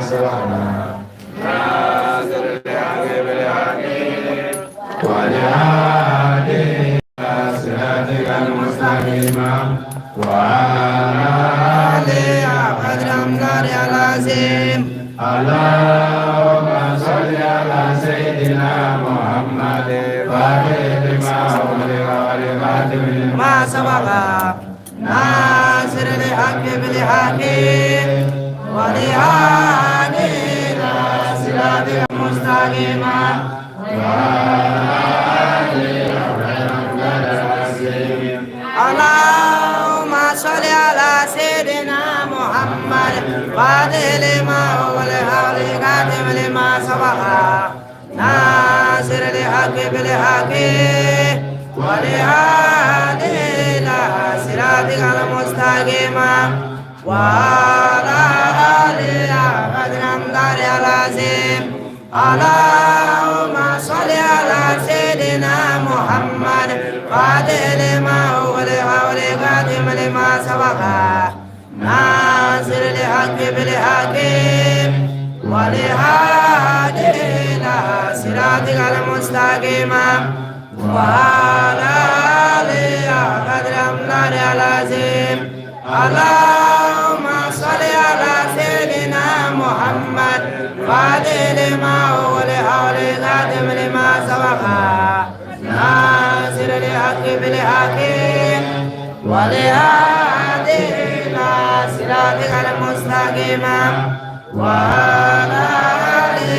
سبق ناصر الحق بالحق والهادي إلى صراطك المستقيم وعلى آله قدر أمدار العظيم. اللهم صل على سيدنا محمد فاتح لما أغلق والخاتم لما ما سبق ناصر الحق بالحق والهادي إلى صراط المستقيم. وعلى آله حق العظيم. اللهم صل على سيدنا محمد فاتح لما أغلق والخاتم لما سبق ناصر الحق بالحق والهادي إلى صراطك المستقيم وعلى آله قدر أمدار العظيم. اللهم صل على سيدنا محمد فاتح لما أغلق والخاتم لما سبق ناصر الحق بالحق والهادي إلى صراطك المستقيم وعلى آله قدر أمدار العظيم. اللهم صل على سيدنا محمد فاتح لما أغلق والخاتم لما سبق ناصر الحق بالحق والهادي إلى صراطك المستقيم وعلى آله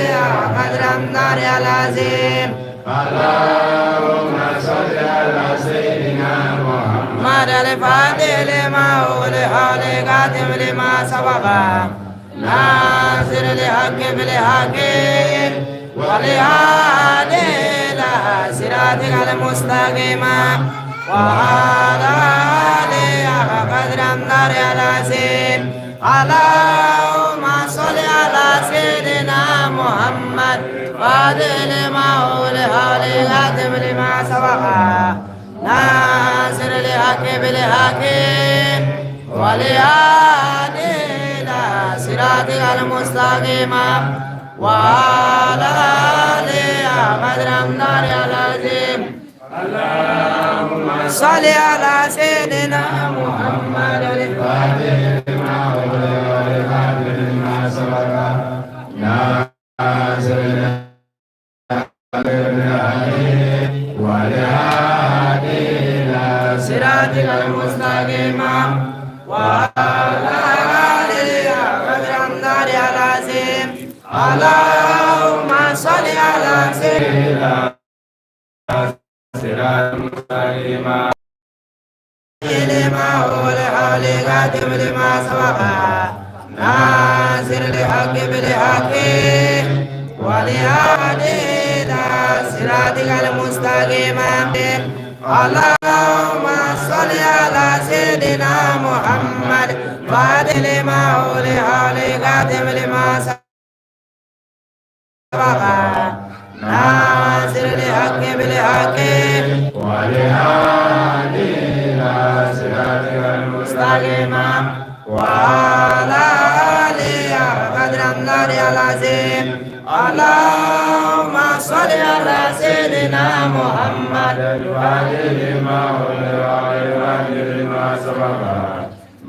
قدر أمدار العظيم. اللهم صل على سيدنا محمد مر الفاتح لما أغلق والخاتم لما سبق ناصر الحق بالحق والهادي إلى صراطك المستقيم وعلى آله قدر النار العظيم. اللهم صل على سيدنا محمد فاتح لما أغلق والخاتم لما سبق ناصر الحق بالحق والهادي إلى صراطك المستقيم وعلى آله قدر النار العظيم. اللهم صل على سيدنا محمد فاتح لما أغلق والخاتم لما سبق ناصر الحق بالحق والهادي إلى صراطك المستقيم وعلى آله قدر النار العظيم. اللهم صل على سيدنا إلى صراط المستقيم. لما أغلق والخاتم لما سبق ناصر الحق بالحق والهادي إلى صراطك المستقيم. اللهم صل على سيدنا محمد فاتح لما أغلق والخاتم لما سبق ناصر الحق بالحق والهادي إلى صراطك المستقيم المستقيم وعلى آله قدر النار العظيم. اللهم صل على سيدنا محمد الفاتح لما أغلق والخاتم لما سبق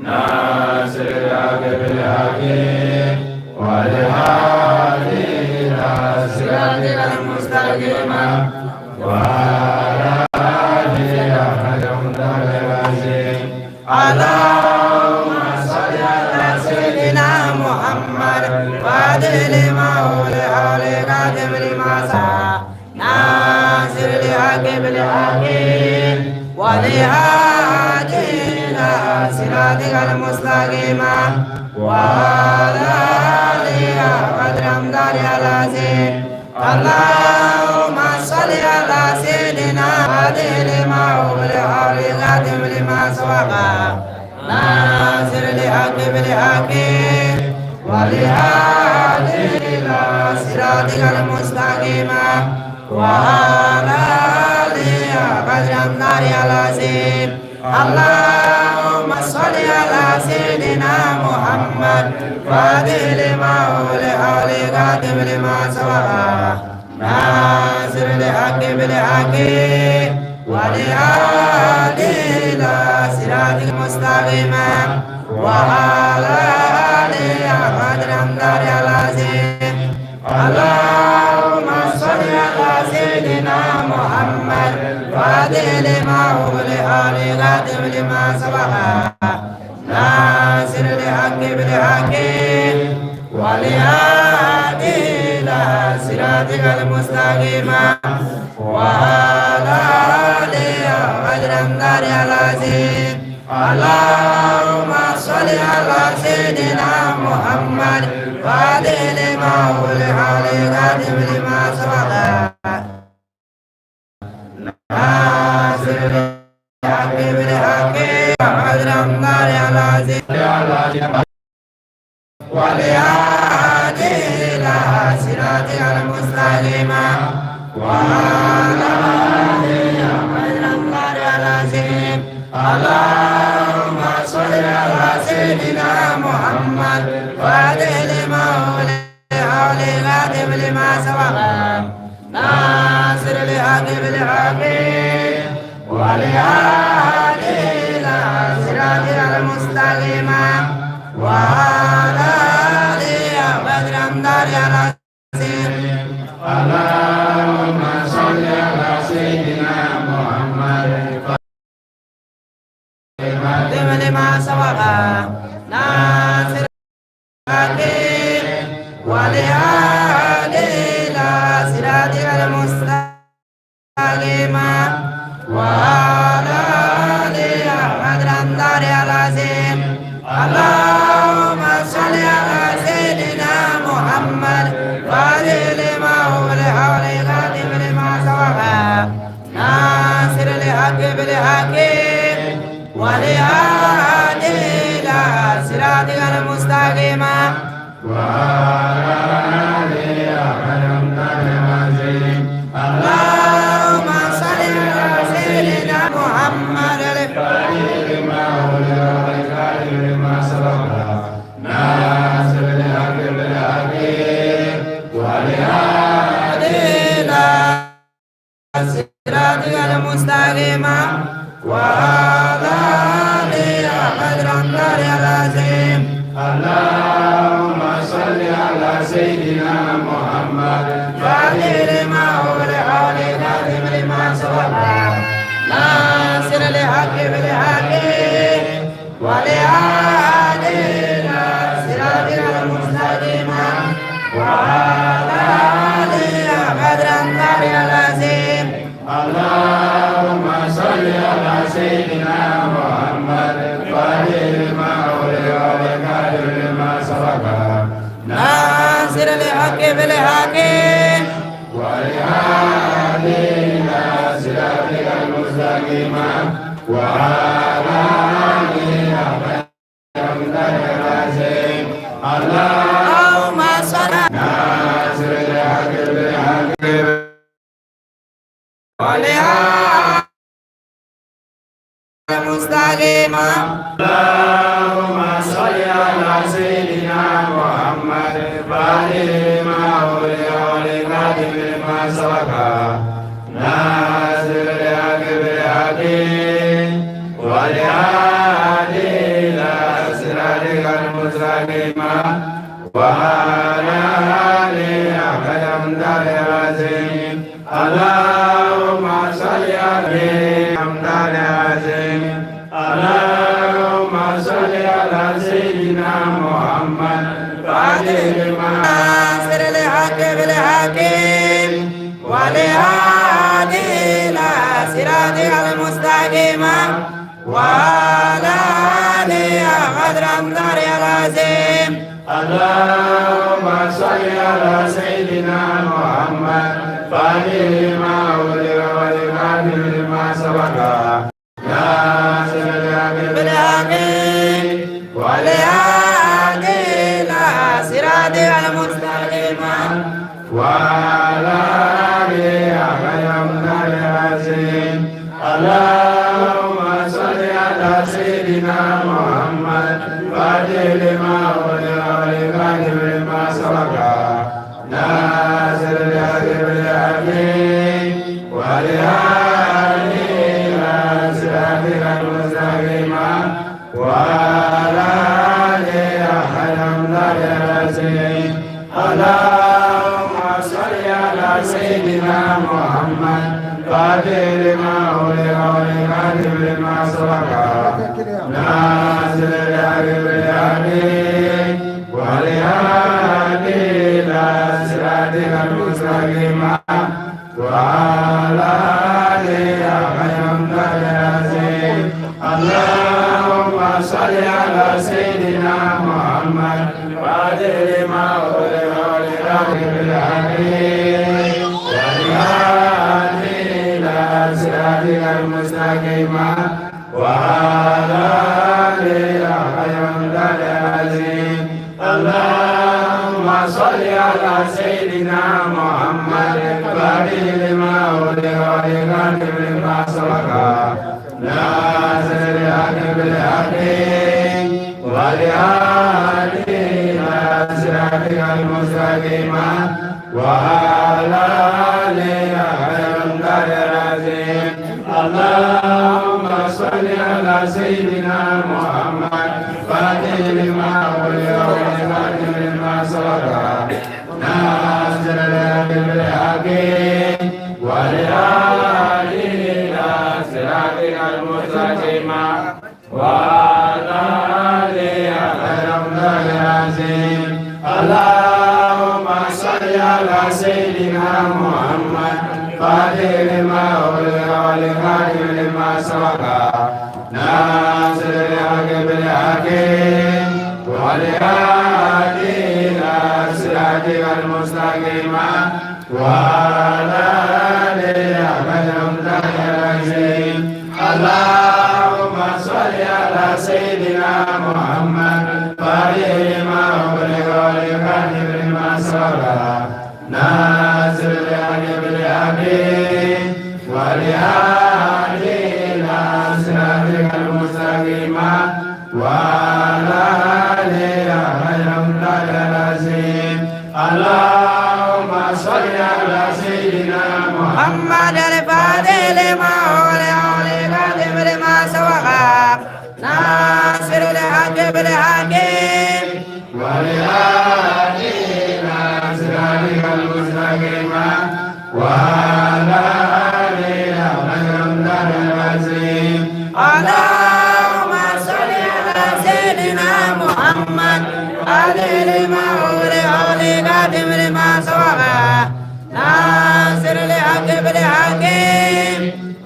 ناصر الحق بالحق والهادي إلى صراطك المستقيم وعلى آله حق العظيم. اللهم صل على سيدنا محمد فاتح لما أغلق والخاتم لما سبق ناصر الحق بالحق والهادي إلى صراطك المستقيم وعلى آله قدر أمدار العظيم. اللهم صل على سيدنا فاتح لما أغلق والخاتم لما سبق ناصر الحق بالحق والهادي إلى صراطك المستقيم وعلى آله قدر النار العظيم. اللهم صل على سيدنا محمد فاتح لما أغلق خاتم لما سبق ناصر الحق بالحق والهادي إلى صراطك المستقيم وعلى آله قدر النار العظيم. اللهم صل على سيدنا محمد فاتح لما أغلق خاتم لما سبق ناصر الحق بالحق والهادي إلى صراطك المستقيم وعلى آله قدر النار العظيم. اللهم صل على سيدنا محمد فاتح لما أغلق خاتم لما سبق ناصر الحق بالحق قدر النار العظيم والهادي إلى صراطك المستقيم وعلى آله قدر النار العظيم. اللهم صل على سيدنا محمد فاتح لما أغلق خاتم لما سبق ناصر الحق بالحق والهادي إلى صراطك المستقيم وعلى آله قدر النار العظيم. اللهم صل على سيدنا محمد خاتم لما سبق ناصر الحق والهادي إلى صراطك المستقيم وعلى آله قدر النار العظيم. اللهم صل على سيدنا محمد فاتح لما أغلق خاتم لما سبق ناصر الحق بالحق والهادي إلى صراطك المستقيم وعلى آله قدر النار العظيم. اللهم صل على سيدنا محمد لما أغلق خاتم لما سبق ناصر الحق بالحق والهادي إلى صراطك المستقيم وعلى آله قدر النار العظيم. اللهم صل على سيدنا محمد فاتح لما أغلق خاتم لما سبق ناصر الحق بالحق والهادي إلى صراطك المستقيم وعلى آله قدر النار العظيم. اللهم صل على سيدنا محمد فاتح لما أغلق خاتم لما سبق ناصر الحق بالحق والهادي إلى صراطك المستقيم وعلى آله قدر النار العظيم. اللهم صل ناصر الحق بالحق والهادي المستقيم. اللهم صل على سيدنا محمد فاتح لما أغلق والخاتم لما سبق ناصر الحق بالحق والهادي إلى صراطك المستقيم وعلى آله قدر النار العظيم. اللهم صل على النار العظيم. اللهم صل على سيدنا محمد فاتح لما ناصر الحق بالحق والهادي إلى صراطك المستقيم وعلى آله قدر النار العظيم. اللهم صل على سيدنا محمد فاتح لما أغلق والخاتم لما سبق ناصر الحق بالحق والهادي إلى صراطك المستقيم وعلى آله قدر النار العظيم. اللهم صل على سيدنا محمد فاتح لما أغلق والخاتم لما سبق ناصر الحق بالحق والهادي إلى صراطك المستقيم وعلى آله حق العظيم. اللهم صل على سيدنا محمد فاتح لما أغلق والخاتم لما سبق ناصر الحق بالحق والهادي إلى صراطك المستقيم وعلى آله حق العظيم. اللهم صل على سيدنا محمد فاتح لما أغلق والخاتم بالحق والهادي إلى صراطك المستقيم وعلى آله حق العظيم. اللهم صل على سيدنا محمد فاتح لما أغلق والخاتم لما سبق ناصر الحق بالحق والهادي إلى صراطك المستقيم وعلى آله حق العظيم. اللهم صل على سيدنا محمد فاتح لما أغلق والخاتم لما سبق ناصر الحق بالحق والهادي إلى صراطك المستقيم وعلى آله حق العظيم. اللهم صل على سيدنا محمد فاتح لما أغلق والخاتم لما سبق ناصر الحق بالحق والهادي إلى صراطك المستقيم وعلى آله حق العظيم. اللهم صل على سيدنا محمد فاتح لما أغلق والخاتم لما سبق ناصر الحق بالحق والهادي إلى صراطك المستقيم وعلى آله حق العظيم. اللهم صل على سيدنا محمد محمد الفاتح لما أغلق والخاتم لما سبق ناصر الحق بالحق والهادي إلى صراطك المستقيم وعلى آله حق العظيم. اللهم صل على سيدنا محمد فاتح لما أغلق والخاتم لما سبق ناصر الحق بالحق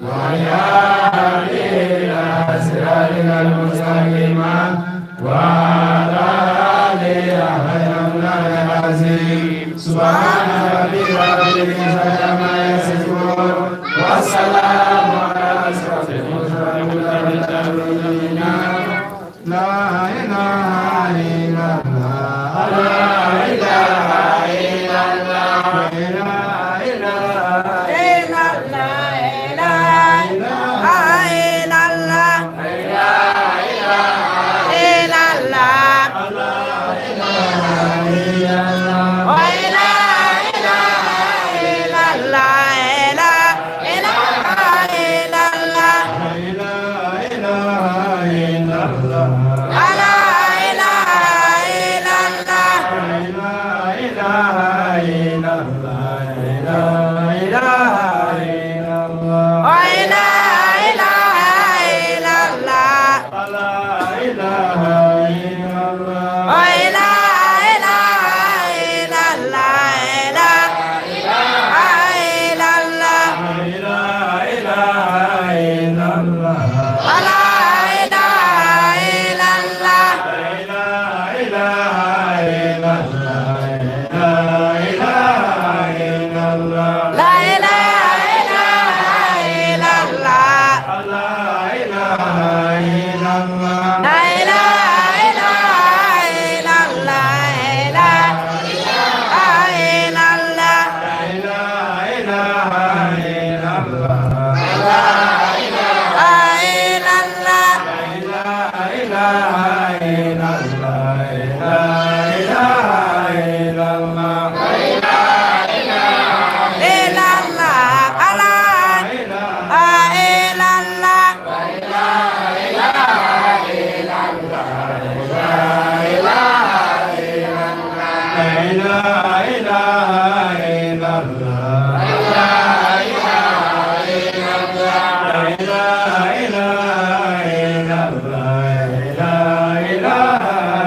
والهادي إلى صراطك المستقيم وعلى آله حق العظيم. سبحان ربك رب العزة عما يصفون والسلام على أشرف المرسلين. لا إله إلا الله، لا إله إلا الله، لا إله إلا الله، لا إله إلا الله، إلا الله، وإلا إله إلا الله، لا إله إلا الله، لا إله إلا الله، وإلا إله إلا الله، وإلا إله إلا الله، لا إله إلا الله، لا إله إلا الله. إله إلا الله. إله إلا الله لا إله إلا الله لا إله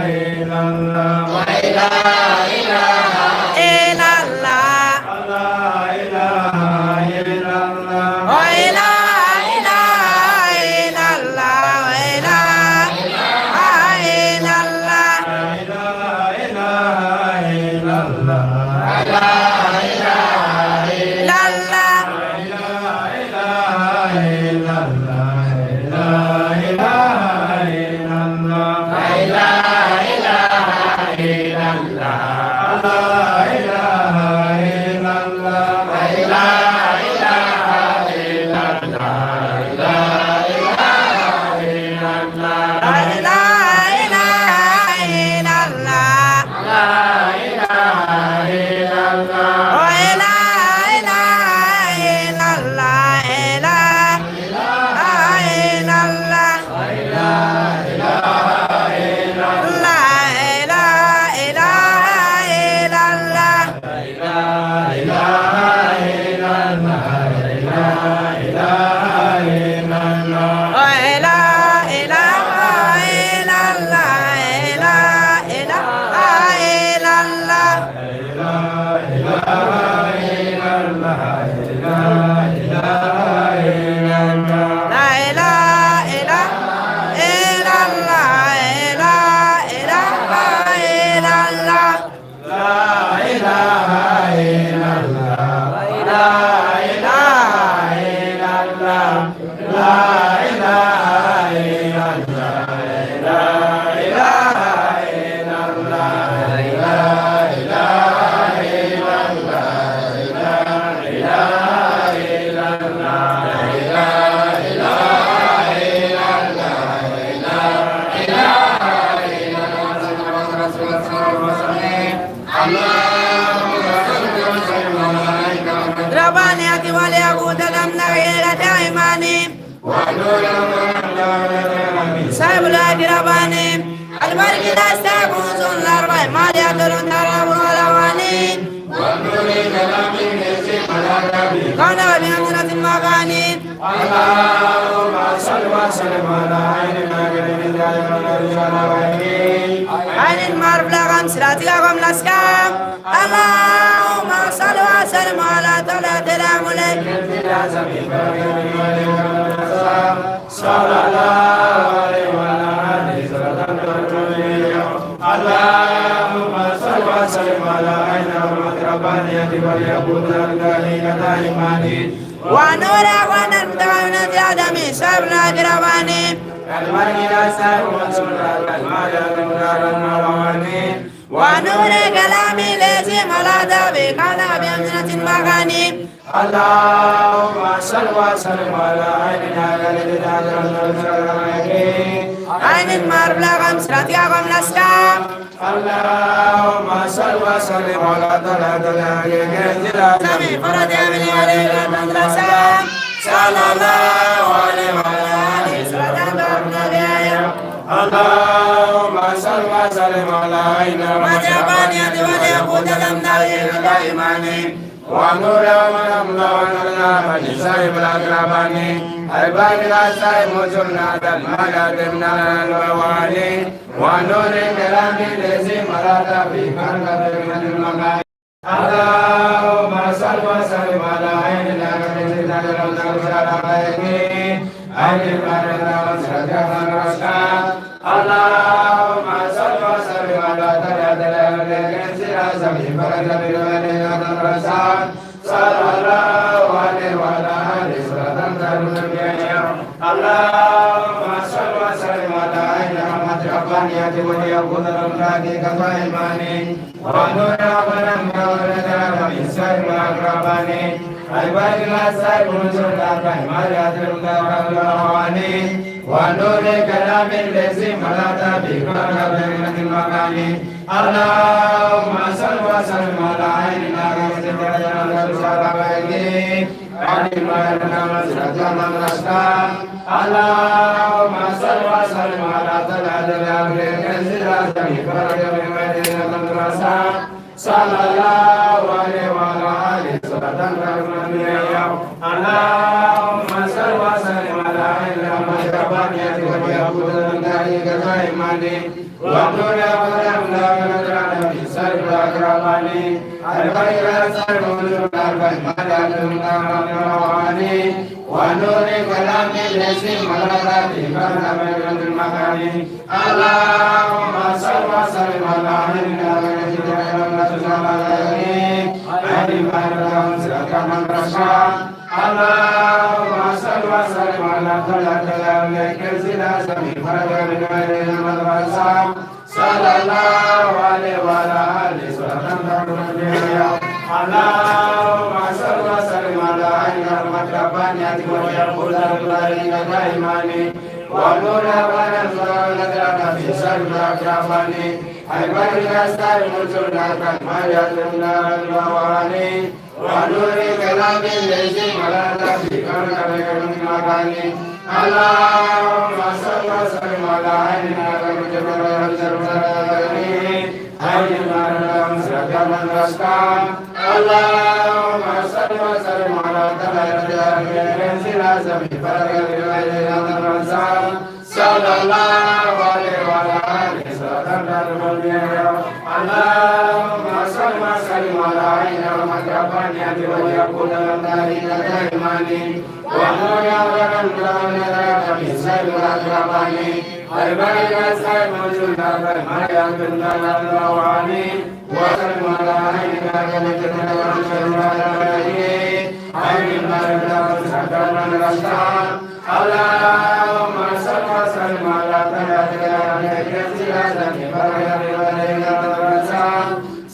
إلا الله إلا الله لا إله إلا الله وإلا إله إلا الله وإلا إلا الله لا إله إلا الله لا الله لا إله إلا الله لا إله إلا الله لا إله إلا الله لا إله إلا الله وإلا إله إلا الله إلا الله لا إله إلا الله وإلا إله إلا الله إلا إله إلا الله لا إله إلا الله إلا إله إلا الله ربانية واليهود لم نغير دائماني صاحب الأقرباني البرك لا سابوز الأربع ما يدرون ترى والأواني كان بأمثلة المغاني اللهم صل وسلم على عين ما عين المعرف لغم سلاتي لغم لسكام اللهم صل وسلم على طلعة الأملك صلى الله عليه وعلى آله اللهم صل وسلم على عين رحمة ربانية والياقوت الكريمة إيماني ونور أخوانا المتعاونة آدمي صاحب الأقرباني ونور كلامي الذي ملاذ كان بأمثلة المغاني اللهم صل وسلم على عيننا الذي عين المعرف لغم سلاتي لغم لسكام اللهم صل وسلم على طلعة سمي فرد يمني عليك المدرسة صلى الله عليه وعلى آله صلاة بارك اللهم صل وسلم على عين مجربانية واليهود لم نغير دائماني ونور ونملا ونسائب الأقرباني الباب الأسائب وجرنا المال الوالي ونور كلام الذي مراد في بركة من المكان اللهم صل وسلم على عين اللهم صل وسلم على صلى الله عليه وعلى آله اللهم صل وسلم على عين رحمة ربانية وليقود الأمراض كطائماني ونور أبنا من الإنسان والأقرباني البارك الأسائب وجود ونور كلام الذي ملأت به بركة المكان اللهم صل وسلم على عين اللهم صل وسلم على طلعة الأمر كنز الأزم فرج من مدينة المدرسة صلى الله عليه وعلى آله صلاة اللهم صل وسلم على عين المشربانية ويأخذ من ذلك دائماني ونور ولم لا نجعل في سر أكرماني الخير سر ونور كلام الذي ملك في من المكان اللهم صل وسلم على عين اللهم صل وسلم على صلى الله عليه وعلى آله وسلم. اللهم صل وسلم على عين رحمة ربانية ويقول دائماني ونور ونزل في سر أكرماني ونور كلام الذي ملأ في مكاني اللهم صل وسلم على عين اللهم صل وسلم على صلى الله عليه وعلى آله وسلم. اللهم صل وسلم على عين رحمة ربانية ويقول ذلك دائماني ونور في سر الأكرماني وسلم على عين اللهم صل وسلم على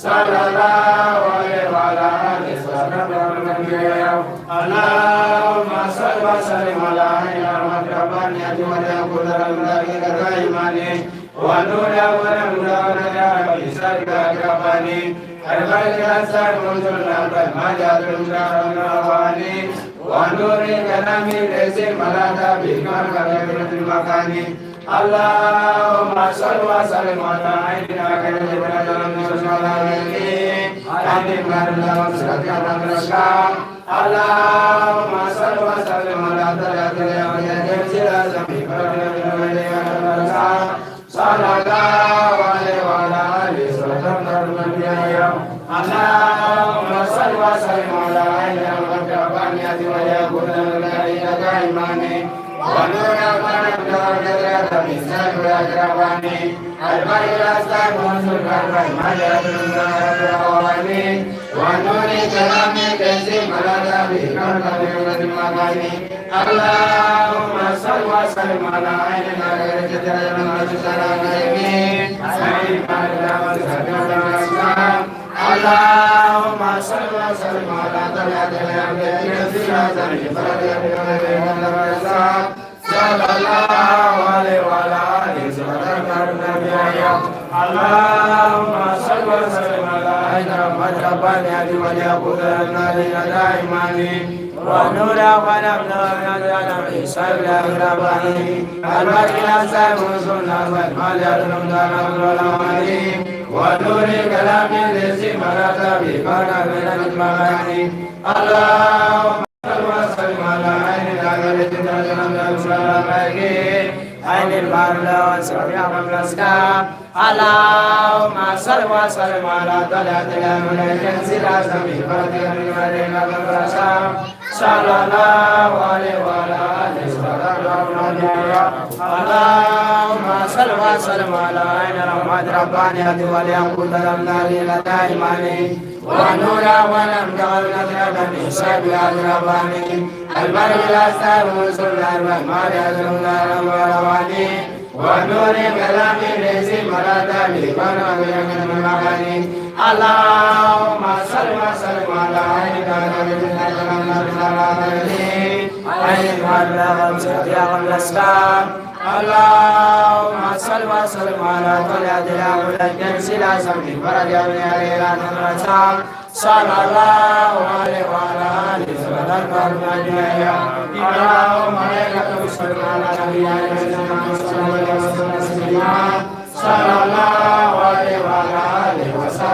صلى الله عليه وعلى آله وسلم. اللهم صل وسلم على عين رحمة ربانية ويقول دائماني ونور في سر أكرماني ونور كلام الذي ملأ به المكان اللهم صل وسلم على عيننا اللهم صل وسلم على صلى الله عليه وعلى آله وسلم. اللهم صل وسلم على عين الربانية ويكون دائماني ونور ونور كلام الذي ملأ به اللهم صل وسلم على عين اللهم صل وسلم على صلى الله عليه وعلى آله وسلم. اللهم صل وسلم على عين رحمة ربانية وليقول دائماني ونور ولم في سر أكرماني ونور كلام الذي ملأ به من المعاني اللهم صل وسلم على عين اللهم صل وسلم على طلعة الكنز الأعظم صلى الله عليه وعلى آله وسلم. اللهم صل وسلم على عين رحمة ربانية وليقول دائماني ونور ولم تغل نظرة من سبب الرباني البرق الأستار ونور كلام الذي ملأ به المكان اللهم صل وسلم على عين اللهم صل وسلم على طلعة الكنز الأعظم فرج صلى الله عليه وعلى آله وسلم. اللهم لك وسلم على نبينا صلى الله عليه وعلى آله وسلم.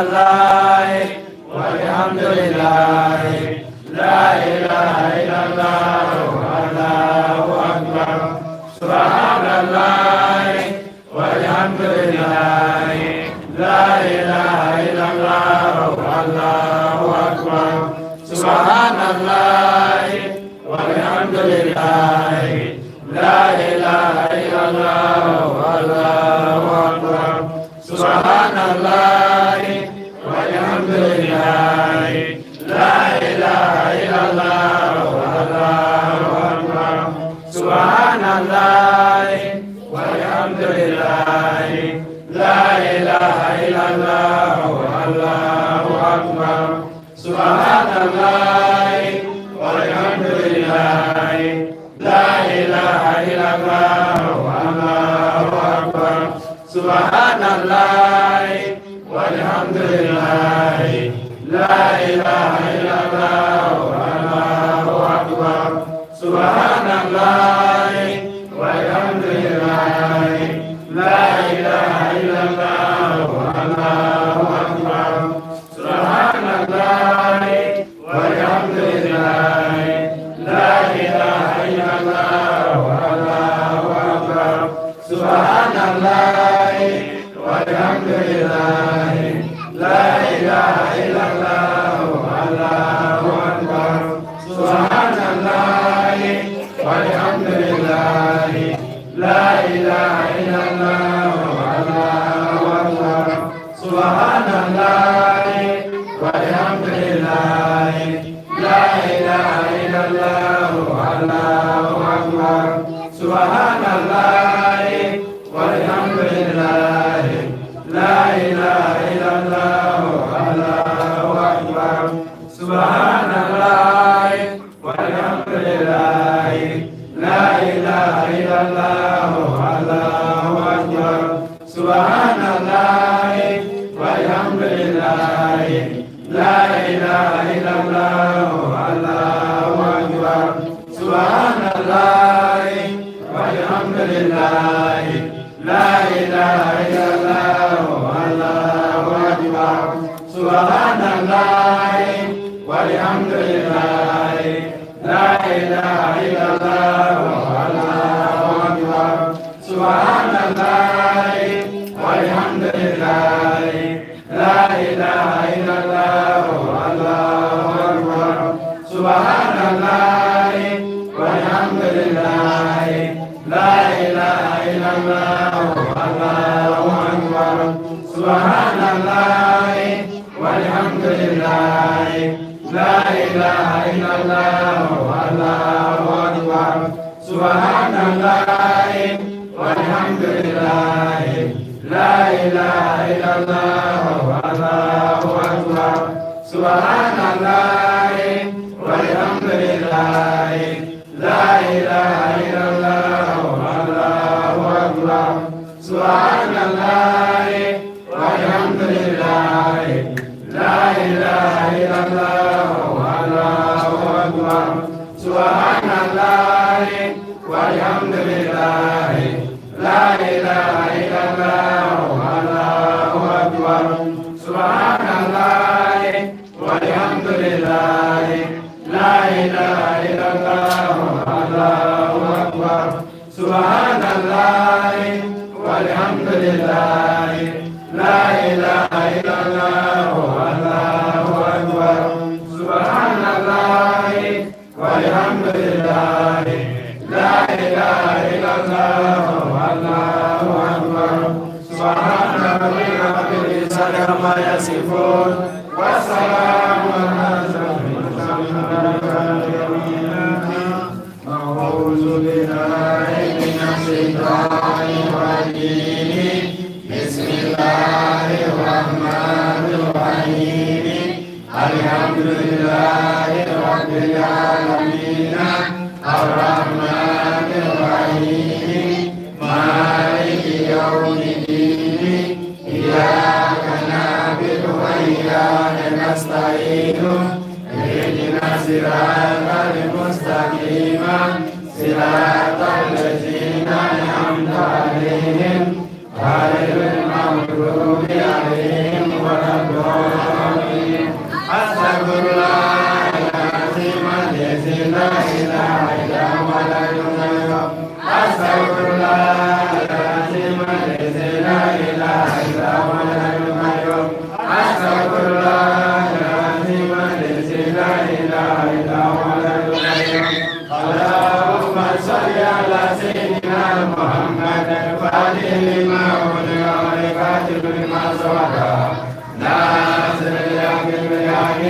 الله والحمد لله لا إله إلا الله الله أكبر. سبحان الله والحمد لله لا إله إلا الله الله أكبر. سبحان الله والحمد لله لا إله إلا الله الله أكبر. سبحان الله والحمد لله لا إله إلا الله الله أكبر. سبحان الله والحمد لله لا إله إلا الله الله أكبر. سبحان الله والحمد لله لا إله إلا الله الله أكبر. سبحان الله والحمد لله لا إله إلا الله الله أكبر. سبحان الله والحمد لله لا إله إلا الله الله أكبر. سبحان الله والحمد لله لا إله إلا الله الله أكبر. سبحان الله والحمد لله لا إله إلا الله الله أكبر. سبحان الله والحمد لله لا إله إلا الله الله أكبر. سبحان الله والحمد لله لا إله إلا الله الله أكبر. سبحان الله والحمد لله لا إله إلا الله الله أكبر. سبحان الله والحمد لله لا إله إلا الله الله أكبر. سبحان الله والحمد لله لا إله إلا الله الله أكبر. سبحان الله والحمد لله لا إله إلا الله الله أكبر. سبحان الله والحمد لله لا إله إلا الله الله أكبر. سبحان الله والحمد لله لا إله إلا الله الله أكبر. سبحان الله والحمد لله لا إله إلا الله الله أكبر. سبحان الله والحمد لله لا إله إلا الله الله أكبر. سبحان الله والحمد لله لا إله إلا الله الله أكبر. سبحان الله والحمد لله لا إله إلا الله الله أكبر. سبحان الله والحمد لله لا إله إلا الله الله أكبر. سبحان الله والحمد لله لا إله إلا الله الله أكبر. سبحان الله والحمد لله لا إله إلا الله الله أكبر. سبحان الله والحمد لله لا إله إلا الله الله أكبر. سبحان الله والحمد لله لا إله إلا الله الله أكبر. سبحان ربك رب العزة عما يصفون وسلام على المرسلين. أعوذ بالله من الشيطان الرجيم. بسم الله الرحمن الرحيم. الحمد لله رب العالمين الرحمن الرحيم مالك يوم الدين إياك نعبد وإياك نستعين اهدنا الصراط المستقيم صراط الذين أنعمت عليهم غير المغضوب عليهم ولا الضالين. الحي القيوم. أستغفر الله العظيم الذي لا إله إلا هو الحي القيوم. أستغفر الله العظيم الذي لا إله إلا هو الحي القيوم. اللهم صل على سيدنا محمد الفاتح لما أغلق والكاتب لما سبق ناصر الحق بالحق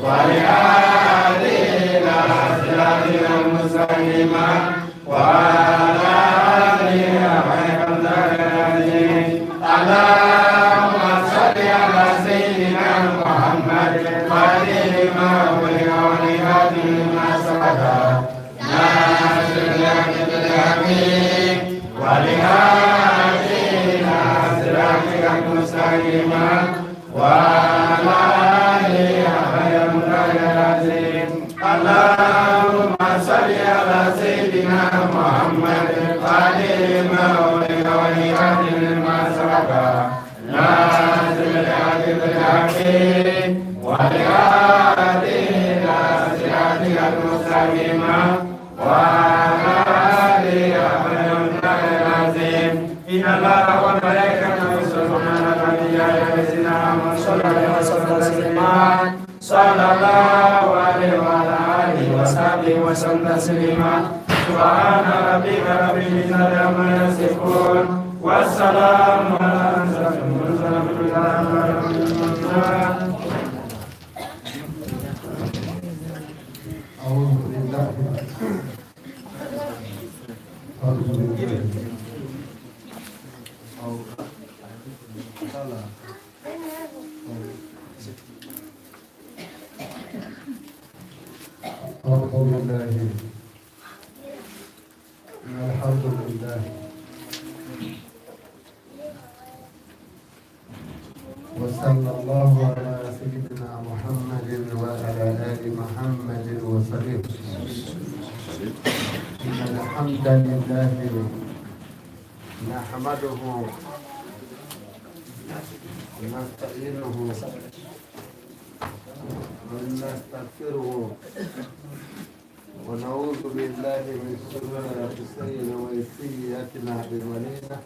والهادي إلى صراطك المستقيم وعلى آله حق قدره العظيم. اللهم صل على سيدنا محمد الفاتح لما أغلق والكاتب لما سبق ناصر الحق بالحق والهادي إلى صراطك المستقيم وعلى آله حق قدره العظيم. اللهم صل على سيدنا محمد الفاتح لما أغلق والكاتب لما سبق ناصر الحق بالحق والهادي إلى صراطك المستقيم وعلى آله حق قدره العظيم. إن الله وملائكته يصلون على النبي يا أيها الذين آمنوا صلوا عليه وسلموا تسليما. صلى الله عليه وعلى آله وصحبه وسلم تسليما. سبحان ربك رب العزة عما يصفون والسلام على المرسلين. أعوذ بالله أعوذ بالله أعوذ بالله الحمد لله وصلى الله على سيدنا محمد وعلى آل محمد وسلم. إن الحمد لله نحمده ونستعينه ونستغفره ونعوذ بالله من شرور أنفسنا وسيئات أعمالنا.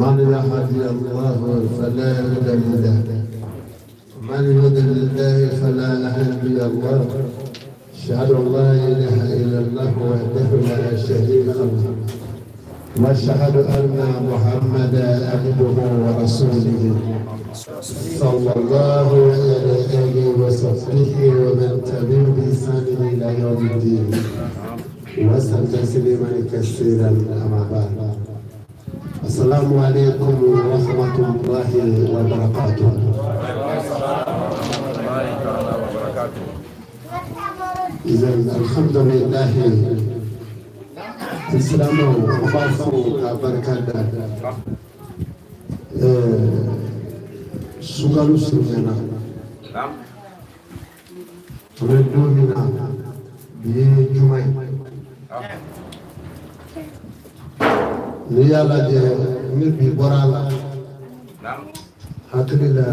من يهدي الله فلا مضل له ومن يضلل الله فلا هادي له. أشهد أن لا إله إلا الله وحده لا شريك له وأشهد أن محمدا عبده ورسوله صلى الله عليه وآله وصحبه ومن تبعهم بإحسان إلى يوم الدين وسلم تسليما كثيرا. أما بعد، السلام عليكم ورحمة الله وبركاته. إذا الحمد لله السلام وبركاته. Sunkalo surunyana, an bɛ don min na bi ye juma ye. N'i y'a lajɛ ni bi bɔra a la, hakili la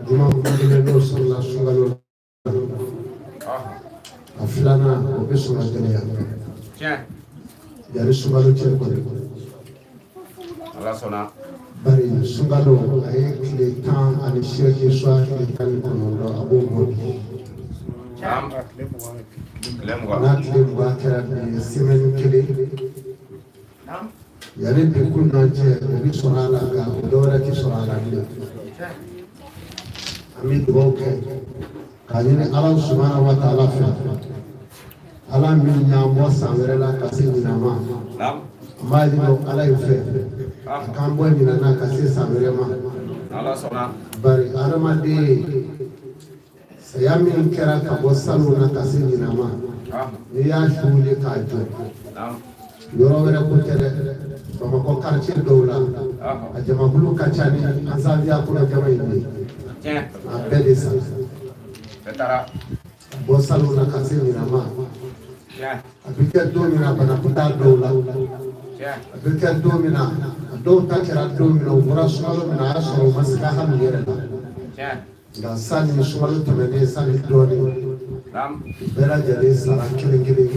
juma kelen n'o sɔrɔla sunkalo la, a filanan o bɛ sɔn ka gɛlɛya yanni sunkalo cɛ kɔni. Bari sunkalo a ye tile 18 soit tile 19 a b'o bɔ bi. N'a tile 20 kɛra bi ye semaine kelen, yanni bi kun nɔ cɛ o bɛ sɔrɔ a la, nka o dɔwɛrɛ tɛ sɔrɔ a la bilen. An bɛ dugawu kɛ k'a ɲini Ala subahana wa taala fɛ, Ala min y'an bɔ san wɛrɛ la ka se ɲinan ma, an b'a ɲini Ala in fɛ a k'an bɔ ɲinan na ka se san wɛrɛ ma. Bari hadamaden saya min kɛra ka bɔ salon na ka se ɲinan ma, n'i y'a su wuli k'a jɔ, yɔrɔ wɛrɛ ko tɛ dɛ, Bamakɔ quartier dɔw la a jamakulu ka ca ni Ansabiya kɔnɔ jama in ye, a bɛɛ de sa bɔ salon na ka se ɲinan ma. A bɛ kɛ don min na banakun t'a dɔw la, a bɛ kɛ don min na a dɔw ta kɛra don min na u bɔra sunkalo min na a y'a sɔrɔ u ma se ka hali u yɛrɛ la. Nka sani sunkalo tɛmɛnen sani dɔɔnin bɛɛ lajɛlen sara kelen kelen,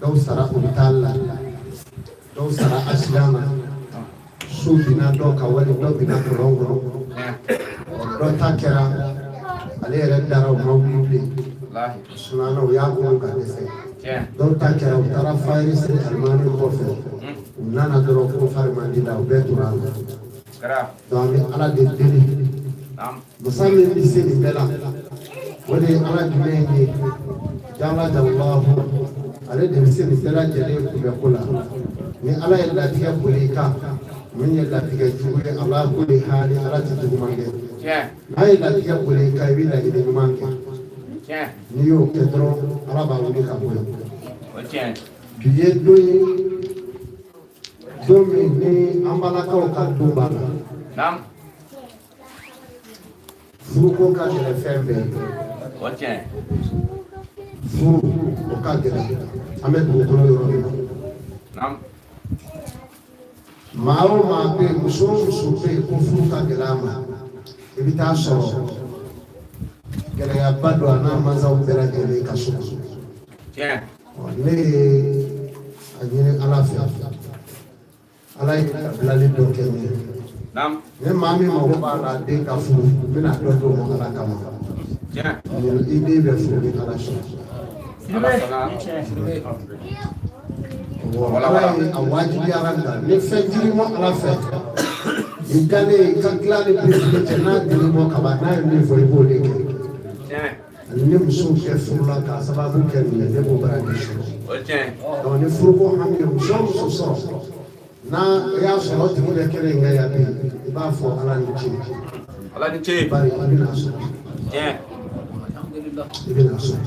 dɔw sara hôpital la, dɔw sara accident na, so binna dɔw kan wali dɔw binna kɔlɔn kɔnɔ, dɔ ta kɛra ale yɛrɛ dara u ma wuli bilen, sunana u y'a kɔnɔ ka dɛsɛ, dɔw ta kɛra u taara fayiri seli alimami kɔfɛ, u nana dɔrɔn ko fari man di la, u bɛɛ tora a la. Donc an bɛ Ala de deli, masa min bɛ se nin bɛɛ la, o de ye Ala jumɛn ye, jala jalahu, ale de bɛ se nin bɛɛ lajɛlen kunbɛ ko la. Ni Ala ye latigɛ boli i kan, min ye latigɛ jugu ye, ala kulli hali Ala tɛ juguman kɛ. N'a ye latigɛ boli i kan, i bɛ laɲini ɲuman kɛ, n'i y'o kɛ dɔrɔn Ala b'a wuli ka bɔ yen. Bi ye don ye, don min ni an balakaw ka don b'a la. Furuko ka gɛlɛn fɛn bɛɛ ye, furu o ka gɛlɛn, an bɛ dugukolo yɔrɔ min na. Maa o maa bɛ yen, muso o muso bɛ yen ko furu ka gɛlɛn a ma, i bɛ taa sɔrɔ gɛlɛyaba don a n'a mansaw bɛɛ lajɛlen ka so. Ne ye a ɲini Ala fɛ, Ala ye bilali dɔ kɛ n ye. Ni maa min mago b'a la den ka furu, n bɛna dɔ d'o ma Ala kama. I den bɛ furu ni Ala sɔnna. Ala ye a wajibiyara nka ni fɛn dir'i ma Ala fɛ, i dalen i ka dilan ni birifini cɛ, n'a dir'i ma kaban, n'a ye min fɔ i b'o de kɛ. Ani ni muso kɛ furula k'a sababu kɛ nin ye, ne b'o baraji sɔrɔ. Donc ni furuko hami ye muso o muso sɔrɔ, n'a y'a sɔrɔ o tigi bɛ kɛnɛ in kan yan bi, i b'a fɔ Ala ni ce. Ala ni ce. Bari i bɛna sɔrɔ. I bɛna sɔrɔ.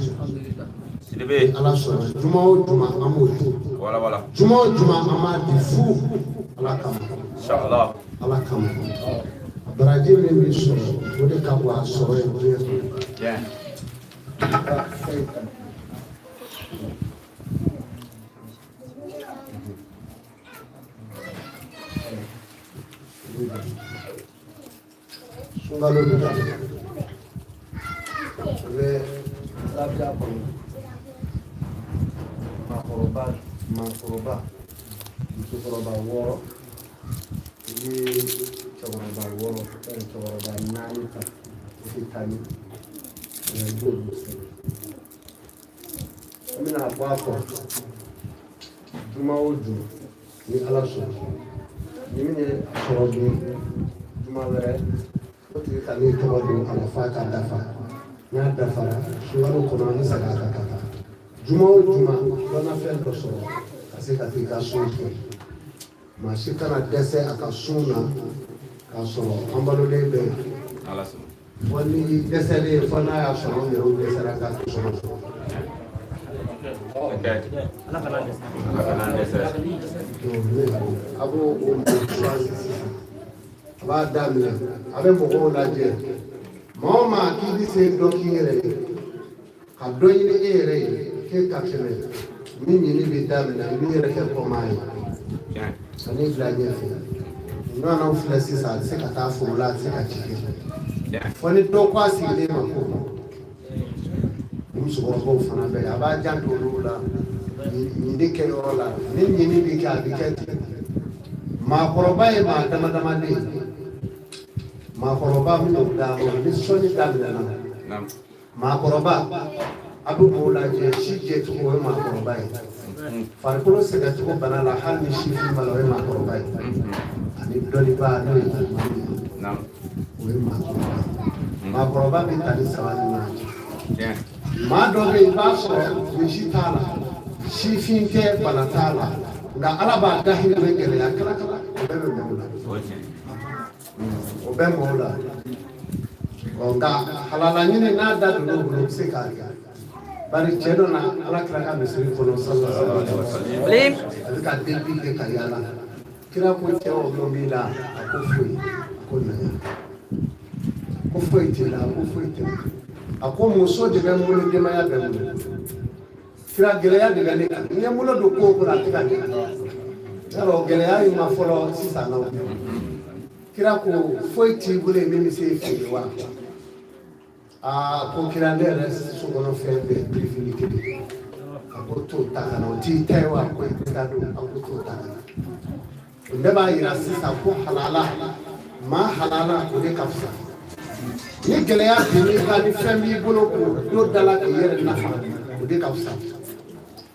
Sidibe. Ala sɔnna, juma o juma an b'o di. Wala wala. Juma o juma an b'a di fu Ala kama. Inshallah. Ala kama. Baraji min bɛ sɔrɔ, o de ka bon a sɔrɔ ye diɲɛ kɔnɔ. Sunkalo bɛ daminɛ, u bɛ lafiya kɔnɔ. Maakɔrɔba, maakɔrɔba, musokɔrɔba 6, i bɛ cɛkɔrɔba 6, cɛkɔrɔba 4 ta, o tɛ taa ni i b'olu sɛbɛn. An bɛna bɔ a kɔrɔ juma o juma ni Ala sɔnna. Ni min ye a sɔrɔ dun juma wɛrɛ, o tigi ka n'i tɔgɔ don a la f'a ka dafa. N'a dafara, sunkalo kɔnɔ an bɛ segin a kan ka taa juma o juma, dɔ na fɛn dɔ sɔrɔ ka se ka t'i ka sun kɛ. Maa si kana dɛsɛ a ka sun na k'a sɔrɔ an balolen bɛ yen. Fɔ ni dɛsɛlen, fɔ n'a y'a sɔrɔ an yɛrɛw dɛsɛra ka to sɔrɔ. A b'o o choisi sisan, a b'a daminɛ, a bɛ mɔgɔw lajɛ. Maa o maa k'i bɛ se dɔ k'i yɛrɛ ye, ka dɔ ɲini e yɛrɛ ye k'e ka kɛnɛ, ni ɲini bɛ daminɛ, i b'i yɛrɛ kɛ kɔmaa ye ka n'i bila ɲɛfɛ. Ɲɔgɔnnaw filɛ sisan, a tɛ se ka taa foro la, a tɛ se ka ci kɛ, fo ni dɔ ko a sigilen ma ko musokɔrɔbaw fana bɛ yen, a b'a janto olu la ɲini kɛyɔrɔ la. Ni ɲini bɛ kɛ, a bɛ kɛ ten. Maakɔrɔba ye maa dama dama de ye. Maakɔrɔba minnu d'a ma, ni sɔnni daminɛna, maakɔrɔba a bɛ mɔgɔw lajɛ, si jɛcogo, o ye maakɔrɔba ye. Farikolo sɛgɛncogo bana la, hali ni sifin b'a la, o ye maakɔrɔba ye. Ani dɔnnibaa, n'o ye alimami ye, o ye maakɔrɔba ye. Maakɔrɔba bɛ ta ni saba ni ɲɔgɔn cɛ. Maa dɔ bɛ yen, i b'a sɔrɔ misi t'a la, sifin tɛ, bana t'a la, nka Ala b'a dahirimɛ gɛlɛya kala kala, o bɛɛ bɛ mɔgɔw la, o bɛ mɔgɔw la. Nka halala ɲini n'a da donna o bolo, o bɛ se k'a kɛ. Bari cɛ dɔ na Ala kira ka misiri kɔnɔ, sallallahu alaihi wasallam, a bɛ ka delili kɛ ka yaala. Kira ko cɛ o mun b'i la? A ko foyi. A ko na yan. Ko foyi t'i la? A ko foyi tɛ. A ko muso de bɛ n bolo, denbaya bɛ n bolo. Kira, gɛlɛya de bɛ ne kan. N ye n bolo don ko o ko la, a tɛ ka ɲɛ. Yarɔ, gɛlɛya in ma fɔlɔ sisan na. Kira ko foyi t'i bolo yen min bɛ se feere wa? Aa, ko kira, ne yɛrɛ so kɔnɔ fɛn bɛɛ birifini kelen. A ko t'o ta ka na. O t'i ta ye wa? Ko i ta don. A ko t'o ta ka na. O ne b'a yira sisan ko halala, maa halala, o de ka fisa. Ni gɛlɛya binn'i kan, ni fɛn b'i bolo k'o don da la k'i yɛrɛ nafa, o de ka fisa.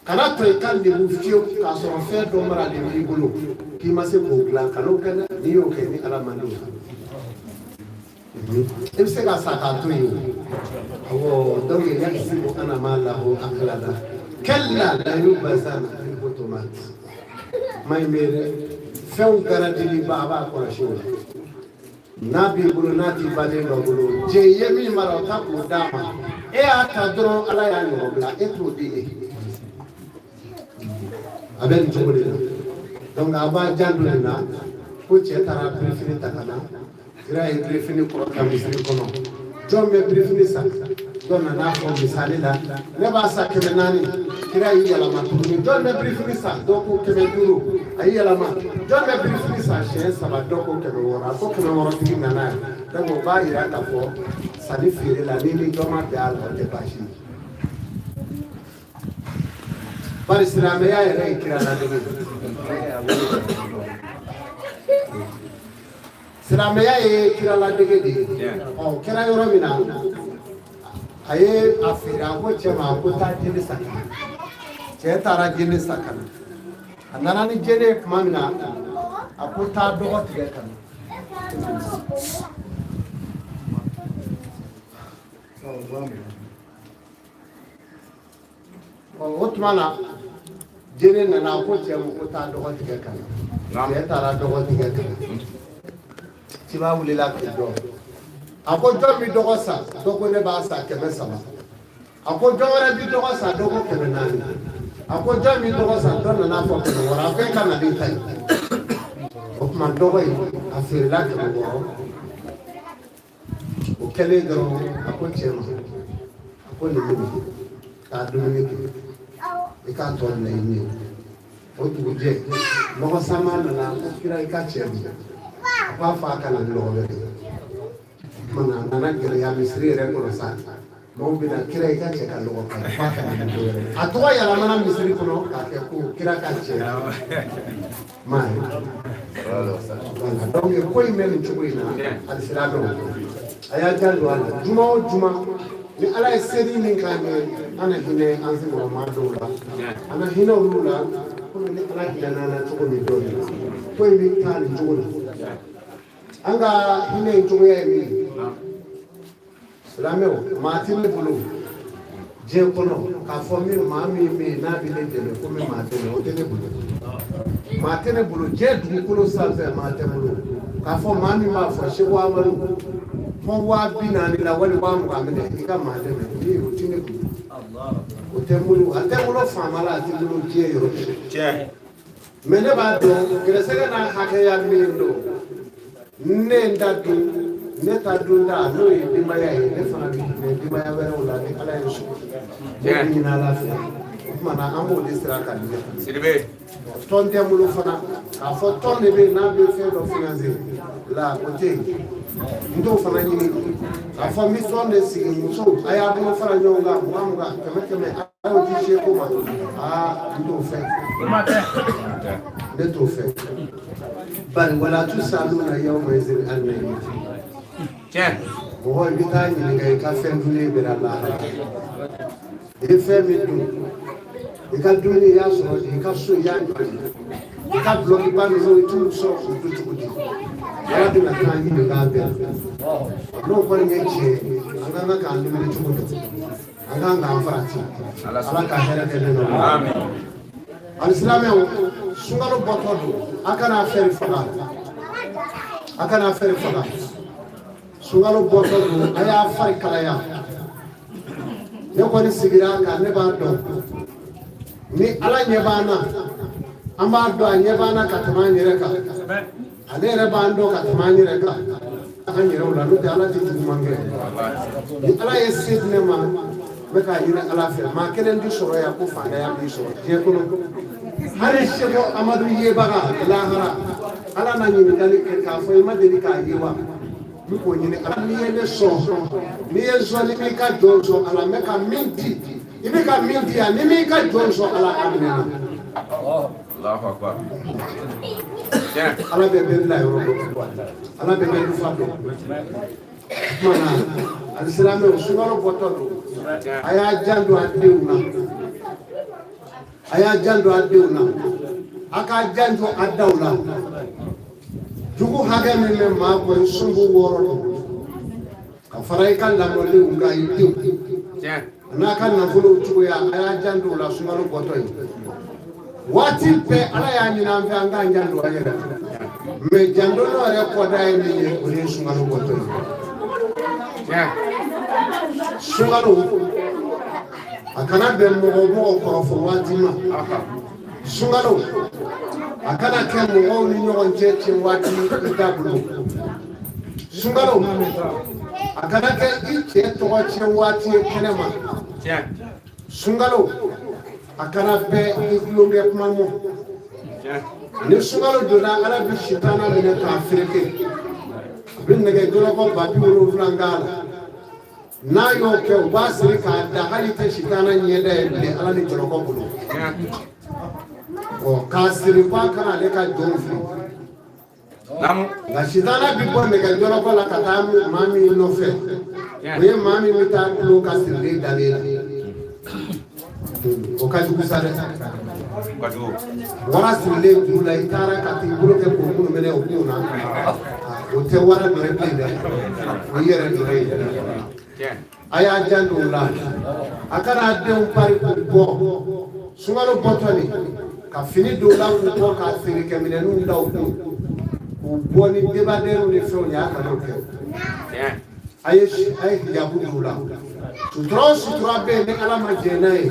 Kana to i ka lebu fiyewu k'a sɔrɔ fɛn dɔ maralen b'i bolo k'i ma se k'o dilan. Kan'o kɛ dɛ. N'i y'o kɛ, ni Ala man di o la, i bɛ se ka sa k'a to yen o. Awɔ, donc yahsibu anna malahu akhlada kalla la yunbazanna fil hutamati. Ma in bɛ yen dɛ, fɛnw garadili ba, a b'a kɔlɔsi o la. N'a b'i bolo, n'a t'i baden dɔ bolo, jɛ i ye min mara, o ta k'o d'a ma. E y'a ta dɔrɔn, Ala y'a ɲɔgɔn bila e t'o di e. A bɛ nin cogo de la. Donc a b'a janto nin na. Ko cɛ taara birifini ta ka na, kira ye birifini kɔrɔta misiri kɔnɔ. Jɔn bɛ birifini san? Dɔ nana fɔ misali la, ne b'a san 400. Kira y'i yɛlɛma tuguni, jɔn bɛ birifini san? Dɔ ko 500. A y'i yɛlɛma, jɔn bɛ birifini san? Siɲɛ saba, dɔ ko 600. A ko 600 tigi nana yan. Donc o b'a yira k'a fɔ sanni feere la, ni ni dɔ ma bɛn a la, o tɛ baasi ye. Bari silamɛya yɛrɛ ye kira ladege ye. Silamɛya ye kira ladege de ye. Ɔ, o kɛra yɔrɔ min na, a ye a feere. A ko cɛ ma, a ko taa jene san ka na. Cɛ taara jene san ka na. A nana ni jene ye tuma min na, a ko taa dɔgɔ tigɛ ka na. Ɔ, o tuma na, jene nana. A ko cɛ ma ko taa dɔgɔ tigɛ ka na. Cɛ taara dɔgɔ tigɛ ka na. Ciba wulila k'i jɔ, a ko jɔn bɛ dɔgɔ san? Dɔ ko ne b'a san 300. A ko jɔn wɛrɛ bɛ dɔgɔ san? Dɔ ko 400. A ko jɔn bɛ dɔgɔ san? Dɔ nana fɔ 600. A ko e ka na n'i ta ye. O tuma dɔgɔ in, a feerela 600. O kɛlen dɔrɔn, a ko cɛ ma, a ko nin minɛ k'a dumuni kɛ, i k'a tɔ bila i ɲɛ. O dugujɛ, lɔgɔ sanba nana ko kira, i ka cɛ bi, a b'a fɔ a kana ni lɔgɔ bɛ kɛ. O tuma na, a nana gɛlɛya misiri yɛrɛ kɔnɔ sa. Maaw bɛna, kira, i ka cɛ ka lɔgɔ ka ɲi, f'a kana ni dɔ wɛrɛ. A tɔgɔ yɛlɛmana misiri kɔnɔ k'a kɛ ko kira ka cɛ ma ye. Voilà, donc ko in bɛ nin cogo in na. Alisilamɛw, a y'a janto a la. Juma o juma, ni Ala ye seli min k'an ye, an na hinɛ an senkɔrɔmaa dɔw la, an na hinɛ olu la, komi ni Ala hinɛna an na cogo min dɔ la. Ko in bɛ taa nin cogo la. An ka hinɛ in cogoya ye min ye, silamɛw, maa tɛ ne bolo diɲɛ kɔnɔ k'a fɔ min maa min bɛ yen n'a bɛ ne dɛmɛ ko min maa dɛmɛ, o tɛ ne bolo. Maa tɛ ne bolo diɲɛ dugukolo sanfɛ, maa tɛ n bolo k'a fɔ maa min b'a fɔ Seko Amadu fɔ 40 000 la wali 20 000 minɛ i ka maa dɛmɛ ni o tɛ ne bolo. O tɛ n bolo, a tɛ n bolo faama la, a tɛ n bolo diɲɛ yɔrɔ. Mais ne b'a dɔn gɛrɛsɛgɛ n'a hakɛya min don, ne ye n ta dun, ne ta dun ta, n'o ye denbaya ye. Ne fana bɛ hinɛ denbaya wɛrɛw la ni Ala ye sɔn. Ne bɛ ɲini Ala fɛ. O tuma na, an b'o de sira kan nin ye. Sidibe. Tɔn tɛ n bolo fana k'a fɔ tɔn de bɛ yen n'a bɛ fɛn dɔ financer la, o tɛ yen. N t'o fana ɲini k'a fɔ n bɛ tɔn de sigi, musow a y'a bolo fara ɲɔgɔn kan, mugan mugan, kɛmɛ kɛmɛ, a y'o di seko ma. Aa, n t'o fɛ, ne t'o fɛ. Bari wala tusaluna yawma izin an na'im. Mɔgɔ, i bɛ taa ɲininka i ka fɛn dunnen bɛɛ la lahara. I ye fɛn min dun, i ka dumuni i y'a sɔrɔ di? I ka so i y'a jɔ di? I ka dulɔkiba ninnu, i t'u sɔrɔ k'u dun cogo di? Ala bɛna taa ɲininka a bɛɛ la. N'o kɔni ye tiɲɛ ye, an ka kan k'an dumuni cogo dɔn, an kan k'an farati. Ala ka hɛrɛ kɛ ne nɔ. Alisilamɛw, sunkalo bɔtɔ don, a kana fɛri faga, a kana fɛri faga. Sunkalo bɔtɔ don, a y'a fari kalaya. Ne kɔni sigira a kan, ne b'a dɔn ni Ala ɲɛ b'an na, an b'a dɔn a ɲɛ b'an na ka tɛmɛ an yɛrɛ kan. Ale yɛrɛ b'an dɔn ka tɛmɛ an yɛrɛ kan, an yɛrɛw la. N'o tɛ, Ala tɛ juguman kɛ. Ni Ala ye se di ne ma, n bɛ k'a ɲini Ala fɛ, maa kelen tɛ sɔrɔ yan ko faantanya b'i sɔrɔ diɲɛ kɔnɔ. Hali Seko Amadu yebaga lahara, Ala na ɲininkali kɛ k'a fɔ i ma deli k'a ye wa? N k'o ɲini Ala n'i ye ne sɔn n'i ye sɔn ni m'i ka jɔn sɔn Ala n bɛ ka min di i bɛ ka min di yan ni m'i ka jɔn sɔn Ala a minɛ na. Ala bɛ bɛɛ bila yɔrɔ dɔn Ala bɛ bɛɛ dufa dɔn. O tuma na alisilamɛw sunkalo bɔtɔ don a y'a janto a denw na a y'a janto a denw na a k'a janto a daw la jugu hakɛ min bɛ maa kɔ i sunbu wɔɔrɔ don ka fara i ka lamɔlenw kan i denw a n'a ka nafolow cogoya a y'a janto o la sunkalo bɔtɔ ye waati bɛɛ Ala y'a ɲini an fɛ an k'an janto an yɛrɛ la mɛ janto yɛrɛ kɔda ye min ye o de ye sunkalo bɔtɔ ye sunkalo a kana bɛn mɔgɔ mɔgɔ kɔrɔfɔ waati ma sunkalo a kana kɛ mɔgɔw ni ɲɔgɔn cɛ tiɲɛ waati i da bolo sunkalo a kana kɛ i cɛ tɔgɔ tiɲɛ waati ye kɛnɛ ma sunkalo a kana bɛn i tulonkɛ kuma ma ni sunkalo donna Ala bɛ sitana minɛ k'a fereke a bɛ nɛgɛ jɔlɔkɔ 70000 k'a la n'a y'o kɛ u b'a siri k'a da hali tɛ sitana ɲɛda ye bilen Ala ni jɔlɔkɔ bolo ɔ k'a siri f'a kana ale ka jɔnw fili nka sitana bi bɔ nɛgɛ jɔlɔkɔ la ka taa maa min nɔfɛ o ye maa min bɛ taa tulon ka sirilen dalen la o ka jugu sa dɛ wara sirilen juru la i taara ka t'i bolo kɛ k'o minnu minɛ o kun na o tɛ wara nɔ ye bilen dɛ o y'i yɛrɛ nɔ ye a y'a janto o la a kana denw pari k'u bɔ sunkalo bɔtɔ nin ka fini don la k'u bɔ ka feerekɛminɛnw da u kun k'u bɔ ni débardeurs ni fɛnw ye a kan'o kɛ a ye hijabu don u la sutura o sutura bɛ yen ni Ala ma jɛn n'a ye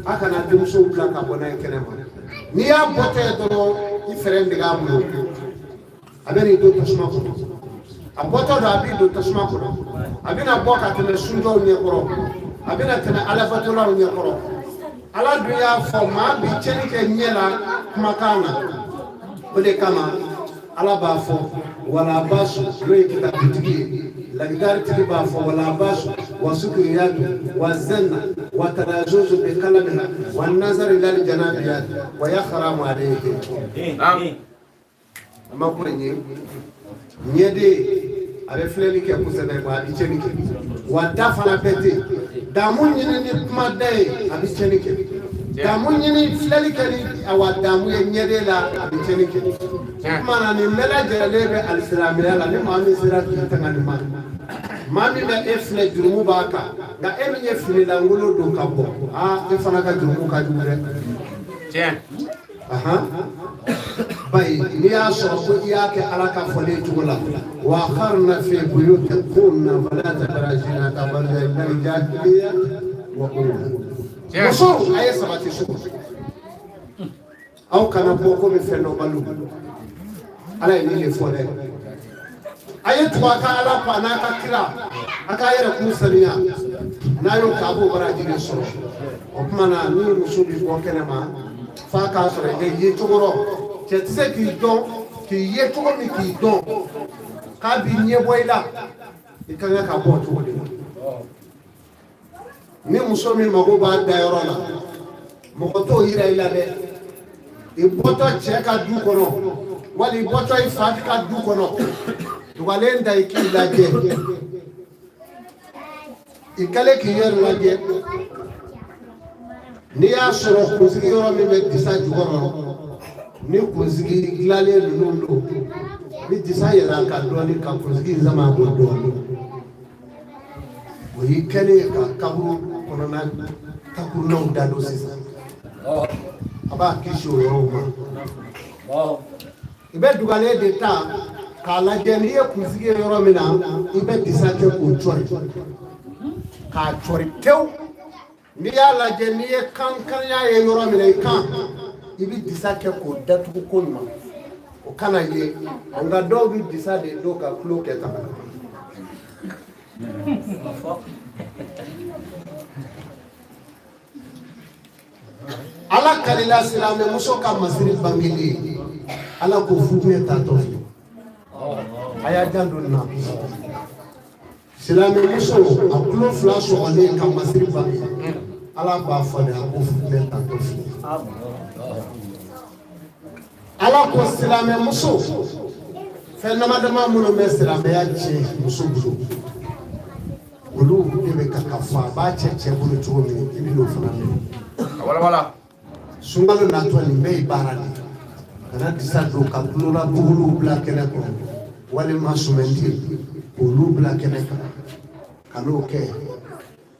a kana denmusow bila ka bɔ n'a ye kɛnɛ ma n'i y'a bɔtɔ ye dɔrɔn i fɛɛrɛ dege a bolo a bɛ n'i don tasuma kɔnɔ a bɔtɔ don a b'i don tasuma kɔnɔ a bɛna bɔ ka tɛmɛ sunjɔw ɲɛkɔrɔ a bɛna tɛmɛ alabatolaw ɲɛkɔrɔ Ala dun y'a fɔ maa bi tiɲɛni kɛ ɲɛ la kumakan na o de kama Ala b'a fɔ wala basu n'o ye kitabutigi ye lagidaritigi b'a fɔ wala basu wa sukiriyatu wa zanna wa tarazuzu bi kalamiha wa nazari lal janabiyat wa yakhramu alayhi a ma ko nin ye ɲɛden a bɛ filɛli kɛ kosɛbɛ wa a bɛ tiɲɛni kɛ wa da fana bɛɛ ten damu ɲini ni kuma da ye a bɛ tiɲɛni kɛ damu ɲini filɛli kɛ ni awa damu ye ɲɛden la a bɛ tiɲɛni kɛ o tuma na nin bɛɛ lajɛlen bɛ alisilamɛya la ni maa min sera k'i tanga nin ma maa min bɛ e filɛ jurumu b'a kan nka e min ye finilankolon don ka bɔ aa e fana ka jurumu ka jugu dɛ. Bayi n'i y'a sɔrɔ ko i y'a kɛ Ala ka fɔlen cogo la wa qarna fi buyutikunna fala tabarrajna tabarrujal jahiliya wa ula musow a ye sabati so aw kana bɔ komi fɛn dɔ balo Ala ye nin de fɔ dɛ a ye tugu a ka Ala kɔ a n'a ka kira a k'a yɛrɛ kun saniya n'a y'o kɛ a b'o baraji de sɔrɔ o tuma na ni muso bɛ bɔ kɛnɛ ma f'a k'a sɔrɔ i bɛ ye cogo rɔ cɛ tɛ se k'i dɔn k'i ye cogo min k'i dɔn k'a b'i ɲɛbɔ i la i ka kan ka bɔ o cogo de la ni muso min mago b'a dayɔrɔ la mɔgɔ t'o yira i la dɛ i bɔtɔ cɛ ka du kɔnɔ wali i bɔtɔ i fa ka du kɔnɔ dugalen da i k'i lajɛ i kɛlen k'i yɛrɛ lajɛ n'i y'a sɔrɔ kunsigi yɔrɔ min bɛ disa jukɔrɔ ni kunsigi dilanlen ninnu don ni disa yɛlɛ a kan dɔɔnin ka kunsigi in sama bɔ dɔɔnin o y'i kɛlen ye ka kaburu kɔnɔna takurunaw da don sisan a b'a kisi o yɔrɔw ma i bɛ dugalen de ta k'a lajɛ n'i ye kunsigi ye yɔrɔ min na i bɛ disa kɛ k'o cɔri k'a cɔri tewu n'i y'a lajɛ n'i ye kankanya ye yɔrɔ min na i kan i bɛ disa kɛ k'o datugu ko ɲuman o kana ye nka dɔw bɛ disa de don ka tulo kɛ tan. Ala kalila silamɛmuso ka masiri bangeli ye Ala ko futinɛ taatɔ filɛ a y'a janto nin na. Silamɛmuso a tulo fila sɔgɔlen ka masiri bange, Ala b'a fɔ de, a ko futinɛ tantɔ filɛ. Ala ko silamɛmuso, fɛn dama dama minnu bɛ silamɛya tiɲɛ muso bolo, olu de bɛ ka fɔ a b'a cɛ bolo cogo min, i bɛ n'o fana mɛn. Sunkalo natɔ, nin bɛɛ ye baara de ye. Kana disa don ka tulola buguluw bila kɛnɛ kɔnɔ, walima sumɛnti k'olu bila kɛnɛ kan, ka n'o kɛ.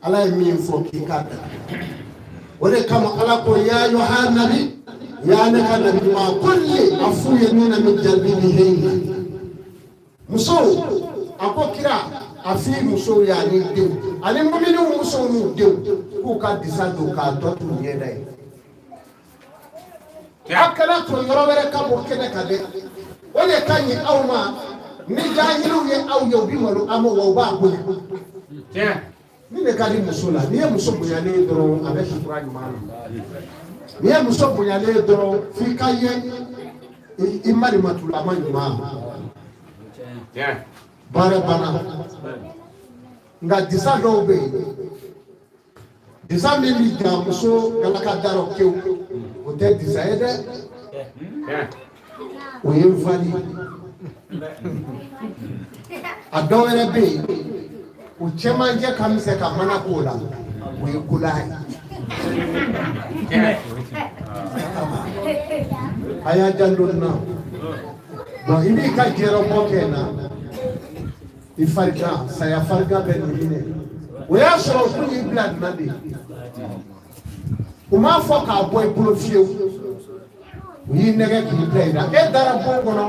Ala ye min fɔ k'i k'a da, o de kama Ala ko ya yuha nabi, ya ne ka nabi ɲuman, kulli a f'u ye min na min jalbibihinna. Musow, a ko kira a f'i musow ye ani denw ani muminiw musow n'u denw k'u ka disa don k'a tɔ t'u ɲɛda ye. A kana to yɔrɔ wɛrɛ ka bɔ kɛnɛ kan dɛ. O de ka ɲi aw ma. Ni jahiliw ye aw ye, u bɛ malo aw ma, wa u b'a bonya. Min de ka di muso la, n'i ye muso bonyalen ye dɔrɔn, a bɛ sutura ɲuman na. N'i ye muso bonyalen ye dɔrɔn, f'i ka ye i marimatulama ɲuman. Baara banna. Nka disa dɔw bɛ yen, disa min bɛ ja muso galaka da rɔ kewu, o tɛ disa ye dɛ, o ye vali. A dɔw wɛrɛ bɛ yen, o cɛmancɛ ka misɛn ka mana k'o la, o ye kola ye. A y'a janto nin na. Bon, i b'i ka jɛrɛbɔ kɛ na, i farigan, saya farigan bɛ nin minɛ. O y'a sɔrɔ u kun y'i bila nin na de, u m'a fɔ k'a bɔ i bolo fiyewu. U y'i nɛgɛ k'i bila i la, e dara bon kɔnɔ.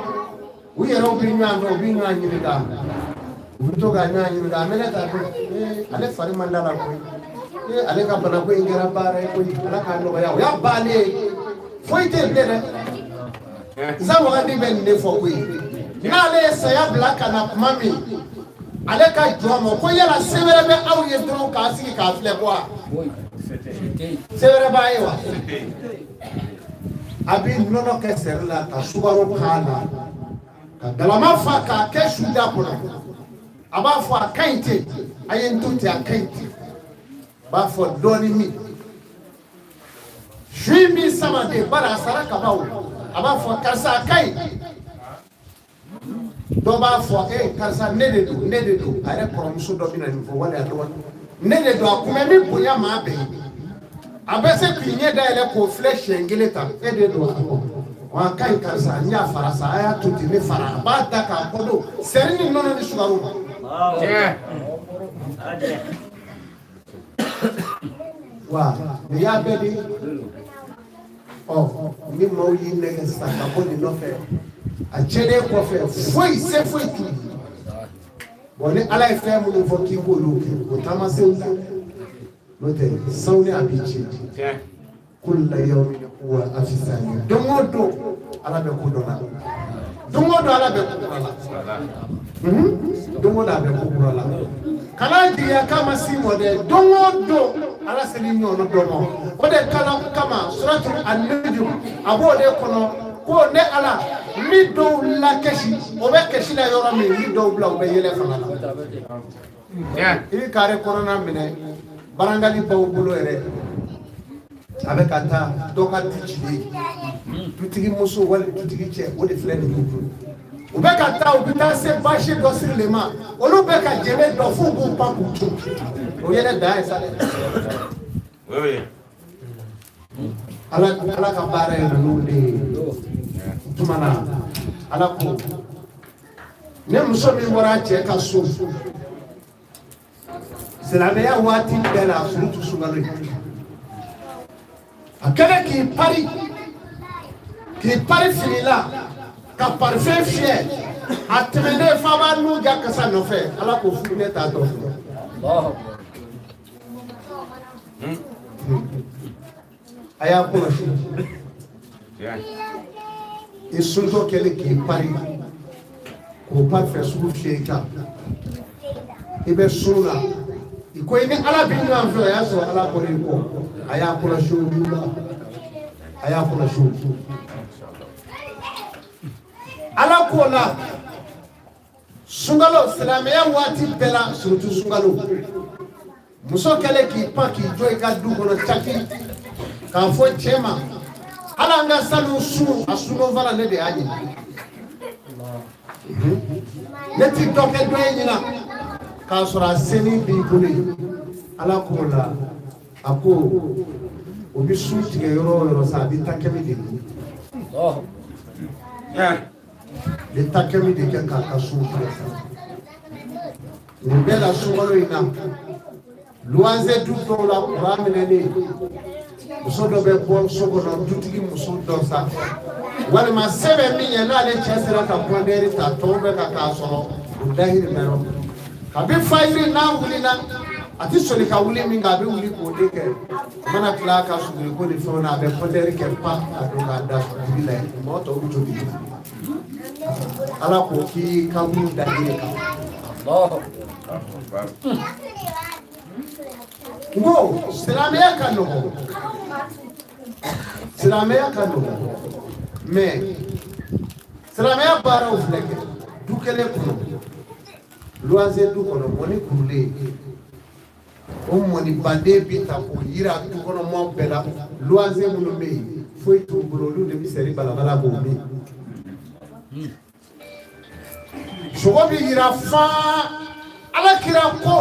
U yɛrɛw bɛ ɲɔgɔn dɔn, u bɛ ɲɔgɔn ɲininka, u bɛ to ka ɲɔgɔn ɲininka. A mɛnɛ ta don, ee, ale fari man d'a la koyi, ee, ale ka banako in kɛra baara ye koyi, Ala k'a nɔgɔya. O y'a bannen ye, foyi tɛ yen bilen dɛ. Nsa wagati bɛ nin de fɔ koyi. N'ale ye saya bila ka na tuma min, ale ka jɔn ma ko yala se wɛrɛ bɛ aw ye dɔrɔn k'a sigi k'a filɛ ko wa se wɛrɛ b'a ye wa? A bɛ nɔnɔ kɛ sɛri la ka sukaro k'a la ka galama fa k'a kɛ su da kɔnɔ. A b'a fɔ a ka ɲi ten, a ye n to ten, a ka ɲi ten. A b'a fɔ dɔɔnin min su in b'i sama de, bari a sara kaban o. A b'a fɔ karisa a ka ɲi. Dɔ b'a fɔ e karisa ne de don, ne de don. A yɛrɛ kɔrɔmuso dɔ bɛ na nin fɔ wali a dɔgɔnin, ne de don. A kunbɛ min bonya maa bɛɛ ye, a bɛ se k'i ɲɛ dayɛlɛ k'o filɛ siɲɛ kelen tan, e de don. A ko wa a ka ɲi karisa, n y'a fara sa, a y'a to ten, ne fara. A b'a da k'a kɔ don sɛri ni nɔnɔ ni sukaro ma. Wa nin y'a bɛɛ de ye. Ɔ, ni maaw y'i nɛgɛ sisan ka bɔ nin nɔfɛ, a cɛlen kɔfɛ, foyi se foyi t'u ye. Bɔn, ni Ala ye fɛn minnu fɔ k'i k'olu kɛ, o taamasenw ta, n'o tɛ sawuni a b'i tiɲɛ. Kulla yawmin huwa fi sani. Don o don Ala bɛ ko dɔ la, don o don Ala bɛ ko kura la, don o don a bɛ ko kura la. Kana jigiya k'a ma s'i mɔ dɛ, don o don Ala seli ɲɔgɔn dɔ ma. O de kala kama suratu an-Nujum, a b'o de kɔnɔ ko ne Ala n bɛ dɔw la kɛsi, o bɛ kɛsi la yɔrɔ min, n bɛ dɔw bila u bɛ yɛlɛ fana la. I bɛ kare kɔnɔna minɛ, barangali b'aw bolo yɛrɛ, a bɛ ka taa dɔ ka du cilen, dutigi muso wali dutigi cɛ, o de filɛ nin y'u bolo. U bɛ ka taa, u bɛ taa se basi dɔ sirilen ma, olu bɛ ka jɛnɛ dɔ f'u b'u pan k'u cun, o yɛrɛ dan ye sa dɛ. Ala ka baara ye ninnu de ye. Tuma na Ala ko ne muso min bɔra a cɛ ka so silamɛya waati bɛɛ la, surutu sunkalo ye, a kɛlen k'i pari fini la ka parfum fiyɛ, a tɛmɛnen f'a b'a nun ja kasa nɔfɛ, Ala k'o futinɛ t'a tɔ filɛ. A y'a kɔlɔsi, i suntɔ kɛlen k'i pari k'o parfum sugu fiyɛ i kan, i bɛ sun na, i ko i ni Ala bɛ ɲɔgɔn fɛ, o y'a sɔrɔ Ala bɔra i kɔ. A y'a kɔlɔsi olu la, a y'a kɔlɔsi olu. Ala k'o la. Sunkalo, silamɛya waati bɛɛ la, surtout sunkalo, muso kɛlen k'i pan k'i jɔ i ka du kɔnɔ caki k'a fɔ cɛ ma, hali an ka sanu sun a sunɔ fana, ne de y'a ɲini, ne ti dɔ kɛ dɔ ye ɲina k'a sɔrɔ a seni b'i bolo yen. Ala k'o la, a ko o bɛ sun tigɛ yɔrɔ o yɔrɔ sa, a bɛ takɛmi de ɲini, bɛ takɛmi de kɛ k'a ka sun tigɛ sa. Nin bɛɛ la, sunkalo in na, luwanze du dɔw la, kuran minɛnen, muso dɔ bɛ bɔ so kɔnɔ, dutigi muso dɔ sa, walima se bɛ min ye, n'ale cɛ sera ka compteur ta, tɔw bɛ ka k'a sɔrɔ o dahirimɛ yɔrɔ. Kabi fajiri n'a wulila, a ti sɔli ka wuli min kɛ, a bɛ wuli k'o de kɛ. A mana tila a ka suguri ko ni fɛnw na, a bɛ compteur kɛ pa ka don k'a da dibi la yen, mɔgɔ tɔw bɛ tobi. Ala ko k'i ka wuli da yiri kan. N ko silamɛya ka nɔgɔ, silamɛya ka nɔgɔ, mais silamɛya baaraw filɛ kɛ du kelen kɔnɔ, luwanze du kɔnɔ, mɔni kurulen, o mɔnibanden bi ta k'o yira du kɔnɔ mɔɔ bɛɛ la. Luwanze minnu bɛ yen, foyi t'u bolo, olu de bɛ seri balabala k'o min. Sogo bi yira fan. Ala kira ko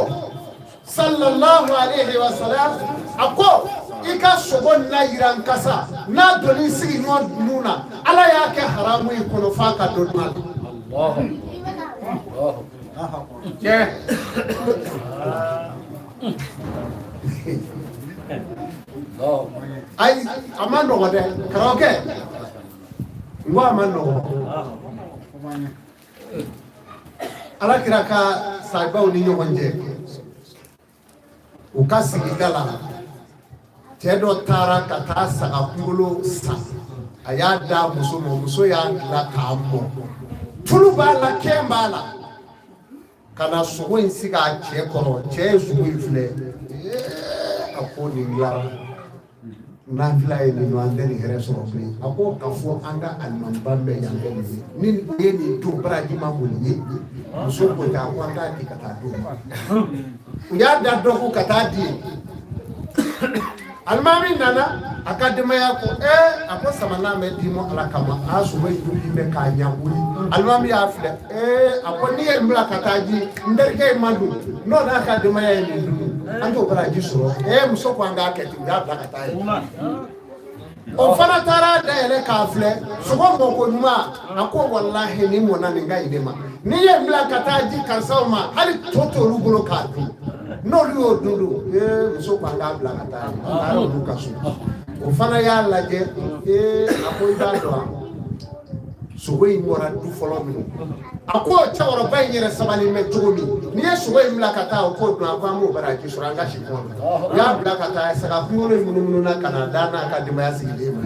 sallallahu alaihi wa sallam, a ko i ka sogo na yira n kasa n'a donni sigiɲɔgɔn nun na, Ala y'a kɛ haramu i kɔnɔ f'a ka dɔ dun a la. Tiɲɛ. Ayi, a ma nɔgɔ dɛ, karamɔgɔkɛ. N ko a ma nɔgɔ. Ala kira ka sahibaw ni ɲɔgɔn cɛ, u ka sigida la, cɛ dɔ taara ka taa saga kunkolo san, a y'a d'a muso ma, muso y'a dilan k'a mɔ, tulu b'a la, kɛn b'a la, ka na sogo in sigi a cɛ kɔrɔ. Cɛ ye sogo in filɛ, a ko nin dilara nafila ye, nin an tɛ nin hɛrɛ sɔrɔ bilen. A ko ka fɔ an ka alimamiba bɛ yan, ni ye nin to baraji ma boli ye. Muso ko ten, a ko an k'a di ka taa d'u ma. U y'a da dɔ kun ka taa di. Alimami nana, a ka denbaya ko ee, a ko samanan bɛ di ma Ala kama, a sogo in tobi bɛ k'a ɲa koyi. Alimami y'a filɛ, ee, a ko n'i ye n bila ka taa ji n terikɛ in ma dun, n'o n'a ka denbaya ye nin dun, an t'o baraji sɔrɔ. Ee, muso ko an k'a kɛ ten, u y'a bila ka taa yen. O fana taara dayɛlɛ k'a filɛ, sogo mɔko ɲuman. A ko walahi, nin mɔna, nin ka ɲi ne ma. N'i ye n bila ka taa ji karisaw ma, hali to t'olu bolo k'a dun, n'olu y'o dun dun. Ee, muso ko an k'a bila ka taa yen. A taara olu ka so, o fana y'a lajɛ, ee, a ko i b'a dɔn wa, sogo in bɔra du fɔlɔ min, a ko cɛkɔrɔba in yɛrɛ sabali bɛ cogo min, n'i ye sogo in bila ka taa o k'o dun, a ko an b'o baraji sɔrɔ, an ka si kɔnɔ. U y'a bila ka taa, saga kunkolo in munumunu na ka na da n'a ka denbaya sigilen ma.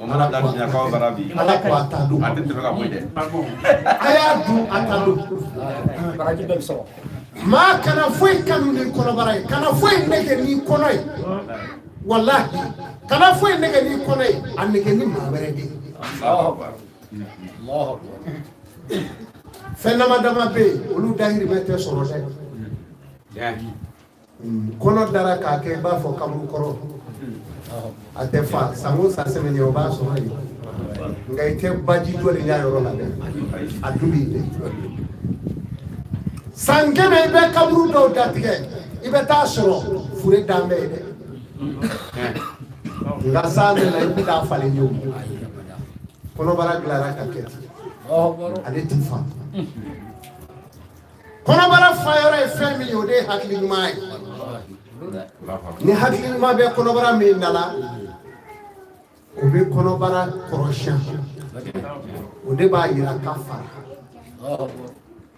O mana da tiɲɛ bara bi. Ala ko a ta don. A tɛ tɛmɛ ka bɔ yen dɛ. A y'a dun, a ta don. Baraji bɛɛ bɛ sɔrɔ. Maa kana foyi kanu ni kɔnɔbara ye, kana foyi nege ni kɔnɔ ye, walahi kana foyi nege ni kɔnɔ ye, a nege ni maa wɛrɛ de ye. Fɛn dama dama bɛ yen, olu dahirimɛ tɛ sɔrɔ dɛ. Kɔnɔ dara k'a kɛ i b'a fɔ kaburu kɔrɔ, a tɛ fa. San o san sɛmɛɲɛ o b'a sɔrɔ yen, nka i tɛ baji jɔlen y'a yɔrɔ la dɛ, a dun b'i dɛ. San 100 i bɛ kaburu dɔw datigɛ, i bɛ taa sɔrɔ fure dan bɛ yen dɛ, nka san nana i bɛ taa falen ye o. Kɔnɔbara dilanra ka kɛ ten, ale ti fa. Kɔnɔbara fa yɔrɔ ye fɛn min ye, o de ye hakili ɲuman ye. Ni hakili ɲuman bɛ kɔnɔbara min da la, o bɛ kɔnɔbara kɔrɔsiyɛn, o de b'a yira k'a fara.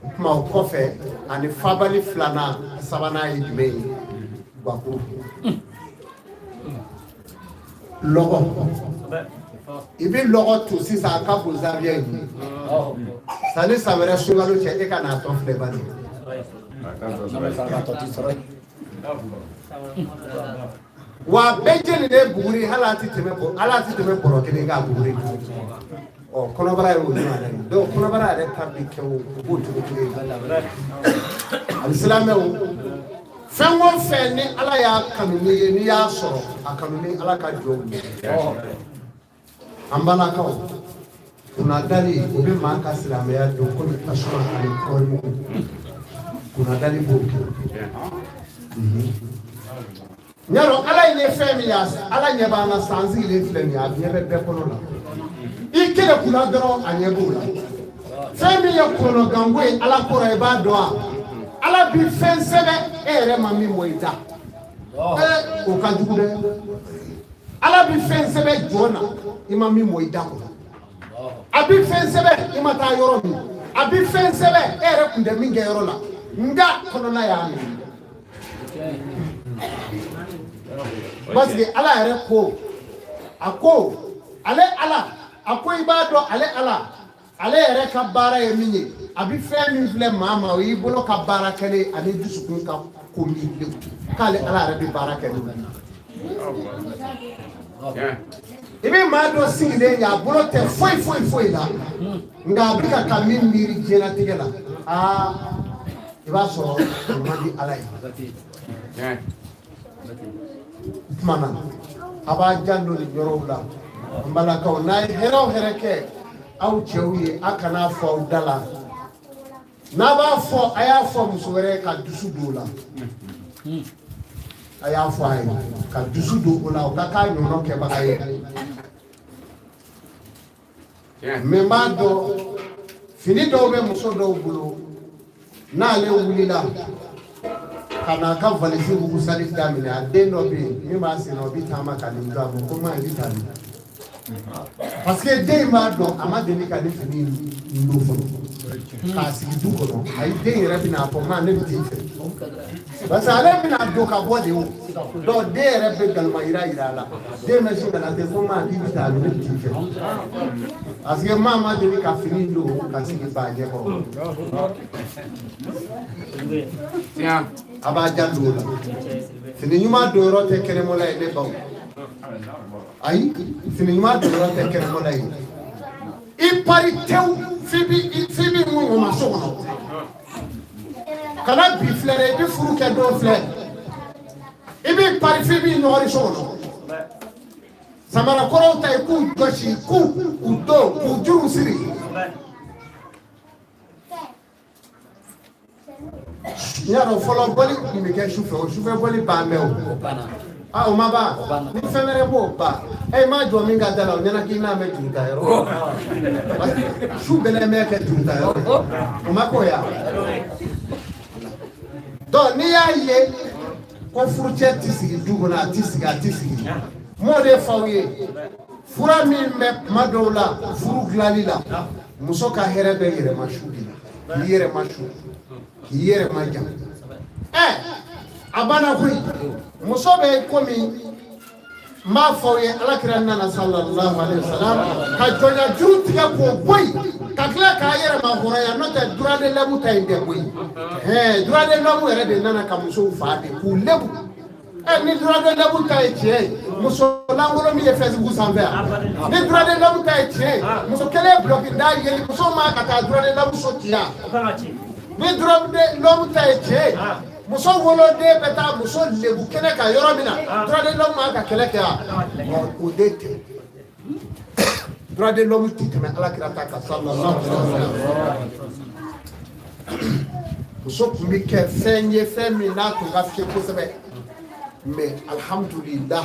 O tuma o kɔfɛ, ani fabali filanan sabanan ye jumɛn ye? Guwakuru, lɔgɔ. I bɛ lɔgɔ tu sisan, a ka bon zawiya in ye. Sanni san wɛrɛ sunkalo cɛ, e ka n'a tɔ filɛ bani. Wa a bɛɛ jeninen buguri, hali a ti tɛmɛ bɔrɔ kelen kan buguri. Ɔ kɔnɔbara ye o ɲɔgɔn ye, donc kɔnɔbara yɛrɛ ta bi kɛ o b'o cogo kelen ye. Alisilamɛw, fɛn o fɛn ni Ala y'a kanu n'i ye, n'i y'a sɔrɔ, a kanu ni Ala ka jɔnw ye. An balakaw, kunnadali o bɛ maa ka silamɛya don komi tasuma ani kɔɔri mugu. Kunnadali b'o kɛ. N y'a dɔn Ala ye fɛn min ye, Ala ɲɛ b'an na sisan, an sigilen filɛ nin ye, a ɲɛ bɛ bɛɛ kɔnɔ la. I kelen kunna dɔrɔn, a ɲɛ b'o la. Fɛn min ye kɔnɔganko ye Ala kɔrɔ, i b'a dɔn wa? Ala bi fɛn sɛbɛn e yɛrɛ ma min bɔ i da. Ee, o ka jugu dɛ. Ala bi fɛn sɛbɛn jɔn na i ma min bɔ i da kɔnɔ. A bi fɛn sɛbɛn i ma taa yɔrɔ min. A bi fɛn sɛbɛn e yɛrɛ kun tɛ min kɛ yɔrɔ la, nka kɔnɔna y'a minɛ. Parce que Ala yɛrɛ ko, a ko ale Ala, a ko i b'a dɔn ale Ala, ale yɛrɛ ka baara ye min ye, a bɛ fɛn min filɛ maa ma, o y'i bolo ka baara kɛlen ani dusukun ka ko miirilenw, k'ale Ala yɛrɛ bɛ baara kɛ n'o ye. I bɛ maa dɔ sigilen ye, a bolo tɛ foyi foyi foyi la, nka a bɛ ka min miiri diɲɛlatigɛ la, aa, i b'a sɔrɔ o man di Ala ye. O tuma na a b'a janto nin yɔrɔw la. N balakaw, n'a ye hɛrɛ o hɛrɛ kɛ aw cɛw ye, a kana fɔ aw da la. N'a b'a fɔ, a y'a fɔ muso wɛrɛ ka dusu don o la. A y'a fɔ a ye ka dusu don o la, o ka k'a ɲɔgɔn kɛbaga ye. Mɛ n b'a dɔn fini dɔw bɛ muso dɔw bolo, n'ale wulila ka n'a ka valisi wugusali daminɛ, a den dɔ bɛ yen min b'a sen na, o bɛ taama ka nin don a ma ko ma i bɛ taa min, parce que den in b'a dɔn a ma deli ka nin fini in don fɔlɔ k'a sigi du kɔnɔ. Ayi, den yɛrɛ bɛna a fɔ ma ne bɛ t'i fɛ, parce que ale bɛna don ka bɔ de o. Donc den yɛrɛ bɛ galama yira yira a la, den bɛ sin ka na ten ko ma k'i bɛ taa ne bɛ t'i fɛ, parce que maa ma deli ka fini don ka sigi ba ɲɛkɔrɔ. A b'a janto o la. Fini ɲuman don yɔrɔ tɛ kɛnɛmɔla ye, ne baw. Ayi, fini ɲuman don yɔrɔ tɛ kɛnɛmɔla ye. I pari tewu f'i bi ŋɔŋɔma so kɔnɔ. Kana bi filɛ dɛ, i bɛ furu kɛ don filɛ, i b'i pari f'i b'i ɲɔgɔri so kɔnɔ. Samarakɔrɔw ta, i k'u jɔsi, k'u u don, k'u juruw siri. N y'a dɔn fɔlɔ bɔli tun bɛ kɛ sufɛ, o sufɛ bɔli ban bɛ o. A o ma ban, ni fɛn wɛrɛ b'o ban. E m'a jɔ min ka da la, o ɲɛna k'i n'a bɛ juru ta yɔrɔ. Su bɛlɛ bɛ kɛ juru ta yɔrɔ, o ma k'o ya. Donc n'i y'a ye ko furucɛ ti sigi du kɔnɔ, a ti sigi, a ti sigi. M'o de f'aw ye, fura min bɛ kuma dɔw la furu dilanli la, muso ka hɛrɛ bɛ yɛrɛma su de la, k'i yɛrɛ ma su, k'i yɛrɛ ma jan. Ɛ, a banna koyi. Muso bɛ komi n b'a fɔ aw ye, Ala kira nana sallallahu alaihi wasallam ka jɔnya juru tigɛ k'o bɔ yen, ka tila k'a yɛrɛ ma hɔrɔnya. N'o tɛ droit de l'homme ta in tɛ koyi. Ɛɛ, droit de l'homme yɛrɛ de nana ka musow fa de k'u lebu. Ɛ, ni droit de l'homme ta ye tiɲɛ ye, muso lankolon min ye Facebook sanfɛ yan, ni droit de l'homme ta ye tiɲɛ ye, muso kelen bloki da yeli, muso ma ka taa droit de l'homme so ci yan. Ni droit de l'homme ta ye tiɲɛ ye, muso woloden bɛ taa muso lebu kɛnɛ kan yɔrɔ min na, droit de l'homme man ka kɛlɛ kɛ yan. O de tɛ droit de l'homme ti tɛmɛ Ala kira ta kan sallallahu alaihi wasallam. Muso tun bɛ kɛ fɛn ye, fɛn min n'a tun ka fiyɛ kosɛbɛ, mais alhamdulillah,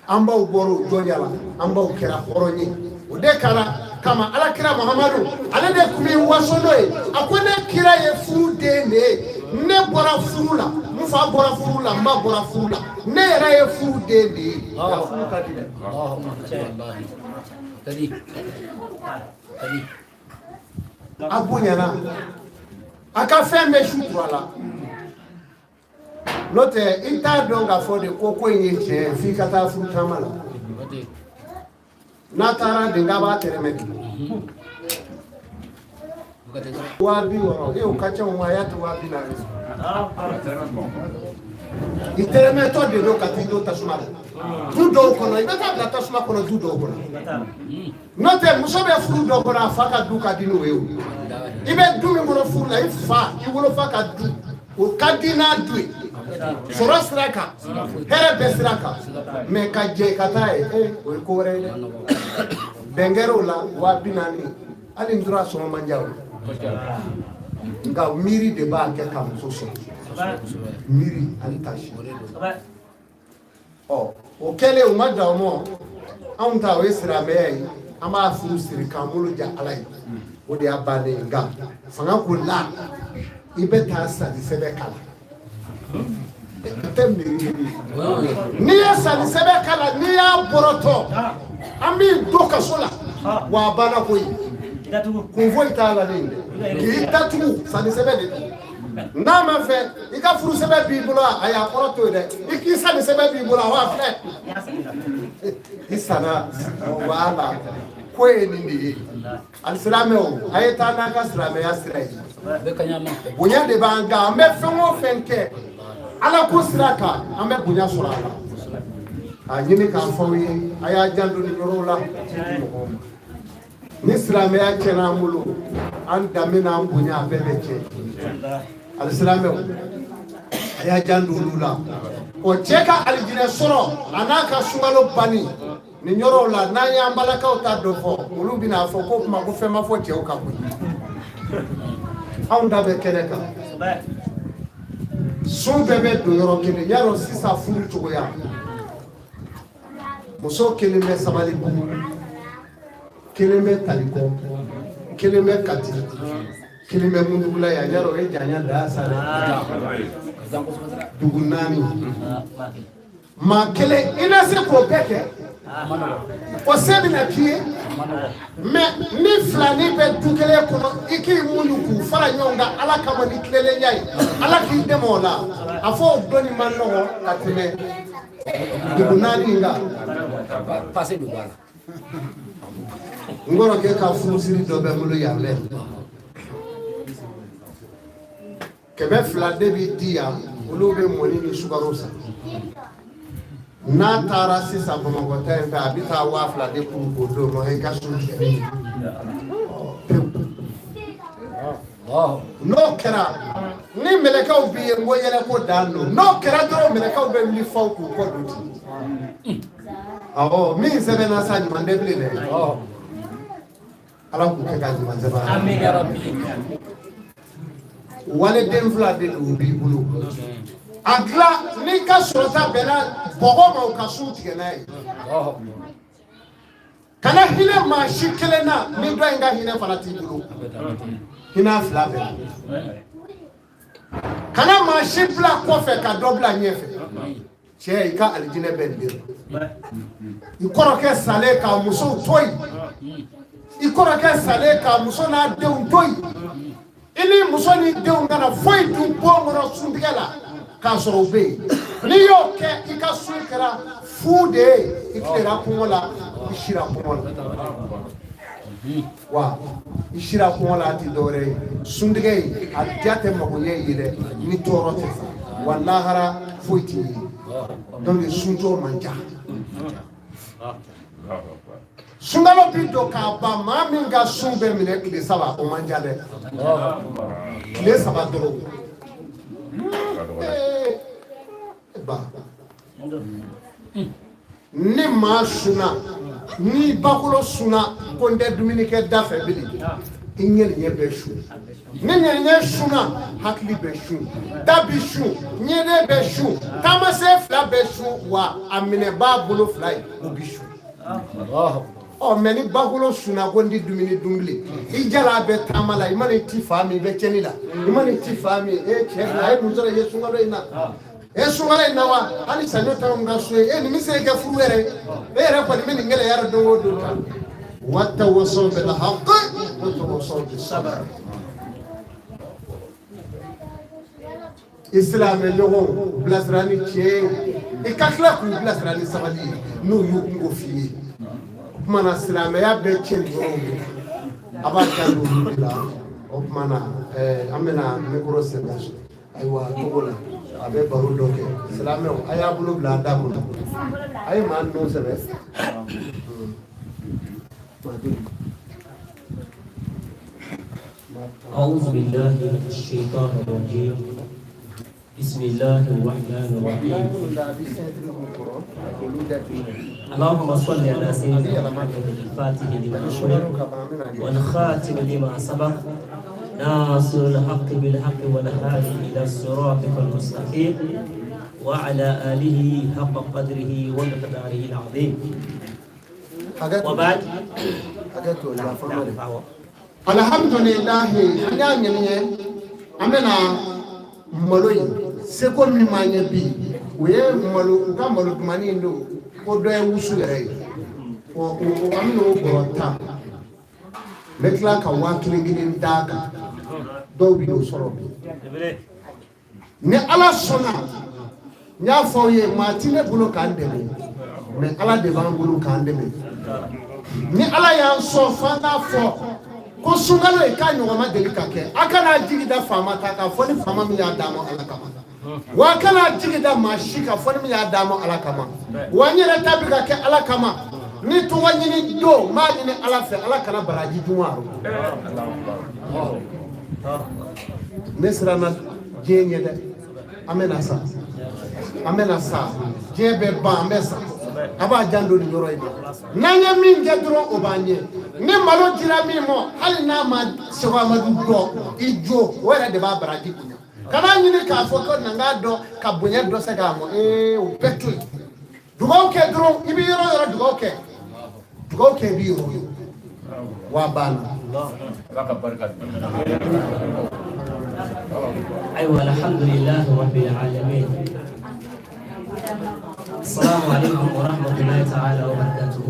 an baw bɔra o jɔnya la, an baw kɛra hɔrɔn ye. O de kɛra kama Ala kira Muhamadu, ale de tun bɛ waso n'o ye. A ko ne kira ye furu den de ye, ne bɔra furu la, n fa bɔra furu la, n ba bɔra furu la, ne yɛrɛ ye furu den de ye. Furu ka di dɛ. A bonyana, a ka fɛn bɛɛ sutura la. N'o tɛ i t'a dɔn k'a fɔ de ko ko in ye tiɲɛ ye f'i ka taa furu taama la. N'a taara de k'a b'a tɛrɛmɛ de 60,000, e o ka ca o ma, a y'a to 40,000. I tɛrɛmɛtɔ de don ka t'i don tasuma la du dɔw kɔnɔ, i bɛ taa bila tasuma kɔnɔ du dɔw kɔnɔ. N'o tɛ, muso bɛ furu dɔ kɔnɔ, a fa ka du ka di n'o ye. O i bɛ du min kɔnɔ furu la, i fa, i wolofa ka du, o ka di n'a du ye sɔrɔ sira kan, hɛrɛ bɛɛ sira kan. Mɛ ka jɛ ka taa ye, o ye ko wɛrɛ ye dɛ. Bɛn kɛra o la 40 000, hali n tora sɔngɔ man diya o. Nka miiri de b'a kɛ ka muso sɔrɔ, miiri ani tasi. Ɔ, o kɛlen, u ma dan o ma. Anw ta, o ye silamɛya ye, an b'a furu siri k'an bolo ja Ala ye, o de y'a bannen ye. Nka fanga ko la, i bɛ taa sali sɛbɛn kala, tɛ miiri. N'i ye sali sɛbɛn kala, n'i y'a bɔrɔtɔ, an b'i don kaso la. Wa a banna koyi, kun foyi t'a la ne k'i datugu. Sali sɛbɛn de don. N'a ma fɛ, i ka furu sɛbɛn b'i bolo, a y'a kɔrɔ to yen dɛ. I k'i sali sɛbɛn b'i bolo, a filɛ, i sanna. Wala ko ye nin de ye. Alisilamɛw, a ye taa n'a ka silamɛya sira ye. Bonya de b'an kan. An bɛ fɛn o fɛn kɛ Ala ko sira kan, an bɛ bonya sɔrɔ a la. A ɲini k'a fɔ aw ye, a y'a janto nin yɔrɔw la. Ni silamɛya tiɲɛna an bolo, an danbe n'an bonya, a bɛɛ bɛ tiɲɛ. Alisilamɛw, a y'a janto olu la. O cɛ ka alijinɛ sɔrɔ, a n'a ka sunkalo banni nin yɔrɔw la, n'an y'an balakaw ta dɔ fɔ, olu bɛna fɔ ko kuma ko fɛn ma fɔ cɛw ka koyi. Anw ta bɛ kɛnɛ kan, sun bɛɛ bɛ don yɔrɔ kelen. Yarɔ, sisan furu cogoya, muso kelen bɛ Sabalibugu, kelen bɛ Talikɔ, kelen bɛ Kati, kelen bɛ Mundugula yan. Yarɔ, o ye janya da sa dɛ. Dugu naani, maa kelen, i na se k'o bɛɛ kɛ, o se bɛna k'i ye. Mɛ ni filani bɛ du kelen kɔnɔ, i k'i muɲu k'u fara ɲɔgɔn kan Ala kama ni tilennenya ye, Ala k'i dɛmɛ o la. A fɔ o dɔnni man nɔgɔ ka tɛmɛ dugu naani in kan. N kɔrɔkɛ ka furusiri dɔ bɛ n bolo yan dɛ. 200 de bɛ di yan, olu bɛ mɔni ni sukaro san. N'a taara sisan Bamakɔ ta in fɛ, a bɛ taa 2000 de kuru k'o d'o ma. I ka sun tigɛ pewu. N'o kɛra, ni mɛlɛkɛw b'i ye, n ko yɛlɛ ko dan don. N'o kɛra dɔrɔn, mɛlɛkɛw bɛ wuli faw k'u kɔ don ten. Awɔ, min sɛbɛnna sa, ɲuman tɛ bilen dɛ. Ala k'u kɛ ka ɲuman sɛbɛn. Waliden fila de don, b'i bolo, a dilan n'i ka sɔrɔta bɛnna bɔgɔ ma, o ka sun tigɛ n'a ye. Kana hinɛ maa si kelen na ni dɔ in ka hinɛ fana t'i bolo. Hinɛ fila bɛɛ. Kana maa si bila kɔfɛ ka dɔ bila ɲɛfɛ. Cɛ, i ka alijinɛ bɛ nin de la. I kɔrɔkɛ salen k'a musow to yen, i kɔrɔkɛ salen k'a muso n'a denw to yen, i ni muso ni denw kana foyi dun bon kɔnɔ suntigɛ la k'a sɔrɔ u bɛ yen. N'i y'o kɛ, i ka sun kɛra fu de ye. I tilera kɔngɔ la, i sira kɔngɔ la. Wa i sira kɔngɔ la, a ti dɔwɛrɛ ye. Suntigɛ ye, a diya tɛ magoɲɛ ye dɛ, ni tɔɔrɔ tɛ. Wa lahara foyi t'i ye. Donc suncɔ man ca. Sunkalo bi don k'a ban, maa min ka sun bɛ minɛ tile 3, o man ca dɛ. Tile 3 dɔrɔn. Ba, ni maa sunna, ni bakolo sunna ko n tɛ dumuni kɛ da fɛ bilen, i ŋɛniɲɛ bɛ sun. Ni ŋɛniɲɛ sunna, hakili bɛ sun, da bi sun, ɲɛden bɛ sun, taamasen fila bɛ sun, wa a minɛbaa bolo fila ye, o bi sun. Ɔ, mɛ ni bakolo sunna ko n tɛ dumuni dun bilen, i jala bɛ taama la, i mana i ti fa min, i bɛ tiɲɛni la. I mana i ti fa min, e cɛ, a ye mun sɔrɔ i ye sunkalo in na? E sunkalo in na wa, hali saɲɔ t'anw ka so ye. E nin bɛ se kɛ furu yɛrɛ ye? E yɛrɛ kɔni bɛ nin gɛlɛya yɛrɛ don o don tan. Watawasaw bil haqqi watawasaw bis sabr. I silamɛ ɲɔgɔnw bilasira ni tiɲɛ ye, i ka tila k'u bilasira ni sabali ye n'u y'u kunko f'i ye. O tuma na, silamɛya bɛ tiɲɛ nin yɔrɔw de la. A b'a janto olu de la. O tuma na, an bɛna micro sɛbɛn. Ayiwa tɔgɔ la a bɛ baro dɔ kɛ. Silamɛw, a y'a bolo bila a da kunna, a ye maa ninnu sɛbɛn. Maa joli? أعوذ بالله من الشيطان الرجيم بسم الله الرحمن الرحيم. اللهم صل على سيدنا محمد الفاتح لما أغلق والخاتم لما سبق ناصر الحق بالحق والهادي إلى صراطك المستقيم وعلى آله حق قدره ومقداره العظيم. وبعد. Hakɛ to, yafa ma de. Alhamdulilahi, an y'a ɲini, an bɛna malo in seko min m'an ye bi, o ye malo, u ka malo dumanni in don ko dɔ ye wusu yɛrɛ ye. O an bɛna o bɔrɔ 10, n bɛ tila ka 1000 kelen d'a kan. Dɔw bɛ n'o sɔrɔ bi ni Ala sɔnna. N y'a fɔ aw ye, maa ti ne bolo k'an dɛmɛ, mais Ala de b'an bolo k'an dɛmɛ. Ni Ala y'an sɔn, f'an k'a fɔ ko sunkalo ye k'a ɲɔgɔn ma deli ka kɛ. A kana jigi da faama ta kan fɔ ni faama min y'a d'a ma Ala kama, wa a kana jigi da maa si kan fɔ ni min y'a d'a ma Ala kama. Wa n yɛrɛ ta bɛ ka kɛ Ala kama. Ni tɔgɔ ɲini don, n b'a ɲini Ala fɛ, Ala kana baraji dun. A ne siranna diɲɛ ɲɛ dɛ. An bɛna sa, an bɛna sa, diɲɛ bɛ ban, an bɛ sa. A b'a janto nin yɔrɔ in na. N'an ye min kɛ dɔrɔn, o b'an ɲɛ. Ni malo dira min ma, hali n'a ma Seko Amadu dɔn, i jo, o yɛrɛ de b'a baraji bonya. Kana ɲini k'a fɔ ko na n k'a dɔn ka bonya dɔ se k'a ma. Ee, o bɛɛ to yen. Dugawu kɛ dɔrɔn. I bɛ yɔrɔ o yɔrɔ, dugawu kɛ, dugawu kɛ, i bɛ yɔrɔ o yɔrɔ wa banna. أيوة، الحمد لله رب العالمين. السلام عليكم ورحمة الله تعالى وبركاته.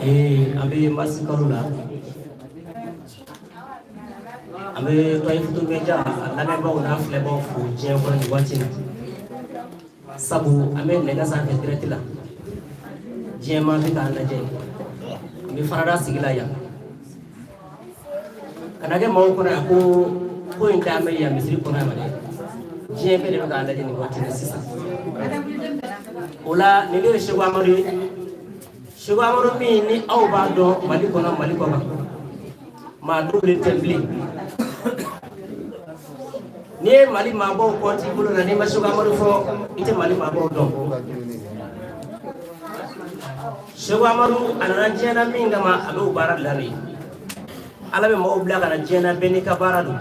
Ee, an bɛ masikalo la, an bɛ Tɔyifutu Media a lamɛnbaaw n'a filɛbaaw fo diɲɛ kɔnɔ nin waati in na, sabu an bɛ nɛgɛ sanfɛ direct la, diɲɛ maa bɛ k'an lajɛ. An bɛ farada sigi la yan kana kɛ maaw kɔnɔ yan ko ko in tɛ an bɛ yan misiri kɔnɔ yan dɛ. Diɲɛ bɛɛ de bɛ k'an lajɛ nin waati in na sisan. O la, nin de ye Seko Amadu ye, Seko Amadu min ni aw b'a dɔn Mali kɔnɔ, Mali kɔ kan, maa dogolen tɛ bilen. N'i ye Mali maabaw kɔ t'i bolo la, n'i ma Seko Amadu fɔ, i tɛ Mali maabaw dɔn. Seko Amadu, a nana diɲɛ na min kama, a bɛ o baara de la bi. Ala bɛ maaw bila ka na diɲɛ na, bɛɛ n'i ka baara don.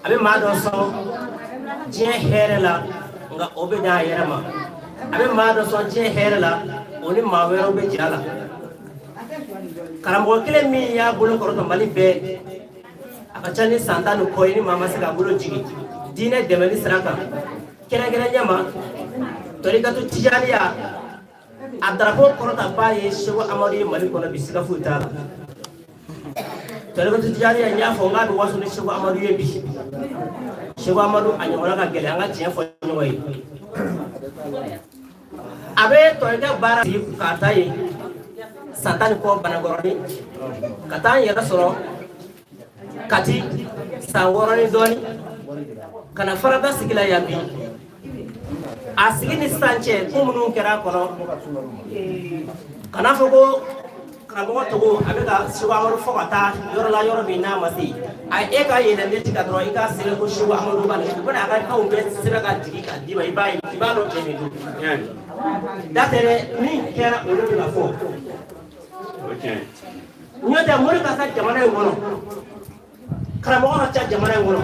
A bɛ maa dɔ sɔn diɲɛ hɛrɛ la, nka o bɛ dan a yɛrɛ ma. A bɛ maa dɔ sɔn diɲɛ hɛrɛ la, o ni maa wɛrɛw bɛ jɛ a la. Karamɔgɔ kelen min y'a bolo kɔrɔtɔ Mali bɛɛ, a ka ca ni san 10 ni kɔ ye, ni maa ma se k'a bolo jigin diinɛ dɛmɛli sira kan, kɛrɛnkɛrɛnya ma tɔrikatu tijaniya, a darapo kɔrɔtaba ye Seko Amadu ye Mali kɔnɔ bi, siga foyi t'a la. Tɔrikatu tijaniya, n y'a fɔ n k'a bɛ waso ni Seko Amadu ye bi. Seko Amadu a ɲɔgɔnna ka gɛlɛn, an ka tiɲɛ fɔ ɲɔgɔn ye. A bɛ tɔrika baara sigi k'a ta yen san 10 ni kɔ Banakɔrɔni, ka taa n yɛrɛ sɔrɔ Kati san 6 ni dɔɔni, ka na farada sigi la yan bi. A sigi ni sisan cɛ, ko minnu kɛra a kɔnɔ, kana fɔ ko karamɔgɔ Togo a bɛ ka Seko Amadu fɔ ka taa yɔrɔ la, yɔrɔ min n'a ma se a e ka yɛlɛ ne ti ka dɔrɔn, i ka sɛbɛn ko Seko Amadu b'a la, u bɛna a ka fɛnw bɛɛ sɛbɛn ka jigin ka d'i ma, i b'a ye, i b'a dɔn cɛ min don da tɛ dɛ. Min kɛra, olu bɛ ka fɔ. N'o tɛ, mori ka taa jamana in kɔnɔ, karamɔgɔ ka ca jamana in kɔnɔ,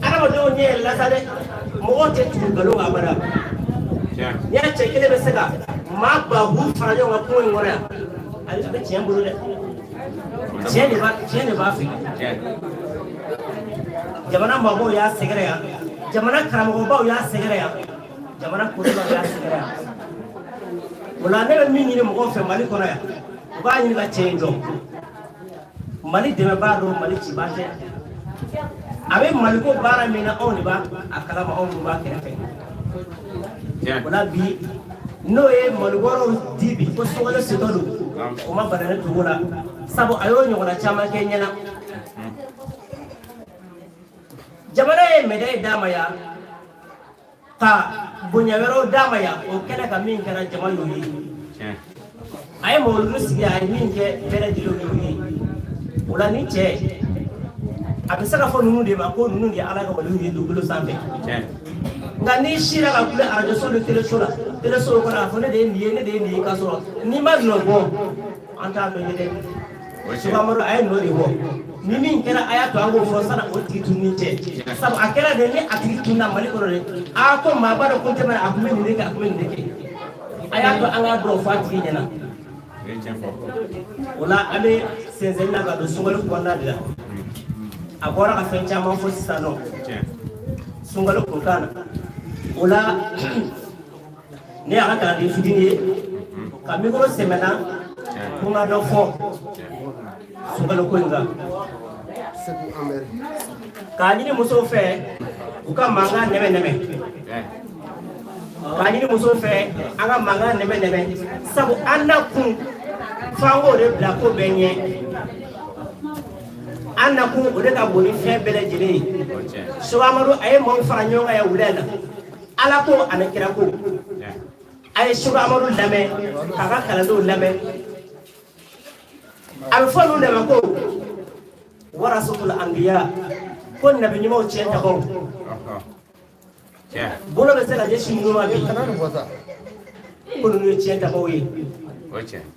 adamadenw ɲɛ yɛlɛla sa dɛ. Mɔgɔw tɛ tugu nkalon kan abada. N'i y'a cɛ kelen bɛ se ka maa ba bu fara ɲɔgɔn kan kungo in kɔnɔ yan, ale bɛ tiɲɛ bolo dɛ. Tiɲɛ de b'a fɛ. Jamana maabaw y'a sɛgɛrɛ yan, jamana karamɔgɔbaw y'a sɛgɛrɛ yan, jamana kodɔnnaw y'a sɛgɛrɛ yan. O la, ne bɛ min ɲini mɔgɔw fɛ Mali kɔnɔ yan, u b'a ɲini ka cɛ in dɔn. Mali dɛmɛbaa don, Mali cibaa tɛ. A bɛ Maliko baara min na, anw de b'a a kalama, anw minnu b'a kɛrɛfɛ. O la bi, n'o ye malobɔrɔw di bi ko sunkalo setɔ don, o ma bana ne Togo la, sabu a y'o ɲɔgɔnna caman kɛ ɲɛna. Jamana ye médaille d'a ma yan, ka bonya wɛrɛw d'a ma yan, o kɛnɛ ka min kɛra jama y'o ye. A ye mawuludu sigi, a ye min kɛ bɛɛ lajɛlen y'o ye. O la ni cɛ, a bɛ se ka fɔ ninnu de ma ko ninnu de ye Ala ka waliw ye dugukolo sanfɛ. Nka n'i sira ka kule arajoso ni teleso la, teleso kɔnɔ, a fɔ ne de ye nin ye, ne de ye nin ye, k'a sɔrɔ n'i ma nɔ bɔ, an t'a dɔn ye dɛ. Sumaworo a ye nɔ de bɔ. Ni min kɛra, a y'a to an k'o fɔ sani o tigi tununi cɛ, sabu a kɛra de ni a tigi tununa Mali kɔnɔ de, aa ko maaba dɔ kun tɛmɛna, a tun bɛ nin de kɛ, a tun bɛ nin de kɛ. A y'a to an k'a dɔn fɔ a tigi ɲɛna. O la an bɛ sɛnsɛnni na ka don sunkalo kɔnɔna de la. A bɔra ka fɛn caman fɔ sisan nɔ sunkalo kunkan na. O la ne y'a ka kalanden fitinin ye ka micro sɛmɛna ko n ka dɔ fɔ sunkalo ko in kan, k'a ɲini musow fɛ u ka mankan nɛmɛ nɛmɛ, k'a ɲini musow fɛ an ka mankan nɛmɛ nɛmɛ, sabu an na kun f'an k'o de bila ko bɛɛ ɲɛ. An na kun o de ka bon ni fɛn bɛɛ lajɛlen ye. Seko Amadu a ye maaw fara ɲɔgɔn kan yan wula in na, Ala ko ani kira ko. A ye Seko Amadu lamɛn k'a ka kalandenw lamɛn. A bɛ fɔ ninnu de ma ko warasatul anbiya, ko nabi ɲumanw tiɲɛ tabaw. Bolo bɛ se ka ɲɛsin ninnu ma bi ko ninnu ye tiɲɛ tabaw ye.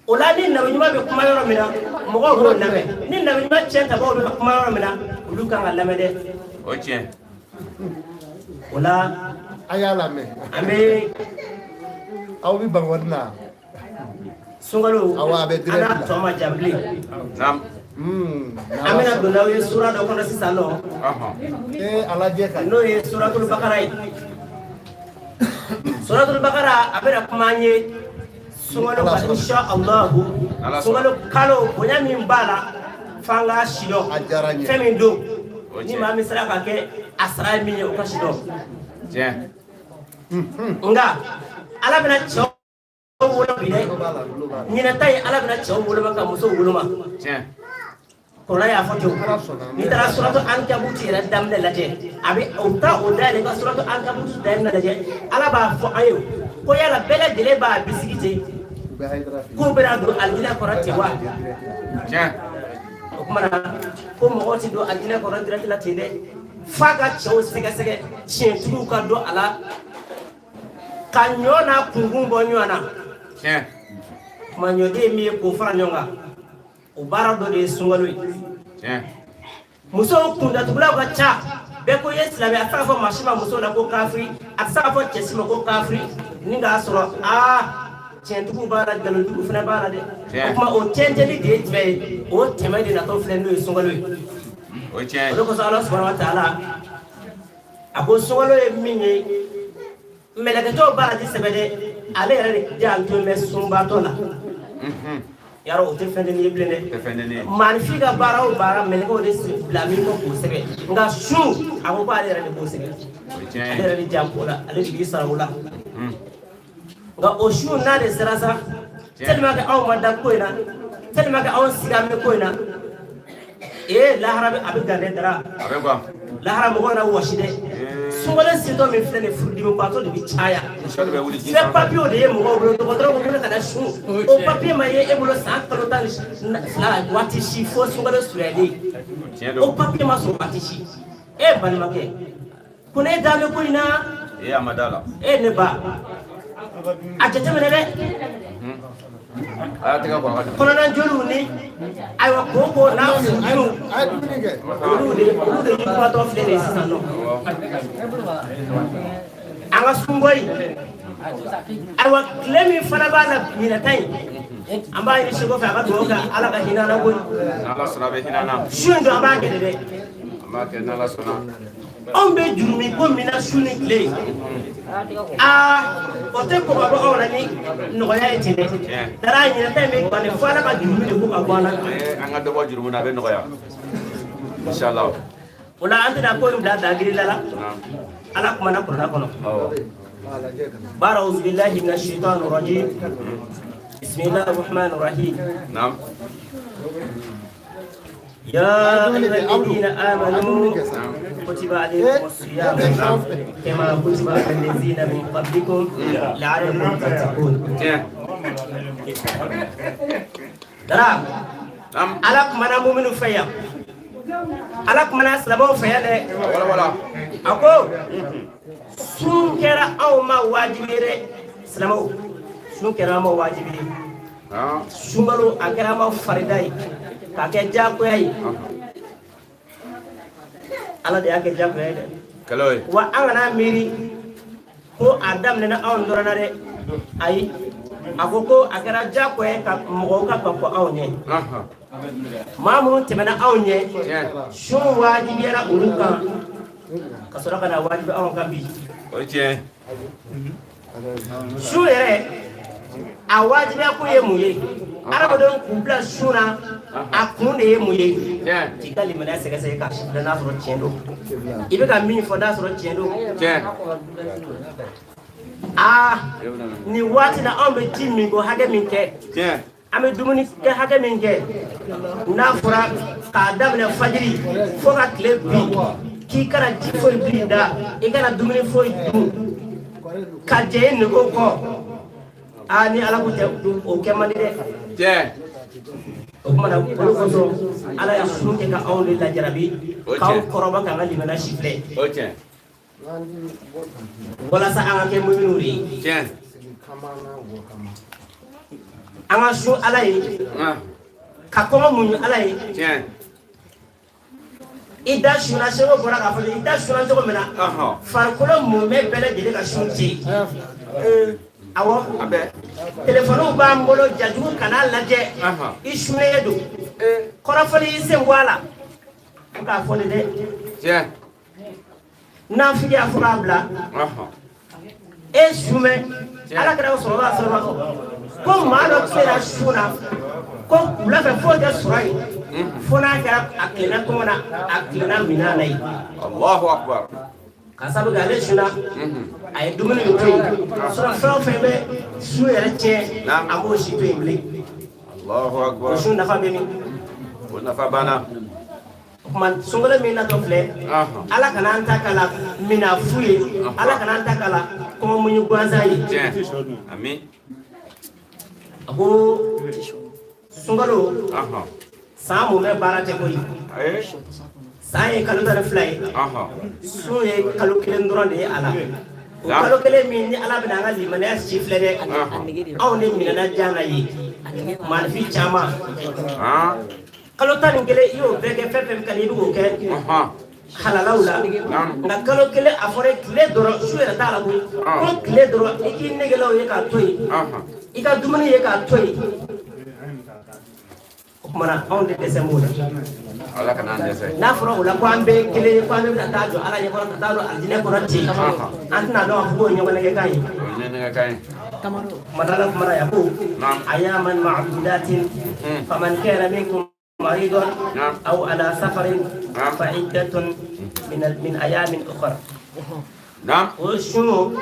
O la ni nabi ɲuman bɛ kuma yɔrɔ min na, mɔgɔw b'o lamɛn. Ni nabi ɲuman tiɲɛ tabaw bɛ ka kuma yɔrɔ min na, olu kan ka lamɛn dɛ. O la a y'a lamɛn. An bɛ Aw bɛ ban wari la. Sunkalo Awɔ, a bɛ an direct n'a la. tɔ ma jan bilen. An bɛna don n'aw ye sura dɔ kɔnɔ sisan nɔ, Ee, a lajɛ ka n'o ye Suratul Bakara ye. Suratul Bakara a bɛna kuma an ye sunkalo kan, insha Allahu. Sunkalo kalo bonya min b'a la, f'an k'a sidɔn. A diyara n ye. Fɛn min don, ni maa min sera ka kɛ a sara ye min ye, o ka sidɔn. Nka Ala bɛna cɛw woloma bi dɛ. Tulo b'a la, tulo b'a la. Ɲinɛ ta ye, Ala bɛna cɛw woloma ka musow woloma. Kɔrɔla y'a fɔ ten. Ala sɔnna. N'i taara Suratu Ankabutu yɛrɛ daminɛ lajɛ, a bɛ o ta o dayɛlɛ, i ka Suratu Ankabutu daminɛ lajɛ, Ala b'a fɔ an ye ko yala bɛɛ lajɛlen b'a bisigi ten U bɛ Hayidara fɛ. k'u bɛna don alijinɛ kɔnɔ ten wa? O tuma na ko mɔgɔw ti don alijinɛ kɔnɔ direct la ten dɛ, f'a ka cɛw sɛgɛsɛgɛ, tiɲɛtigiw ka don a la ka ɲɔ n'a kunkun bɔ ɲɔgɔn na. Kuma ɲɔden ye min ye k'o fara ɲɔgɔn kan, o baara dɔ de ye sunkalo ye. Musow kundatugulaw ka ca. Bɛɛ ko i ye silamɛ, a tɛ se ka fɔ maa si ma muso la ko kafiri, a tɛ se ka fɔ cɛ si ma ko kafiri, ni k'a sɔrɔ aa tiɲɛtigiw b'a la, nkalontigiw fana b'a la dɛ. O tuma o tiɲɛtɛli de ye jumɛn ye? O tɛmɛ de natɔ filɛ, n'o ye sunkalo ye. O de kosɔn Ala subahana wa taala a ko sunkalo ye min ye, mɛlɛkɛtɔw baraji sɛbɛn dɛ, ale yɛrɛ de janto bɛ sunbaatɔ la. Yarɔ, o tɛ fɛn denni ye bilen dɛ. Maanifin ka baara o baara, mɛlɛkɛw de bila min kɔ k'o sɛbɛn, nka sun, a ko k'ale yɛrɛ de b'o sɛbɛn, ale yɛrɛ de jan o la, ale de b'i sara o la. Nka o sun n'ale sera sa, tellement que anw ma da ko in na, tellement que anw siga bɛ ko in na, ee lahara bɛ a bɛ gan dɛ. Dara lahara mɔgɔw na wɔsi dɛ. Sunkalo sintɔ min filɛ nin ye, furudimibaatɔ de bɛ caya. Fɛn papiyew de ye mɔgɔw bolo, dɔgɔtɔrɔ ko ko ne kana sun, o papiye ma ye e bolo san kalo 12 waati si fo sunkalo surunyalen, o papiye ma sɔrɔ waati si. E balimakɛ, ko ne da bɛ ko in na. E ne ba, a jateminɛ dɛ. Kɔnɔna joliw ni ayiwa koko n'a furudimiw, A ye dumuni kɛ. olu de yugubatɔ filɛ nin ye sisan nɔ. An ka sunbɔ in, ayiwa tile min fana b'a la ɲinɛta in, an b'a ɲini Seko fɛ a ka dugawu kɛ, Ala ka hinɛ an na koyi. Su in don, an b'a kɛ de dɛ. Anw bɛ jurumi ko min na su ni tile, aa o tɛ ko ka bɔ anw na ni nɔgɔya ye ten dɛ. Dara ɲinɛta in bɛ guwan fo Ala ka jurumi de ko ka bɔ an na. An ka dɔ bɔ jurumu na, a bɛ nɔgɔya inshallah. O la an tɛna ko in bila dagirila la. Ala kumana kuranɛ kɔnɔ. Baara auzu billahi minash shaitani rajim, bismillahir rahmanir rahim. Naam. يا أيها الذين آمنوا كتب عليكم الصيام كما كتب على الذين من قبلكم لعلكم تتقون. Dara, Ala kumana muminu fɛ yan, Ala kumana silamɛw fɛ yan dɛ. A ko sun kɛra anw ma wajibi ye dɛ, silamɛw, sun kɛra an ma wajibi ye. Sunkalo a kɛra an ma farida ye k'a kɛ diyagoya ye. Ala de y'a kɛ diyagoya ye dɛ. Wa an kana miiri ko a daminɛna anw dɔrɔn na dɛ, ayi, a ko ko a kɛra diyagoya ye ka mɔgɔw ka kan kɔ anw ɲɛ. Maa minnu tɛmɛna anw ɲɛ, sun wajibiyara olu kan ka sɔrɔ ka na wajibi anw kan bi. Sun yɛrɛ a wajibiya kun ye mun ye? Adamadenw k'u bila sun na, a kun de ye mun ye? K'i ka limaniya sɛgɛsɛgɛ k'a filɛ n'a sɔrɔ tiɲɛ don, i bɛ ka min fɔ n'a sɔrɔ tiɲɛ don. Aa, nin waati la anw bɛ ji min ko hakɛ min kɛ, an bɛ dumuni kɛ hakɛ min kɛ, n'a fɔra k'a daminɛ fajiri fo ka tile bin k'i kana ji foyi bil'i da, i kana dumuni foyi dun ka jɛ i nege kɔ, aa, ni Ala ko tɛ, o kɛ man di dɛ. O tuma na, olu kosɔn Ala ye sun kɛ ka anw de lajarabi, k'anw kɔrɔbɔ k'an ka limaniya si filɛ, walasa an ka kɛ muminiw de ye. An ka sun Ala ye ka kɔngɔ muɲu Ala ye. I da sunna, seko bɔra k'a fɔ i da sunna cogo min na, farikolo mumɛ bɛɛ lajɛlen ka sun ten. Awɔ, telefɔniw b'an bolo, jajugu kan'a lajɛ, i sunnen don, kɔrɔfɔli i sen bɔ a la, n k'a fɔ nin dɛ, nafigiya fo k'a bila e sumɛ. Ala kɛra sɔrɔ a sɔrɔ ko maa dɔ sera sun na ko wula fɛ foyi tɛ sɔrɔ yen fo n'a kɛra a tilenna kɔngɔ na, a tilenna minan na yen. Allahu akbar. Ka sabu kɛ ale sunna, a ye dumuni min to yen sɔrɔ, fɛn o fɛn bɛ sun yɛrɛ tiɲɛ, a b'o si to yen bilen. Allahu akbar. O sun nafa bɛ min? O nafa banna. O tuma sunkalo min natɔ filɛ, Ala kana an ta k'a la mina fu ye, Ala kana an ta k'a la kɔngɔ muɲu gansan ye. Amin. A ko sunkalo san mumɛ baara tɛ koyi. San ye kalo 12 ye, sun ye kalo kelen dɔrɔn de ye a la. O kalo kelen min ni Ala bɛna an ka limaniya si filɛ dɛ, anw de minɛna jan na ye maanifin caman. Kalo 11 i y'o bɛɛ kɛ, fɛn fɛn ka di i bɛ k'o kɛ halalaw la, nka kalo kelen a fɔra tile dɔrɔn, su yɛrɛ t'a la koyi, ko tile dɔrɔn i k'i negelaw ye k'a to yen, i ka dumuni ye k'a to yen. O tuma na anw de dɛsɛ b'o la. Ala kana an dɛsɛ. N'a fɔra o la ko an bɛɛ ye kelen ye, ko an bɛɛ bɛna taa jɔ Ala ɲɛkɔrɔ ka taa don alijinɛ kɔnɔ ten, an tɛna dɔn k'a fɔ k'o ye ɲɔgɔn nɛgɛ kan ye. O ye nɛgɛ kan ye. Kuma ala kumana yan ko ayaman ma'dudatin faman kana minkum maridan aw ala safarin fa iddatun min ayamin ukhra. O sun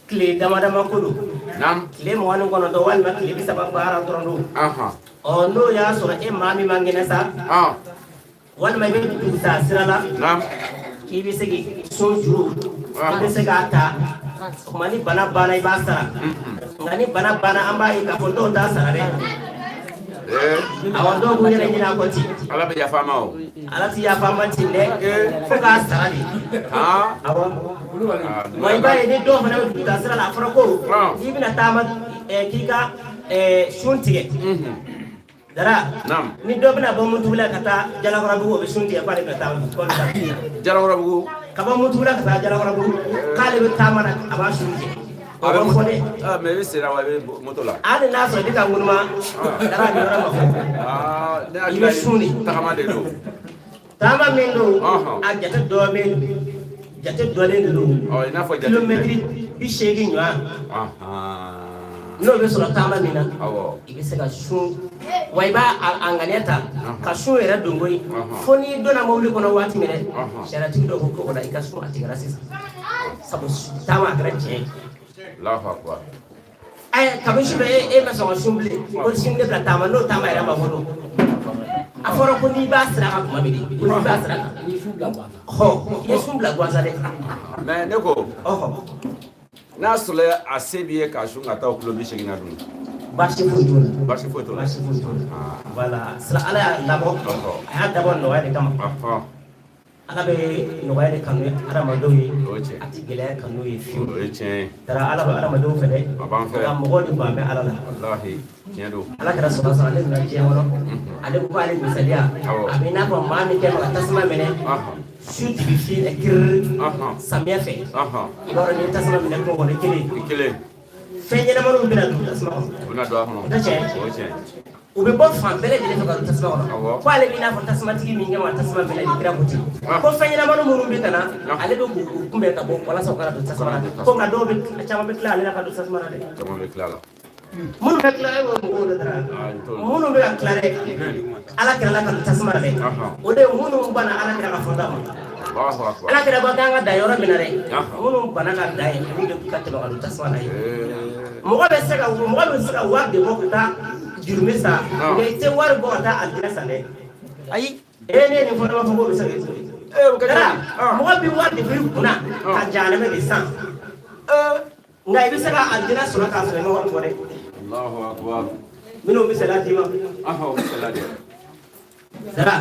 tile dama dama ko don, tile 29 walima tile 30 baara dɔrɔn don. Ɔ, n'o y'a sɔrɔ e maa min man kɛnɛ sa, walima i bɛ dugutaa sira la, k'i bɛ se k'i sun juru, i bɛ se k'a ta. O tuma ni bana banna, i b'a sara. Nka ni bana banna, an b'a ye k'a fɔ dɔw t'a sara dɛ. Awɔ, dɔw b'u yɛrɛ ɲini a kɔ ten. Ala bɛ yafa ma o. Ala ti yafa ma ten dɛ, fo k'a sara de. Awɔ, wa i b'a ye ni dɔw fana bɛ dugutaa sira la, a fɔra ko n'i bɛna taama k'i ka sun tigɛ. Dara, ni dɔ bɛna bɔ Mutugula ka taa Jalakɔrɔbugu, o bɛ sun tigɛ k'ale bɛna taa Jalakɔrɔbugu. Ka bɔ Mutugula ka taa Jalakɔrɔbugu, k'ale bɛ taama na, a b'a sun tigɛ. O bɛ fɔ dɛ. Mais i bɛ sen na wa i bɛ moto la? Hali n'a sɔrɔ i bɛ ka ŋunuma, Dara, nin yɔrɔ ma fɔ. I bɛ sun de. Tagama de don. Taama min don, a jate dɔ bɛ jate dɔlen de don. I n'a fɔ jate. Kilomɛtiri 80 ɲɔgɔn. N'o bɛ sɔrɔ taama min na, i bɛ se ka sun, wa i b'a a ŋaniya ta ka sun yɛrɛ don koyi. Fo n'i donna mobili kɔnɔ waati min dɛ, sariyatigi dɔ ko ko o la i ka sun a tigɛra sisan, sabu taama a kɛra tiɲɛ ye. Ayi, kabini su fɛ e ma sɔn ka sun bilen, ko sini ne bila taama, n'o taama yɛrɛ ma bolo. A fɔra ko n'i b'a sira kan tuma min de, ko n'i b'a sira kan. Ɔhɔ, i ye sun bila gansan dɛ. Mais ne ko, Ɔhɔ. n'a sɔrɔ a se b'i ye k'a sun ka taa o kilo 80 na dun? Baasi foyi t'o la. Baasi foyi t'o la. Baasi foyi t'o la. Voilà, sira Ala y'a labɔ, a y'a dabɔ nɔgɔya de kama. Ala bɛ nɔgɔya de kanu adamadenw ye, O ye tiɲɛ. a ti gɛlɛya kanu ye fiyewu. O ye tiɲɛ ye. Dara Ala bɛ adamadenw fɛ dɛ. A b'an fɛ. Nka mɔgɔw de ban bɛ Ala la. Walahi, tiɲɛ don. Ala kɛra sɔrɔ sɔrɔ ale nana diɲɛ kɔnɔ, ale ko k'ale misaliya a bɛ i n'a fɔ maa min kɛ ka tasuma minɛ su dibi fiye kiriri samiyɛ fɛ. I b'a dɔn n'i ye tasuma minɛ kungo kɔnɔ i kelen, I kelen, fɛn ɲɛnamaninw bɛna don tasuma kɔnɔ. U bɛna don a kɔnɔ. O tɛ tiɲɛ ye? O ye tiɲɛ ye. U bɛ bɔ fan bɛɛ lajɛlen fɛ ka don tasuma kɔnɔ. Awɔ. Ko ale b'i n'a fɔ tasumatigi min kɛ ma tasuma minɛ de, kira ko ten. Ko fɛn ɲɛnamanin minnu bɛ ka na, ale bɛ k'u kunbɛn ka bɔ walasa u kana don tasuma na. Ko nka dɔw bɛ, caman bɛ tila ale la ka don tasuma na dɛ. Caman bɛ tila la. Minnu bɛ tila, e b'o mɔgɔw de dara. Minnu bɛ ka tila dɛ, Ala kira la ka don tasuma na dɛ. O de ye minnu banna Ala kira ka fɔta ma. Allahu akbar. Ala kira ko k'an ka dan yɔrɔ min na dɛ, minnu banna ka dan yen, olu de ka tɛmɛ ka don tasuma na yen. Mɔgɔ bɛ se ka wari de bɔ ka taa jurumi san, nka i tɛ wari bɔ ka taa alijinɛ san dɛ. Ayi, e ne ye nin fɔ, ne b'a fɔ k'o bɛ se ka kɛ cogo di? O bɛ kɛ cogo di? Dara, mɔgɔ bɛ wari de b'i kunna ka jahanamɛ de san, nka i bɛ se ka alijinɛ sɔrɔ k'a sɔrɔ i ma wari bɔ dɛ. Allahu akbar. Minnu bɛ sɛnɛ d'i ma. O bɛ sɛnɛ dɛ. Dara,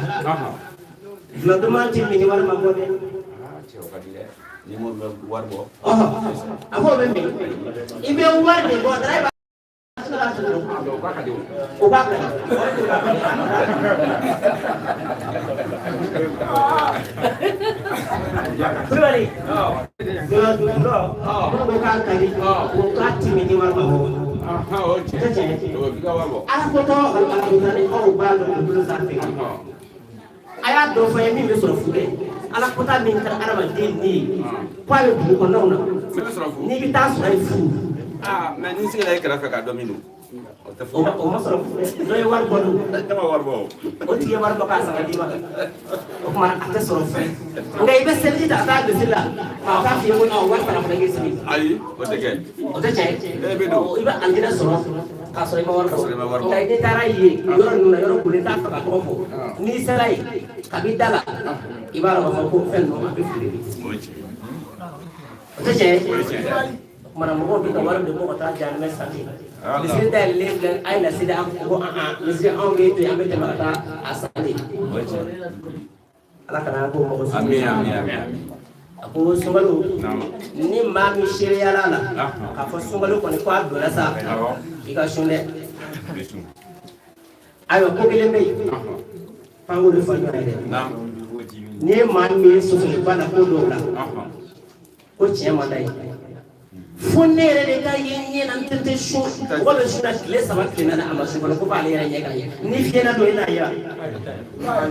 dulɔ duman tɛ min ni wari ma bɔ dɛ. Cɛ, o ka di dɛ. Ni mo bɛ wari bɔ. Ɔhɔ, a k'o bɛ min, i bɛ wari de bɔ, Dara, i b'a O k'a ka di o. O b'a kɛ. Kulubali, dulɔ dulɔ, minnu ko k'a ka di, o k'a ti min ni wari ma bɔ. O ye tiɲɛ. O tɛ tiɲɛ ye? O f'i ka wari bɔ. Ala ko tɔ alhamdulilayi ni aw b'a dɔn o bolo sanfɛ. A y'a dɔn fɛn ye min bɛ sɔrɔ fu dɛ. Ala kota min kɛra adamaden ni ye, ko a bɛ dugu kɔnɔnaw na. Min bɛ sɔrɔ fu. N'i bɛ taa sɔrɔ yen fu. Mais ni sigira e kɛrɛfɛ k'a dɔn min don. O tɛ fɔ. O ma sɔrɔ fu dɛ. Dɔ ye wari bɔ don. Ne ma wari bɔ o. O tigi ye wari bɔ k'a san ka d'i ma. O tuma a tɛ sɔrɔ fu. Nka i bɛ seliji ta ka taa misiri la, k'a k'a f'i ye ko wari fana fana k'i sigi. Ayi, o tɛ kɛ. O tɛ tiɲɛ ye? E bɛ don. I bɛ alijinɛ sɔrɔ k'a sɔrɔ i ma wari bɔ. K'a sɔrɔ i ma wari bɔ. Nka i taara yen yɔrɔ ninnu na, yɔrɔ kolen t'a fɛ ka tɔgɔ fɔ. N'i sera yen, kabi da la, i b'a dɔn k'a fɔ ko fɛn ninnu a bɛ feere de. O ye tiɲɛ ye. O tɛ tiɲɛ ye? O ye tiɲɛ ye. O kumana mɔgɔw bɛ ka wari de bɔ ka taa jahanamɛ san ten. Misiri dayɛlɛlen filɛ, a ye na seli, an ko an misiri anw bɛ to yen, an bɛ tɛmɛ ka taa a san ten. O ye tiɲɛ ye. Ala kana an k'o mɔgɔ sugu Ami ye. ami ami ami. A ko sunkalo, Naamu. ni maa min seereyala a la k'a fɔ sunkalo kɔni ko a donna sa, i ka sun dɛ. Bɛ sun. Ayiwa, ko kelen bɛ yen f'an k'o de fɔ ɲɔgɔn ye dɛ. Naamu. N'i ye maa min ye sɔsɔliba la ko dɔw la, ko tiɲɛ man d'a ye, fo ne yɛrɛ de ka ye ɲɛ na, n tɛ sun. Mɔgɔ bɛ sun na tile 3 tile 4, a ma sun fɔlɔ, ko f'ale yɛrɛ ɲɛ ka ye. Ni fiyɛna don, i n'a ye wa?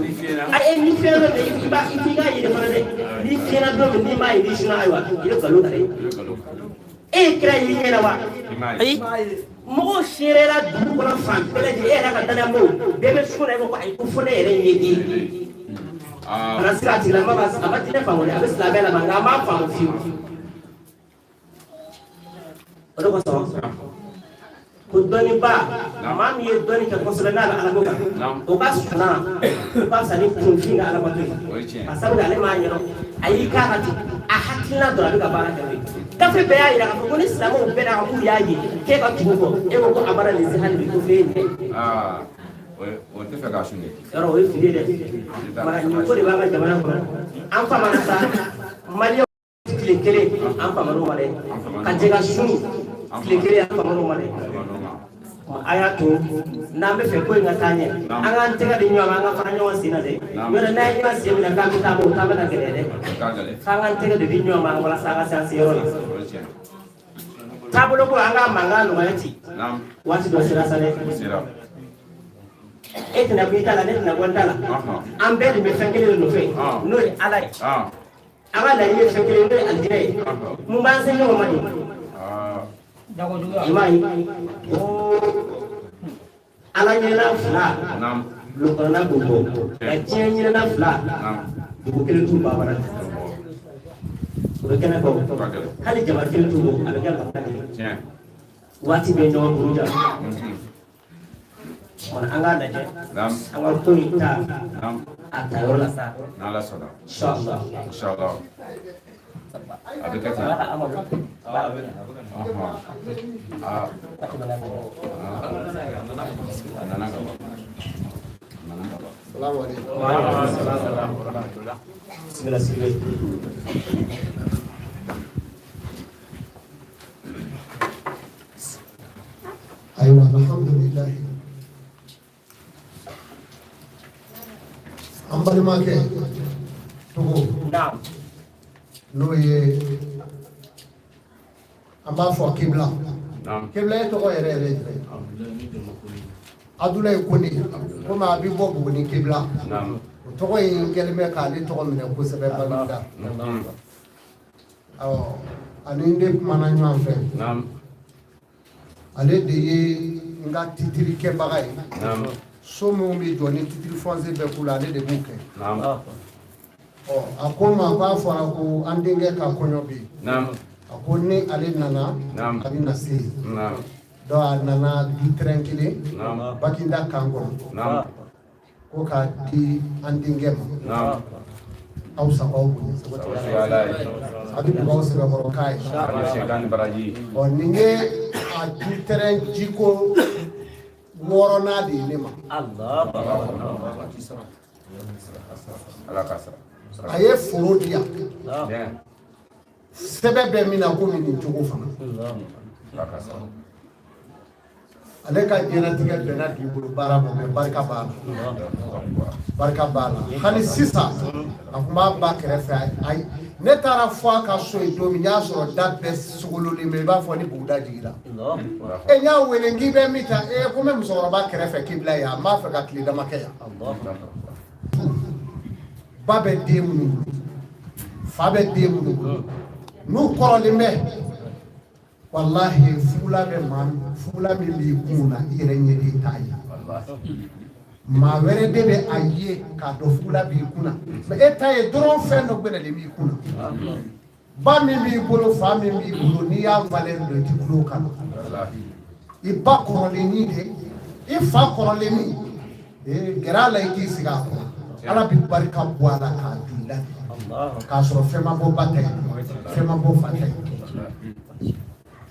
Ni fiyɛna. Ayi, ni fiyɛna don, i b'a i f'i k'a ye de fana dɛ. Ni fiyɛna don min, n'i m'a ye, n'i sunna, ayiwa, i bɛ nkalon ta dɛ. I bɛ nkalon. E ye kira y'i ɲɛ na wa? I m'a ye. Ayi, mɔgɔw seereyara dugu kɔnɔ fan bɛɛ lajɛlen, e yɛrɛ ka danayamɔgɔw bɛɛ bɛ sun na, e ko ko ayi, ko fo ne yɛrɛ ɲɛ di. Kana se a tigilama ma, a ma diinɛ faamu dɛ, a bɛ silamɛya la, nka a m'a faamu fiyewu. O de kosɔn ko dɔnniba, maa min ye dɔnni kɛ kosɛbɛ n'a bɛ Ala ko kan, o ka suna, o ka fisa ni kunfin ka Alabato ye. O ye tiɲɛ. Ka sabu kɛ ale m'a ɲɛdɔn, a y'i k'a kan ten, a hakilina dɔrɔn a bɛ ka baara kɛ n'o ye. Gafe bɛɛ y'a yira k'a fɔ ko ni silamɛw bɛɛ n'a k'u y'a ye k'e ka tugu kɔ, e ko ko a bara nin hali bi ko f'e ɲɛ. O tɛ fɛ k'a sun dɛ. Yɔrɔ o ye fili ye dɛ. Mara nin ko de b'an ka jamana kɔnɔ. An famana sa, maliyɛnw tile kelen an faman'o ma dɛ. Ka jɛ ka sun tile kelen, an faman'o ma dɛ. A y'a to n'an bɛ fɛ ko in ka taa ɲɛ, an k'an tɛgɛ di ɲɔgɔn ma, an ka fara ɲɔgɔn sen na dɛ. N'o tɛ n'an ye ɲɔgɔn sen minɛ k'an bɛ taa, o taa bɛ ka gɛlɛya dɛ. F'an k'an tɛgɛ de di ɲɔgɔn ma walasa an ka se an seyɔrɔ la. Taabolo ko an ka mankan nɔgɔya ci. Waati dɔ sera sa dɛ. E tɛna bɔ i ta la, ne tɛna bɔ n ta la. An bɛɛ de bɛ fɛn kelen de nɔfɛ, n'o ye Ala ye. An ka laɲini ye fɛn kelen, n'o ye alijinɛ ye. Mun b'an se ɲɔgɔn ma de? I m'a ye ko Ala ɲinina fila bulon kɔnɔna b'o bɔ, nka diɲɛ ɲinina fila dugu kelen t'u ba bara. O bɛ kɛnɛ kɔ, hali jama kelen t'u bɔ, a bɛ kɛ mankan de ye. Waati bɛ ɲɔgɔn buruja. Kumana an k'a lajɛ an ka ko in ta a ta yɔrɔ la sa. N'Ala sɔnna. Inshallah. Inshallah. A bɛ kɛ ten. Amadu. Ɔhɔn. Aa. A nana ka ban. A nana ka ban. Salamu aleykum. Bismillah Sidibe. Ayiwa, alhamdulilayi, an balimakɛ Togo, Naam. n'o ye an b'a fɔ Kibla. Naam. Kibla ye tɔgɔ yɛrɛ yɛrɛ ye jumɛn ye? Abdoulaye Kone. Komi a bɛ bɔ Buguni Kibla, Naam. o tɔgɔ in kɛlen bɛ k'ale tɔgɔ minɛ kosɛbɛ Baginda. Awɔ, ani ne kumana ɲɔgɔn fɛ. Naam. Ale de ye n ka titiri kɛbaga ye. Naam. So minnu bɛ jɔ ni titre foncier bɛɛ k'u la, ale de b'u kɛ. Naam. Ɔ, a ko n ma k'a fɔra ko an denkɛ ka kɔɲɔ bɛ yen. Naam. A ko ni ale nana, Naam. a bɛ na se yen. Naam. Donc a nana du terrain kelen Naam. Baginda kan kɔnɔ, Naam. ko k'a di an denkɛ ma. Naam. Aw sago, aw bonya. Sabu Ala ye. A bɛ dugawu sɛbɛkɔrɔ k'a ye. A bɛ se ni baraji. Ɔ, nin ye a du terrain jiko wɔɔrɔnan de ye ne ma. Allah. Ala k'a sara. A ye foro di yan. Bien. Sɛbɛn bɛ min na komi nin cogo fana. Ala k'a sara. Ale ka diɲɛlatigɛ bɛnna dugukolo baara ma, mais barika b'a la, barika b'a la. Hali sisan a tun b'a ba kɛrɛfɛ. Ayi, ne taara fɔ a ka so yen don min, n y'a sɔrɔ da bɛɛ sogololen bɛ, i b'a fɔ ni buguda jiginna. E, n y'a wele n k'i bɛ min ta? E ko n bɛ musokɔrɔba kɛrɛfɛ k'i bila yan, n b'a fɛ ka tile dama kɛ yan. Ba bɛ den minnu bolo, fa bɛ den minnu bolo, n'u kɔrɔlen bɛ, walahi, fugula bɛ maa fugula min b'i kun na, i yɛrɛ ɲɛ de t'a ye, maa wɛrɛ de bɛ a ye k'a dɔn fugula b'i kun na. Mais e ta ye dɔrɔn, fɛn dɔ gbɛlɛlen b'i kun na. Ba min b'i bolo, fa min b'i bolo, n'i y'a valeur dɔn, i ti kulo kan. I ba kɔrɔlenni de, i fa kɔrɔlenni, ee, gɛrɛ a la, i k'i sigi a kɔrɔ, Ala bɛ barika bɔ a la k'a don i la de, k'a sɔrɔ fɛn ma bɔ ba ta ye, fɛn ma bɔ fa ta ye.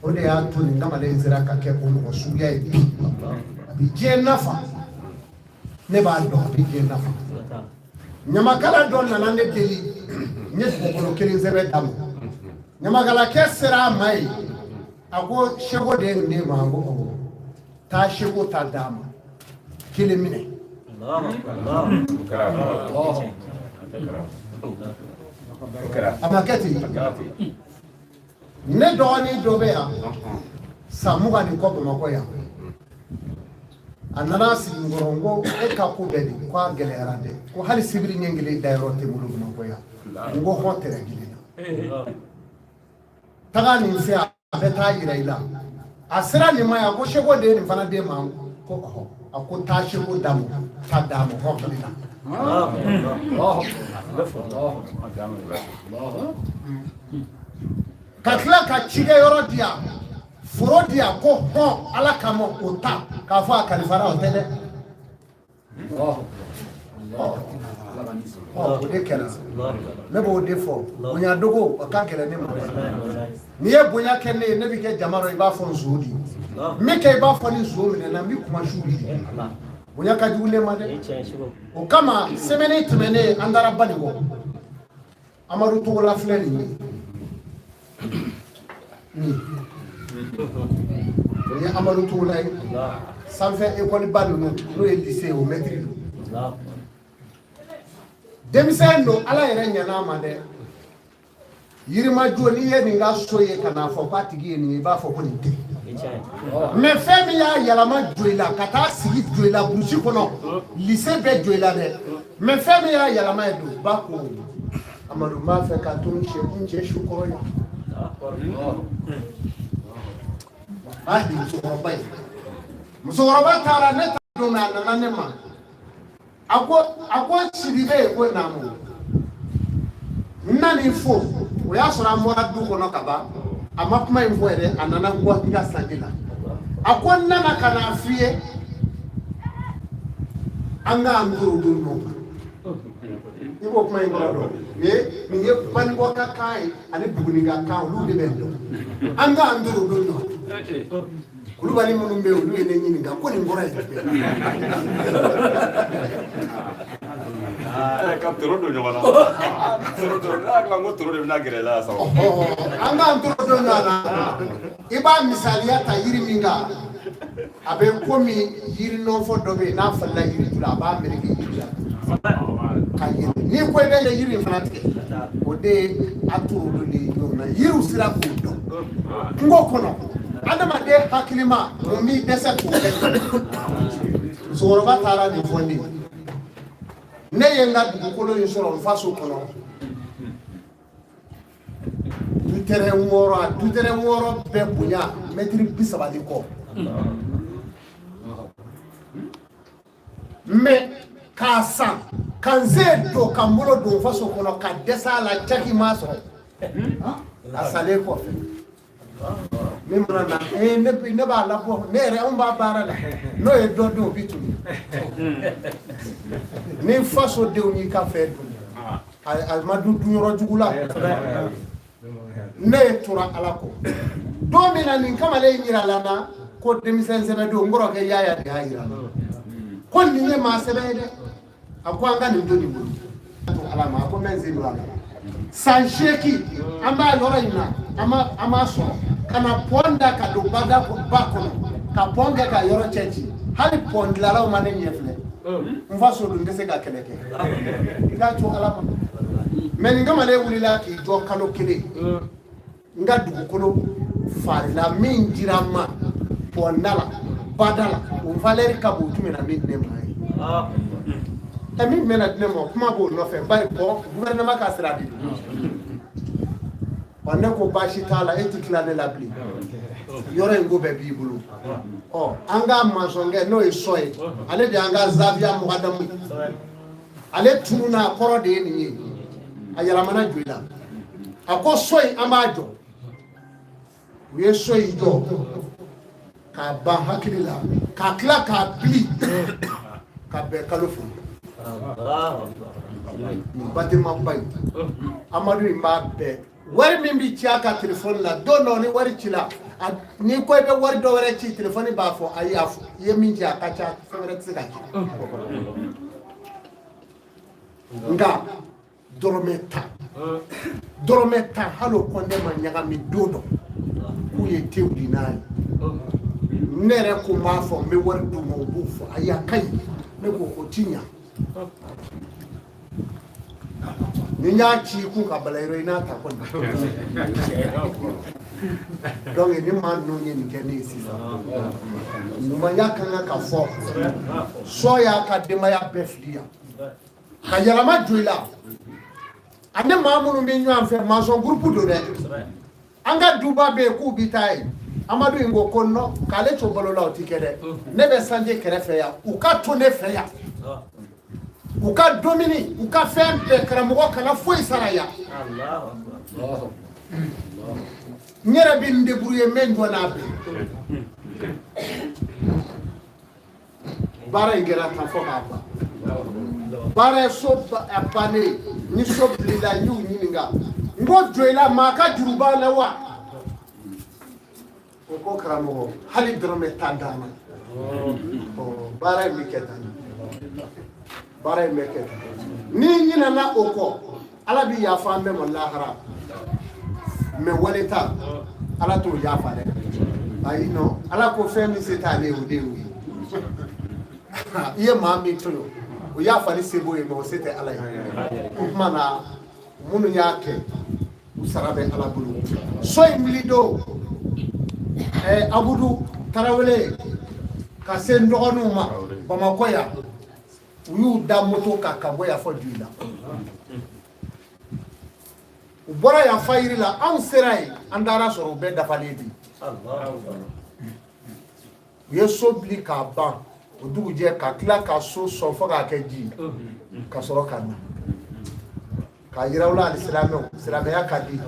O de y'a to nin kamalen in sera ka kɛ o mɔgɔ suguya ye bi. A bɛ diɲɛ nafa, ne b'a dɔn, a bɛ diɲɛ nafa. Ɲamakala dɔ nana ne deli, n ye dugukolo kelen sɛbɛn d'a ma. Ɲamakalakɛ sera a ma yen, a ko seko de ye nin d'e ma. A ko awɔ. Taa seko ta d'a ma, kelen minɛ. O kɛra. O kɛra. O kɛra. A ma kɛ ten? A kɛra ten. Ne dɔgɔnin dɔ bɛ yan, san 20 ni kɔ, Bamakɔ yan. A nana sigi n kɔrɔ, n ko e ka ko bɛɛ de ko a gɛlɛyara dɛ, ko hali sibiri ɲɛ kelen dayɔrɔ tɛ n bolo Bamakɔ yan. N ko hɔn, tɛrɛ kelen na, taga nin fɛ, a bɛ taa yira i la. A sera nin ma yan, ko seko de ye nin fana d'e ma? Ko ɔhɔ. A ko taa seko d'a ma, taa d'a ma, hɔn kelen na. Ka tila ka cikɛyɔrɔ di yan, foro di yan, ko hɔn, Ala kama, o ta k'a fɔ a kalifara o tɛ dɛ. Ɔ, o de kɛra. Ne b'o de fɔ, bonya dogo, a ka gɛlɛn ne ma dɛ. N'i ye bonya kɛ ne ye, ne bɛ kɛ jama dɔ, i b'a fɔ nson di n bɛ kɛ, i b'a fɔ ni nson minɛna, n bɛ kuma su di. Bonya ka jugu ne ma dɛ. O kama, semaine tɛmɛnen, an taara Banikɔ. Amadu Togola filɛ nin ye, nin o ye Amadu Togola ye, sanfɛ ekɔliba ninnu, n'o ye lycée ye, o mɛtiri don. Denmisɛn don, Ala yɛrɛ ɲɛna a ma dɛ. Yirimajɔ, n'i ye nin ka so ye ka n'a fɔ k'a tigi ye nin ye, i b'a fɔ ko nin tɛ. Mais fɛn min y'a yɛlɛma Joyila ka taa sigi Joyila burusi kɔnɔ, lycée bɛ Joyila dɛ, mais fɛn min y'a yɛlɛma ye don ba ko Amadu, n b'a fɛ ka to n cɛ, n cɛ su kɔrɔ yan. Walahi, musokɔrɔba ye, musokɔrɔba taara ne ta don min, a nana ne ma, a ko Sidibe, ko naamu, n nan'i fo. O y'a sɔrɔ an bɔra du kɔnɔ ka ban. A ma kuma in fɔ yɛrɛ, a nana n kɔ n ka sanji la. A ko n nana ka n'a f'i ye. An k'an toro don ɲɔgɔn kan. I b'o kuma in kɔrɔ dɔn. Nin ye Banikɔ ka kan ye ani Buguni ka kan, olu de bɛ dɔn. An k'an toro don ɲɔgɔn kan. Kulubali minnu bɛ yen, olu ye ne ɲininka ko nin kɔrɔ ye jumɛn ye. Ka toro don ɲɔgɔn na. Toro don, ne hakili la ko toro de bɛna gɛrɛ i la sa. An k'an toro don ɲɔgɔn na. I b'a misaliya ta yiri min kan, a bɛ komi yiri nɔnfɔ dɔ bɛ yen, n'a falenna yiri ju la, a b'a meleke yiri la ka yɛlɛ. N'i ko i bɛ yiri in fana tigɛ, o de ye a toro don de ye ɲɔgɔn na. Yiriw sera k'o dɔn kungo kɔnɔ. Adamaden hakilima, mun b'i dɛsɛ k'o kɛ? Musokɔrɔba taara nin fɔ ne ye. Ne ye n ka dugukolo in sɔrɔ n faso kɔnɔ, dutɛrɛn 6, a dutɛrɛn 6 bɛɛ bonya mɛtiri 30 ni kɔ. Mɛ k'a san ka n sen don ka n bolo don n faso kɔnɔ ka dɛsɛ a la, caki ma sɔrɔ a salen kɔfɛ. Min mana na, ne b'a labɔ, ne yɛrɛ, anw b'a baara la, n'o ye dɔ dun, o bɛ tunu. Ni faso denw y'i ka fɛn dun, a ma dun dunyɔrɔ jugu la. Ne ye tora Ala kɔ don min na, nin kamalen in yira la n na ko denmisɛn sɛbɛ don. N kɔrɔkɛ Yaya de y'a yira n na ko nin ye maa sɛbɛ ye dɛ. A ko an ka nin to nin bolo to Ala ma. A ko n bɛ n sen don a la. San 8 an b'a yɔrɔ in na, an b'a sɔrɔ ka na pɔn da ka don bada ba kɔnɔ ka pɔn kɛ ka yɔrɔ cɛ ci. Hali pɔn dilanlaw ma ne ɲɛ filɛ. N fa so dun, n tɛ se ka kɛlɛ kɛ, i k'a to Ala ma. Mɛ nin kamalen wulila k'i jɔ kalo 1, n ka dugukolo farila min dira n ma pɔnda la, bada la, o valeur ka bon. Tun bɛna min di ne ma ye, ɛ, min bɛna di ne ma, kuma b'o nɔfɛ, bari pɔn gouvernement ka sira de don. Ɔ, ne ko baasi t'a la, e ti tila ne la bilen, yɔrɔ in ko bɛɛ b'i bolo. Ɔ, an ka masɔnkɛ, n'o ye sɔ ye, ale de y'an ka zaviya mɔgɔdamu ye. Ale tununa, a kɔrɔ de ye nin ye, a yɛlɛmana joli la. A ko so in, an b'a jɔ. U ye so in jɔ k'a ban hakili la, k'a tila k'a bili ka bɛn kalo 2. Nin bâtiment ba in, Amadu in b'a bɛɛ wari min bi ci a ka telefɔni la, don dɔ ni wari cila, n'i ko i bɛ wari dɔ wɛrɛ ci, telefɔni b'a fɔ ayi, a fɔ i ye min ci, a ka ca, fɛn wɛrɛ tɛ se ka ci. Nka dɔrɔmɛ 10, dɔrɔmɛ 10, hali o kɔntɛ ma ɲagami don dɔ k'u ye tew di n'a ye. Ne yɛrɛ ko n b'a fɔ, n bɛ wari d'u ma, u b'o fɔ ayi, a ka ɲi. Ne ko o ti ɲa. Ni n y'a ci i kun ka bala yɔrɔ, i n'a ta kɔni. Donc ni maa ninnu ye nin kɛ ne ye sisan, ɲumanya ka kan ka fɔ. Sɔ y'a ka denbaya bɛɛ fili yan ka yɛlɛma jɔ i la. Ani maa minnu bɛ ɲɔgɔn fɛ, maçon groupe don dɛ. An ka duba bɛ yen k'u bɛ taa yen. Amadu in ko ko non, k'ale to balo la, o ti kɛ dɛ. Ne bɛ sanji kɛrɛfɛ yan, u ka to ne fɛ yan, u ka dumuni, u ka fɛn bɛɛ, karamɔgɔ kana foyi sara yan. N yɛrɛ bɛ n débrouiller, n bɛ n jɔ n'a bɛɛ. Baara in kɛra tan fo k'a ban. Baara ye so bannen ni so bilila, n y'u ɲininka, n ko Joyila maa ka juru b'a la wa? O ko karamɔgɔ, hali dɔrɔmɛ 10 t'an na. Baara in bɛ kɛ tan, baara in bɛ kɛ tan. N'i ɲinɛna o kɔ, Ala bɛ yafa an bɛɛ ma lahara. Mɛ wale ta, Ala t'o yafa dɛ. Ayi, non, Ala ko fɛn min se t'ale ye, o de y'o ye. I ye maa min tɔɲɔ, o yafali se b'o ye, mɛ o se tɛ Ala ye. O tuma na, minnu y'a kɛ, u sara bɛ Ala bolo. So in wuli don, Abudu Tarawele ka se n dɔgɔninw ma Bamakɔ yan, u y'u da moto kan ka bɔ yan fɔ Joyila. U bɔra yan fayiri la, anw sera yen, an taara sɔrɔ u bɛɛ dafalen bi. U ye so bili k'a ban o dugujɛ, ka tila ka so sɔn fo k'a kɛ ji, ka sɔrɔ ka na. K'a yira aw la alisilamɛw, silamɛya ka di.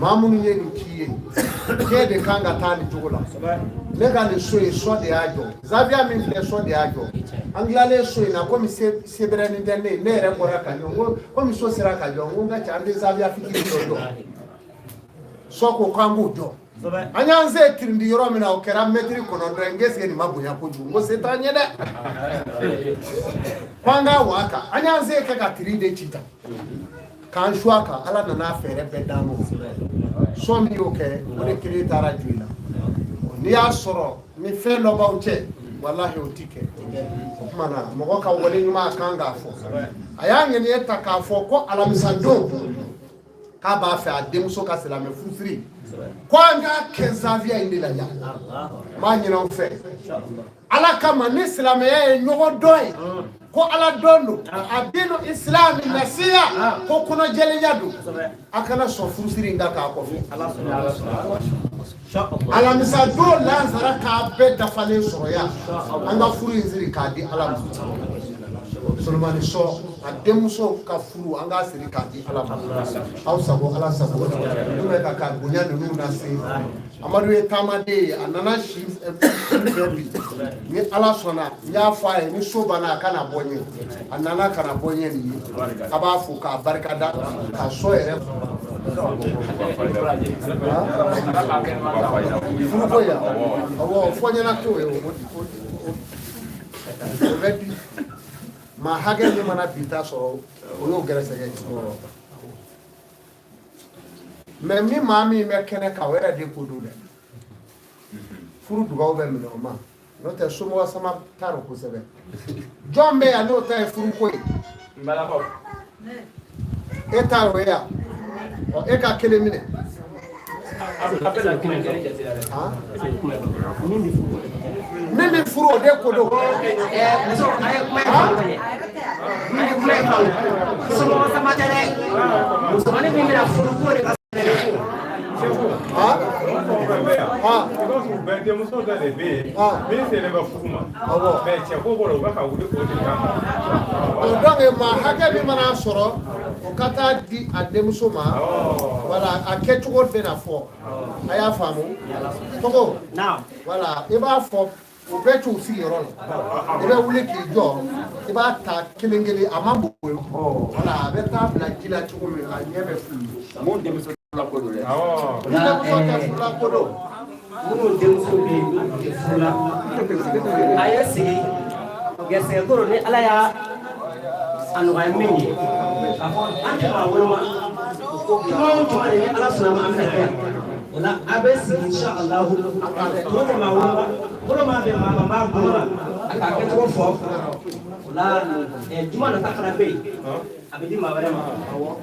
Maa minnu ye nin ci ye, diɲɛ de kan ka taa nin cogo la. Ne ka nin so in, sɔ de y'a jɔ. Zaviya min filɛ, sɔ de y'a jɔ. An tilalen so in na, komi sebɛrɛnin tɛ ne ye, ne yɛrɛ bɔra ka jɔ, n ko komi so sera ka jɔ, n ko n ka cɛ, an tɛ zaviya fitinin dɔ jɔ. Sɔ ko k'an k'o jɔ. An y'an se tirindi yɔrɔ min na, o kɛra mɛtiri 9 ye. N k'e sigi nin ma bonya kojugu, n ko se t'an ye dɛ, ko an k'a wa kan. An y'an se kɛ ka tiri de ci tan k'an su a kan. Ala nana fɛɛrɛ bɛɛ d'an ma. Sɔ min y'o kɛ, o de kelen taara jɔ i la. N'i y'a sɔrɔ ni fɛn dɔ b'aw cɛ, walahi o ti kɛ. O tuma na mɔgɔ ka wale ɲuman kan k'a fɔ. A y'a ŋaniya ta k'a fɔ ko alamisadon k'a b'a fɛ a denmuso ka silamɛ furusiri, ko an k'a kɛ zaviya in de la yan. N b'a ɲini aw fɛ Ala kama, ni silamɛya ye ɲɔgɔn dɔn ye, ko Ala dɔn don, a dinu isilami nasiya, ko kɔnɔjɛlenya don, a kana sɔn furusiri in ka k'a kɔfɛ. Alamisa don lansara k'a bɛɛ dafalen sɔrɔ yan, an ka furu in siri k'a di Ala ma. Solomani sɔ a denmuso ka furu, an k'a siri k'a di Ala ma. Aw sago, Ala sago. N'u bɛ ka bonya ninnu lase, Amadu ye taamaden ye, a nana si fɛ bi. Ni Ala sɔnna, n y'a fɔ a ye ni so banna a kana bɔ n ye. A nana ka na bɔ n ye nin ye. A b'a fo k'a barikada ka so yɛrɛ furuko yan. Awɔ, fɔ ɲɛna t'o ye, o bɛ di maa hakɛ min mana bi ta sɔrɔ, o y'o gɛrɛsɛgɛ ye. Mɛ min maa min bɛ kɛnɛ kan, o yɛrɛ de ko don dɛ. Furu dugawu bɛ minɛ o ma, n'o tɛ somɔgɔ sama t'a rɔ kosɛbɛ. Jɔn bɛ yan n'o ta ye furuko ye? E ta o ye yan. Ɔ, e ka kelen minɛ. Min bɛ furu, o de ko don. Muso, a ye kuma in faamu ka ɲɛ. A ye kuma in faamu. Somɔgɔ sama tɛ dɛ. Musomanin min bɛna furu, k'o de ka sɛbɛn. Bɛɛ denmuso dɔ de bɛ yen min selen bɛ furu ma, mɛ cɛ ko bɔra, u bɛ ka wuli o de kama. O donc maa hakɛ min mana sɔrɔ, o ka taa di a denmuso ma. Wala a kɛcogo bɛna fɔ, a y'a faamu Togo? Wala i b'a fɔ o bɛɛ t'u sigiyɔrɔ la, i bɛ wuli k'i jɔ, i b'a ta kelen kelen, a ma bon. Wala a bɛ taa bila ji la cogo min, a ɲɛ bɛ f'u ye. Mun denmuso la ko don dɛ. Ni denmuso tɛ furu la ko don. Minnu denmuso bɛ yen n'u tɛ furu la, a ye sigi gɛrɛsɛgɛ ko don. Ni Ala y'a a nɔgɔya min ye, k'a fɔ an tɛ maa woloma tuma o tuma de, ni Ala sɔnna ma, an bɛna kɛ yan. O la a bɛ sigi inshallah. Tuma tɛ maa woloma, bolo maa bɛ maa ma, n b'a bolo ma a k'a kɛcogo fɔ. O la juma nata fana bɛ yen, a bɛ di maa wɛrɛ ma.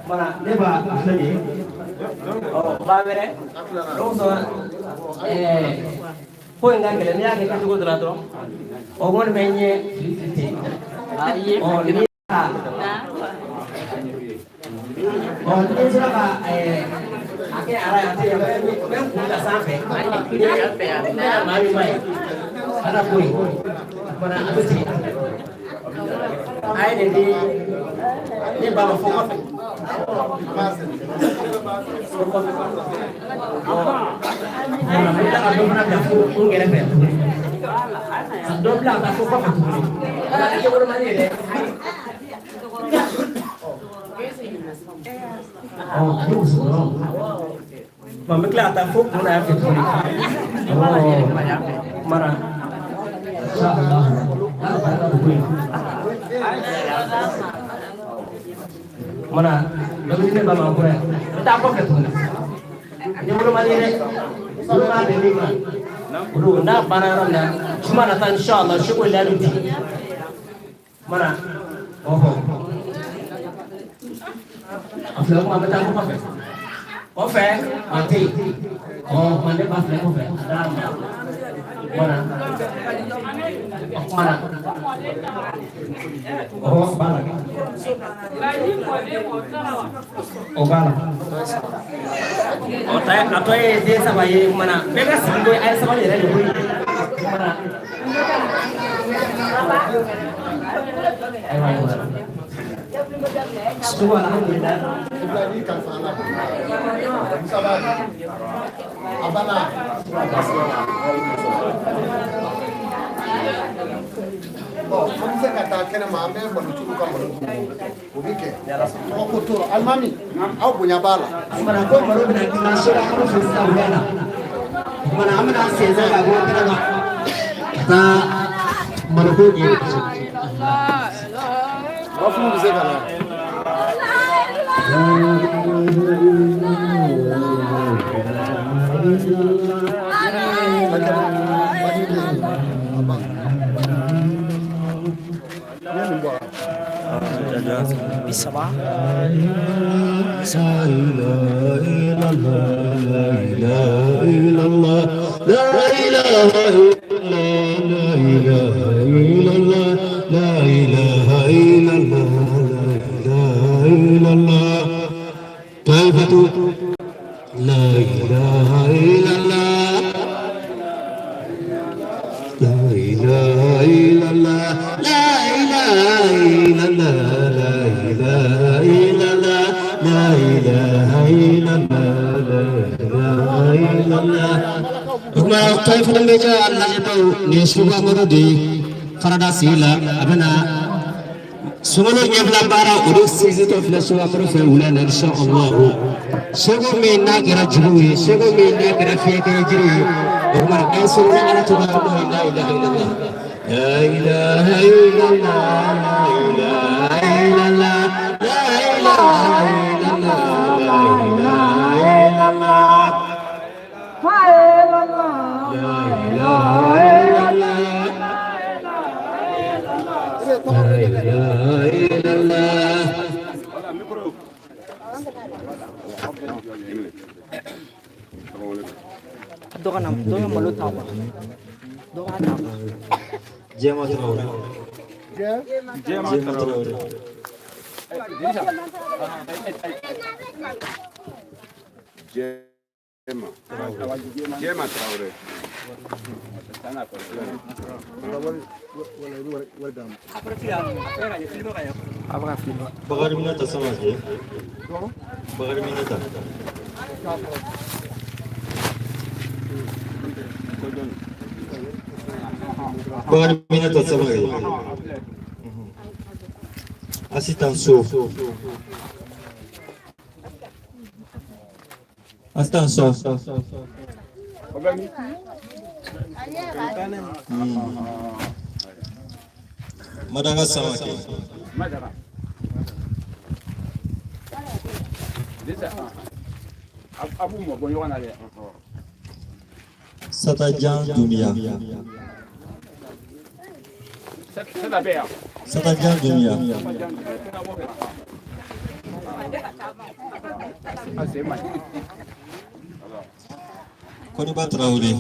Mana ne b'a a filɛ nin ye, ɔ maa wɛrɛ donc sɔn ko in ka gɛlɛn. N'i y'a kɛ kɛcogo dɔ la dɔrɔn, o kɔni bɛ ɲɛ fili fili ten. Ɔ ni ɔ ni sera ka a kɛ ara ye, a tɛ yan, n bɛ n kun da sanfɛ, n bɛ maa min ma ye ala ko ye fana, a bɛ tigɛ. A ye nin di ne ba ma fo kɔfɛ. N bɛ tila ka dɔ fana bila fo n kɛrɛfɛ tuguni, ka dɔ bila ka taa fo kɔfɛ tuguni. A tɛ wolomani ye dɛ. Ɔ ani musokɔrɔbaw. N bɛ tila ka taa fo kun na yan fɛ tuguni. Mara. Inshallah. Ala barika don ko in. Mana dɔ bɛ di ne ba ma kɔrɔ yan. N bɛ taa kɔfɛ tuguni. Ni wolomali ye dɛ. Olu b'a bɛn min ma. Olu n'a banna yɔrɔ min na, juma nata inshallah, seko layidu di. Mana ɔhɔ. A filɛ kuma, an bɛ taa kɔfɛ. Kɔfɛ a tɛ yen. Ɔ kuma ne ba filɛ kɔfɛ a d'a ma. Mana o kuma na. Ɔhɔ b'a la. O b'a la. O ta a tɔ ye den saba ye mana bɛɛ ka sigi ko a ye sabali yɛrɛ de koyi. Mana. Ayiwa ayiwa. Sugu alhamdulillah. Ibrahim kalifa ala. Musa b'a di. A banna. Bon, an bɛ se ka taa kɛnɛ ma, an bɛ malotigiw ka malo dun. O bɛ kɛ. Tɔgɔ ko t'o la. Alimami, aw bonya b'a la. Kumana ko malo bɛna dilan sera an fɛ sisan wula la. Kumana an bɛna sɛnsɛn ka bɔ kɛnɛ kan ka taa maloko ɲɛ. Wafu bɛ se ka na. 30. لا إله إلا الله لا إله إلا الله لا إله إلا الله طائفة لا إله إلا الله لا إله إلا الله لا إله إلا الله لا إله إلا الله لا إله إلا الله لا إله إلا الله. O kuma طائفة bɛ kɛ lajɛbaw nin ye sugu amadu de ye farada sigi la a bɛna sunkalo ɲɛbila baara o de sinsin filɛ sugu amadu fɛ wula la insha Allah. Segu min n'a kɛra jugu ye, segu min n'a kɛra fiɲɛkɛnɛ jiri ye, o kuma an sɔrɔ ala tɔgɔ la n'o ye la ilaha illallah. La ilaha illallah la ilaha illallah la ilaha illallah la ilaha illallah la ilaha illallah la ilaha illallah. Dɔ ka na dɔ ka malo ta quoi. Dɔ ka ta quoi. Jɛma Traoré. Jɛma Traoré. Jɛma. Jɛma Traoré. Bakari Minata Samake. Bakari Minata. Bakari Minata Samake. Assistant So. Assistant So. Madaga Samake. Madaga. A b'u mabɔ ɲɔgɔn na dɛ. Satajan Doumbia. Sata bɛ yan. Satajan Doumbia. A sen man ɲi. Koniba Traoré.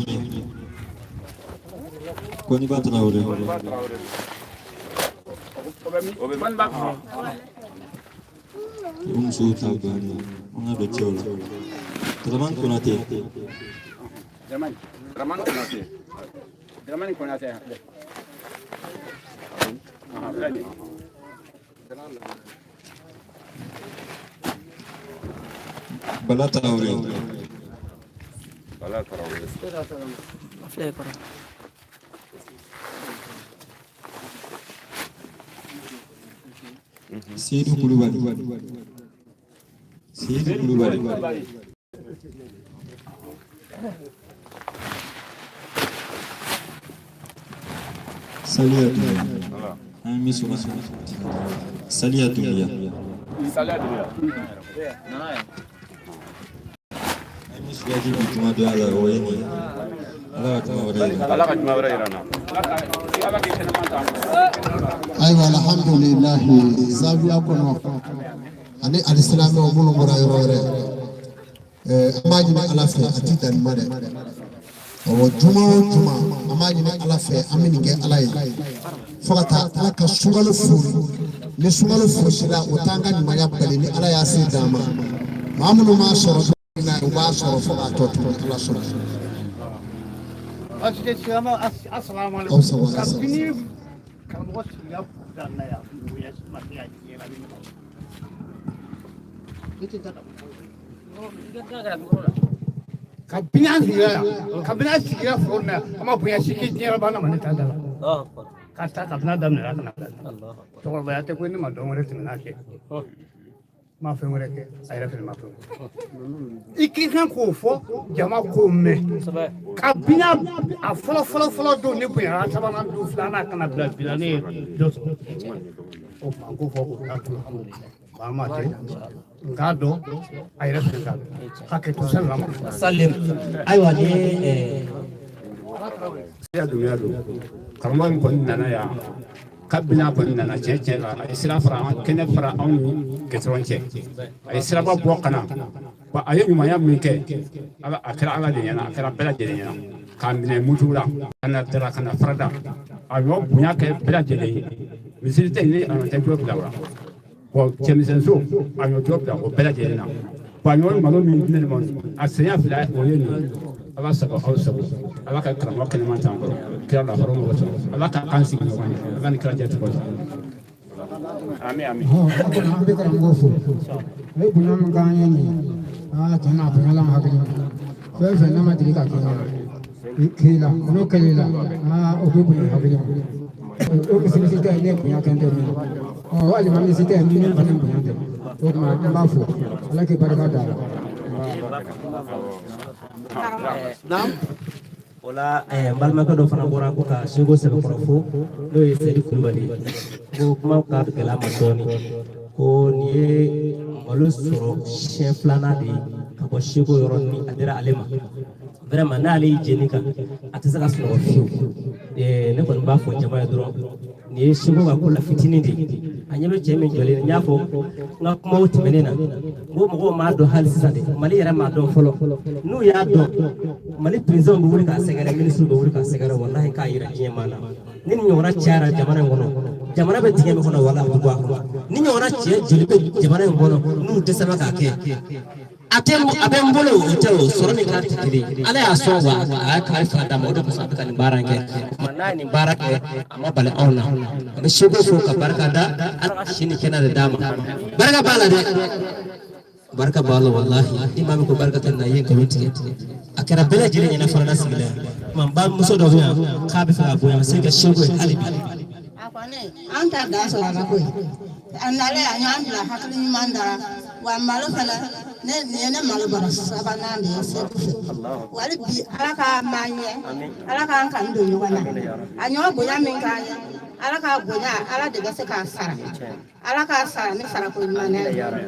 Koniba Traoré. Koniba Traoré. O bɛ min? O bɛ Koniba. O musow ta bannen an ka don cɛw la. Dramane Konate. Dramane. Dramane Konate. Dramane Konate. Bala Traoré. Bala Traoré. A filɛ kɔrɔ. Seydou Koulibaly. Seydou Koulibaly. Salia Doumbia. An mi sɔgɔ. Salia Doumbia. Salia Doumbia. An mi sɔgɔ bi juma don a la o ye nin ye. Ala ka kuma wɛrɛ yira. Ala ka juma wɛrɛ yira n na. Ala k'i kɛnɛman ta. Ayiwa, alhamdulilahi, zawiya kɔnɔ ani alisilamɛw minnu bɔra yɔrɔ wɛrɛ, an b'a ɲini ala fɛ a ti dan nin ma dɛ. Awɔ, juma o juma an b'a ɲini ala fɛ an bɛ nin kɛ ala ye fo ka taa ala ka sunkalo fori. Ni sunkalo fosira, o t'an ka ɲumanya bali ni ala y'a se d'an ma. Maa minnu m'a sɔrɔ don na, u b'a sɔrɔ fo k'a tɔ to ala sɔrɔ. Aw sago, ala sago. Kabini karamɔgɔ sigira dan na yan, bonya ma se ka diɲɛ la ni mɔgɔ. Kabini an sigira yan, kabini an sigira foro in na yan, an ma bonya si kɛ diɲɛ yɔrɔ ba na ma ne ta da la. Ka taa kabini a daminɛna ka na bila. Cɛkɔrɔbaya tɛ ko ne ma dɔn wɛrɛ tɛmɛ n'a cɛ. N ma fɛn wɛrɛ kɛ, a yɛrɛ fɛnɛ ma fɛn wɛrɛ kɛ. I k'i kan k'o fɔ jama k'o mɛn. Kabini a fɔlɔ fɔlɔ fɔlɔ don ne bonyana sabanan don filanan ka na bila bi la ne ye dɔ sɔrɔ. O tuma n k'o fɔ k'o taa to. Maa tɛ n k'a dɔn a yɛrɛ fɛnɛ k'a dɔn. Hakɛ to salama. Salim ayiwa ni ye Siya Dunbiya don. Karamɔgɔ min kɔni nana yan, kabini a kɔni nana, tiɲɛ tiɲɛ la, a ye sira fara an kɛnɛ fara anw ni gɛtɔrɔn cɛ, a ye siraba bɔ ka na. Wa a ye ɲumanya min kɛ, ala a kɛra ala de ɲɛna, a kɛra bɛɛ lajɛlen ɲɛna, k'a minɛ mutu la ka na dara ka na farada, a y'o bonya kɛ bɛɛ lajɛlen ye. Misiri tɛ ni a tɛ jɔ bila o la. Bɔn, cɛmisɛnso a y'o jɔ bila o bɛɛ lajɛlen na. Wa a y'o malo min di ne ma, a senya fila o ye nin ye. Ala sago aw sago, ala ka karamɔgɔ kɛnɛman t'an kɔrɔ, kira la hɔrɔn mɔgɔ sɔrɔ, ala ka kan sigi ɲɔgɔn ye, ala ni kira jɛ tɔgɔ la. Ami ami. An bɛ karamɔgɔ fo, a ye bonya min k'an ye nin ye, aa tiɲɛ na a bonya la an hakili ma. Fɛn fɛn n'a ma deli ka k'i la k'i la n'o kɛl'i la, aa o bɛ bonya hakili ma. O misiri si tɛ ne bonya kɛ n tɛ min na, ɔ alimami si tɛ min min fana bonya tɛ. O tuma n b'a fo, ala k'i barika da la. O la n balimakɛ dɔ fana bɔra ko ka seko sɛbɛkɔrɔ fo, n'o ye Seyidu Kulubali ye. Ko kuma ka gɛlɛn a ma dɔɔnin, ko nin ye malo sɔrɔ siɲɛ filanan de ye ka bɔ seko yɔrɔ ni a dira ale ma. Vraiment, n'ale y'i jeni kan, a tɛ se ka sunɔgɔ fiyewu. Ne kɔni b'a fɔ jama ye dɔrɔn, nin ye seko ka ko la fitinin de ye. A ɲɛ bɛ cɛ min jɔlen, n y'a fɔ n ka kumaw tɛmɛnen na, n ko mɔgɔw m'a dɔn hali sisan de, Mali yɛrɛ m'a dɔn fɔlɔ. N'u y'a dɔn, Mali président bɛ wuli k'a sɛgɛrɛ, ministre bɛ wuli k'a sɛgɛrɛ, walahi k'a yira diɲɛ maa na. Ni nin ɲɔgɔnna cayara jamana in kɔnɔ, jamana bɛ dingɛ min kɔnɔ, walahi a bɛ bɔ a kɔnɔ. Ni ɲɔgɔnna cɛ joli bɛ jamana in kɔnɔ n'u dɛsɛra k'a kɛ, a tɛ a bɛ n bolo, o tɛ o sɔrɔ ni kan tɛ kelen ye. Ala y'a sɔn wa a y'a kari fila d'a ma, o de kosɔn a bɛ ka nin baara in kɛ. O tuma n'a ye nin baara kɛ, a ma bali anw na. An bɛ seko fo ka barika da, Ala ka si ni kɛnɛ de d'a ma. Barika b'a la dɛ, barika b'a la walahi. Ni maa min ko barika tɛ nin na, i ye nkalon tigɛ. A kɛra bɛɛ lajɛlen ɲɛna farada sigi la yan. Tuma n bamuso dɔ bɛ yan k'a bɛ fɛ ka bonya, a se kɛ seko ye hali bi. A kɔni an ta dan sɔrɔ a la koyi. A nalen a y'an bila hakili ɲuman dara wa malo fana ne nin ye ne malo bɔrɔ sabanan de ye Segu fɛ. Wali bi Ala k'a maa ɲɛ, Ala k'an kanu don ɲɔgɔn na. A ɲɔgɔn bonya min k'an ye, Ala k'a bonya, Ala de bɛ se k'a sara. Ala k'a sara ni sarako ɲuman ye.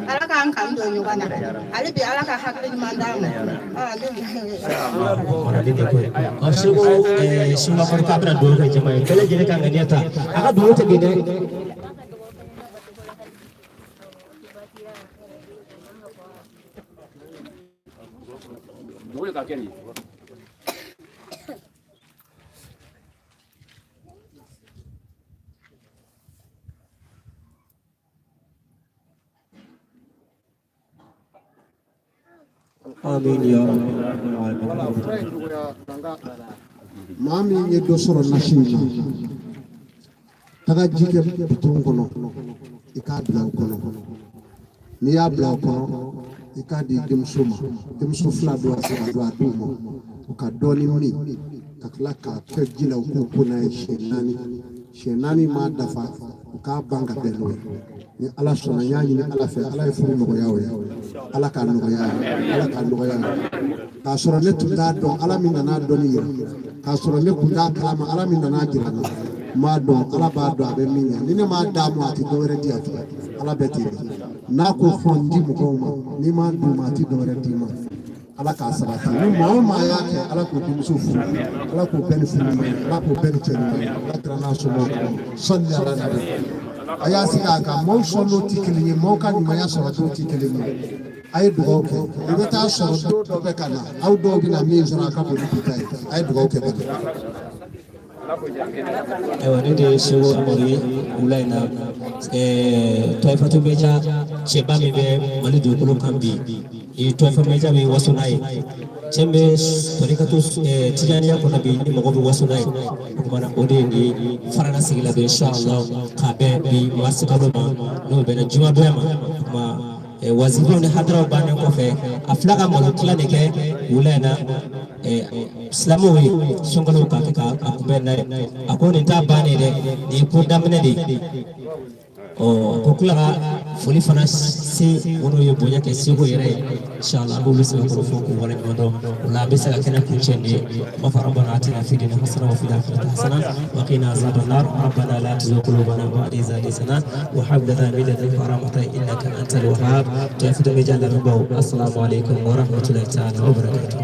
Ala k'an kanu don ɲɔgɔn na. Hali bi Ala ka hakili ɲuman d'an ma. Maralen de ko ye. Ɔ seko seko kɔrɔ k'a bɛna dugawu kɛ jama ye, bɛɛ lajɛlen ka ŋaniya ta, a ka dugawu tɛ bin dɛ. Dugu de ka kɛ nin ye. Amin ya rabbi. Maa min ye dɔ sɔrɔ nasi in na, taga ji kɛ bitɔn kɔnɔ, i k'a bila o kɔnɔ. N'i y'a bila o kɔnɔ, i k'a di denmuso ma, denmuso fila don a saba don, a d'u ma, u ka dɔɔnin min ka tila k'a kɛ ji la, u k'u ko n'a ye siɲɛ naani. Siɲɛ naani m'a dafa, u k'a ban ka bɛn n'o ye. Ni Ala sɔnna, n y'a ɲini Ala fɛ, Ala ye furu nɔgɔya o ye, Ala k'a nɔgɔya ye, Ala k'a nɔgɔya ye. K'a sɔrɔ ne tun t'a dɔn, Ala min nana dɔnni yira, k'a sɔrɔ ne tun t'a kalama, Ala min nana jira n na, n b'a dɔn, Ala b'a dɔn a bɛ min ɲɛ. Ni ne m'a d'a ma, a tɛ dɔwɛrɛ di yan tugun. Ala bɛ ten de, n'a ko fɔ n di mɔgɔw ma, n'i m'a d'u ma, a tɛ dɔwɛrɛ d'i ma. Ala k'a sabati. Ni maa o maa y'a kɛ, Ala k'o denmuso furu, Ala k'o bɛɛ ni furu ɲuman ye, Ala k'o bɛɛ ni cɛ ɲuman ye, Ala kira n'a somɔgɔw kama. Sɔli ala nabi. A y'a sigi a kan, maaw sɔn n'o tɛ kelen ye, maaw ka ɲumanya sɔrɔ t'o tɛ kelen ye. A ye dugawu kɛ, i bɛ taa sɔrɔ don dɔ bɛ ka na, aw dɔw bɛna min sɔrɔ a ka bon ni bi ta ye. A ye dugawu kɛ bani. Ayiwa, ne de ye Seko Amadu ye wula in na. Tɔyifatu Meja cɛba min bɛ Mali dugukolo kan bi, Tɔyifa Meja bɛ waso n'a ye. Cɛ min bɛ tarikatu tijaniya kɔnɔ bi, ni mɔgɔ bɛ waso n'a ye, o tuma na o de ye nin ye farada sigi la bi, inshallah, k'a bɛn bi marisi kalo ma, n'o bɛnna jumadonya ma. O tuma Wazifaw ni hadaraw bannen kɔfɛ, a fila ka malo tila de kɛ wula in na silamɛw ye sunkalo ka kɛ ka a kunbɛn n'a ye. A ko nin t'a bannen dɛ, nin ye ko daminɛ de ye. Ɔ ko tila ka foli fana se minnu ye bonya kɛ seko yɛrɛ ye, inshallah an b'olu sɛbɛkɔrɔ fo k'u waleɲuman dɔn. O la an bɛ se ka kɛnɛ kuncɛ nin ye. An b'a fɔ ربنا آتنا في الدنيا حسنة وفي الآخرة حسنة وقنا عذاب النار ربنا لا تزغ قلوبنا بعد إذ هديتنا وهب لنا من لدنك رحمة إنك أنت الوهاب. تفضل مجال السلام عليكم ورحمة الله تعالى وبركاته.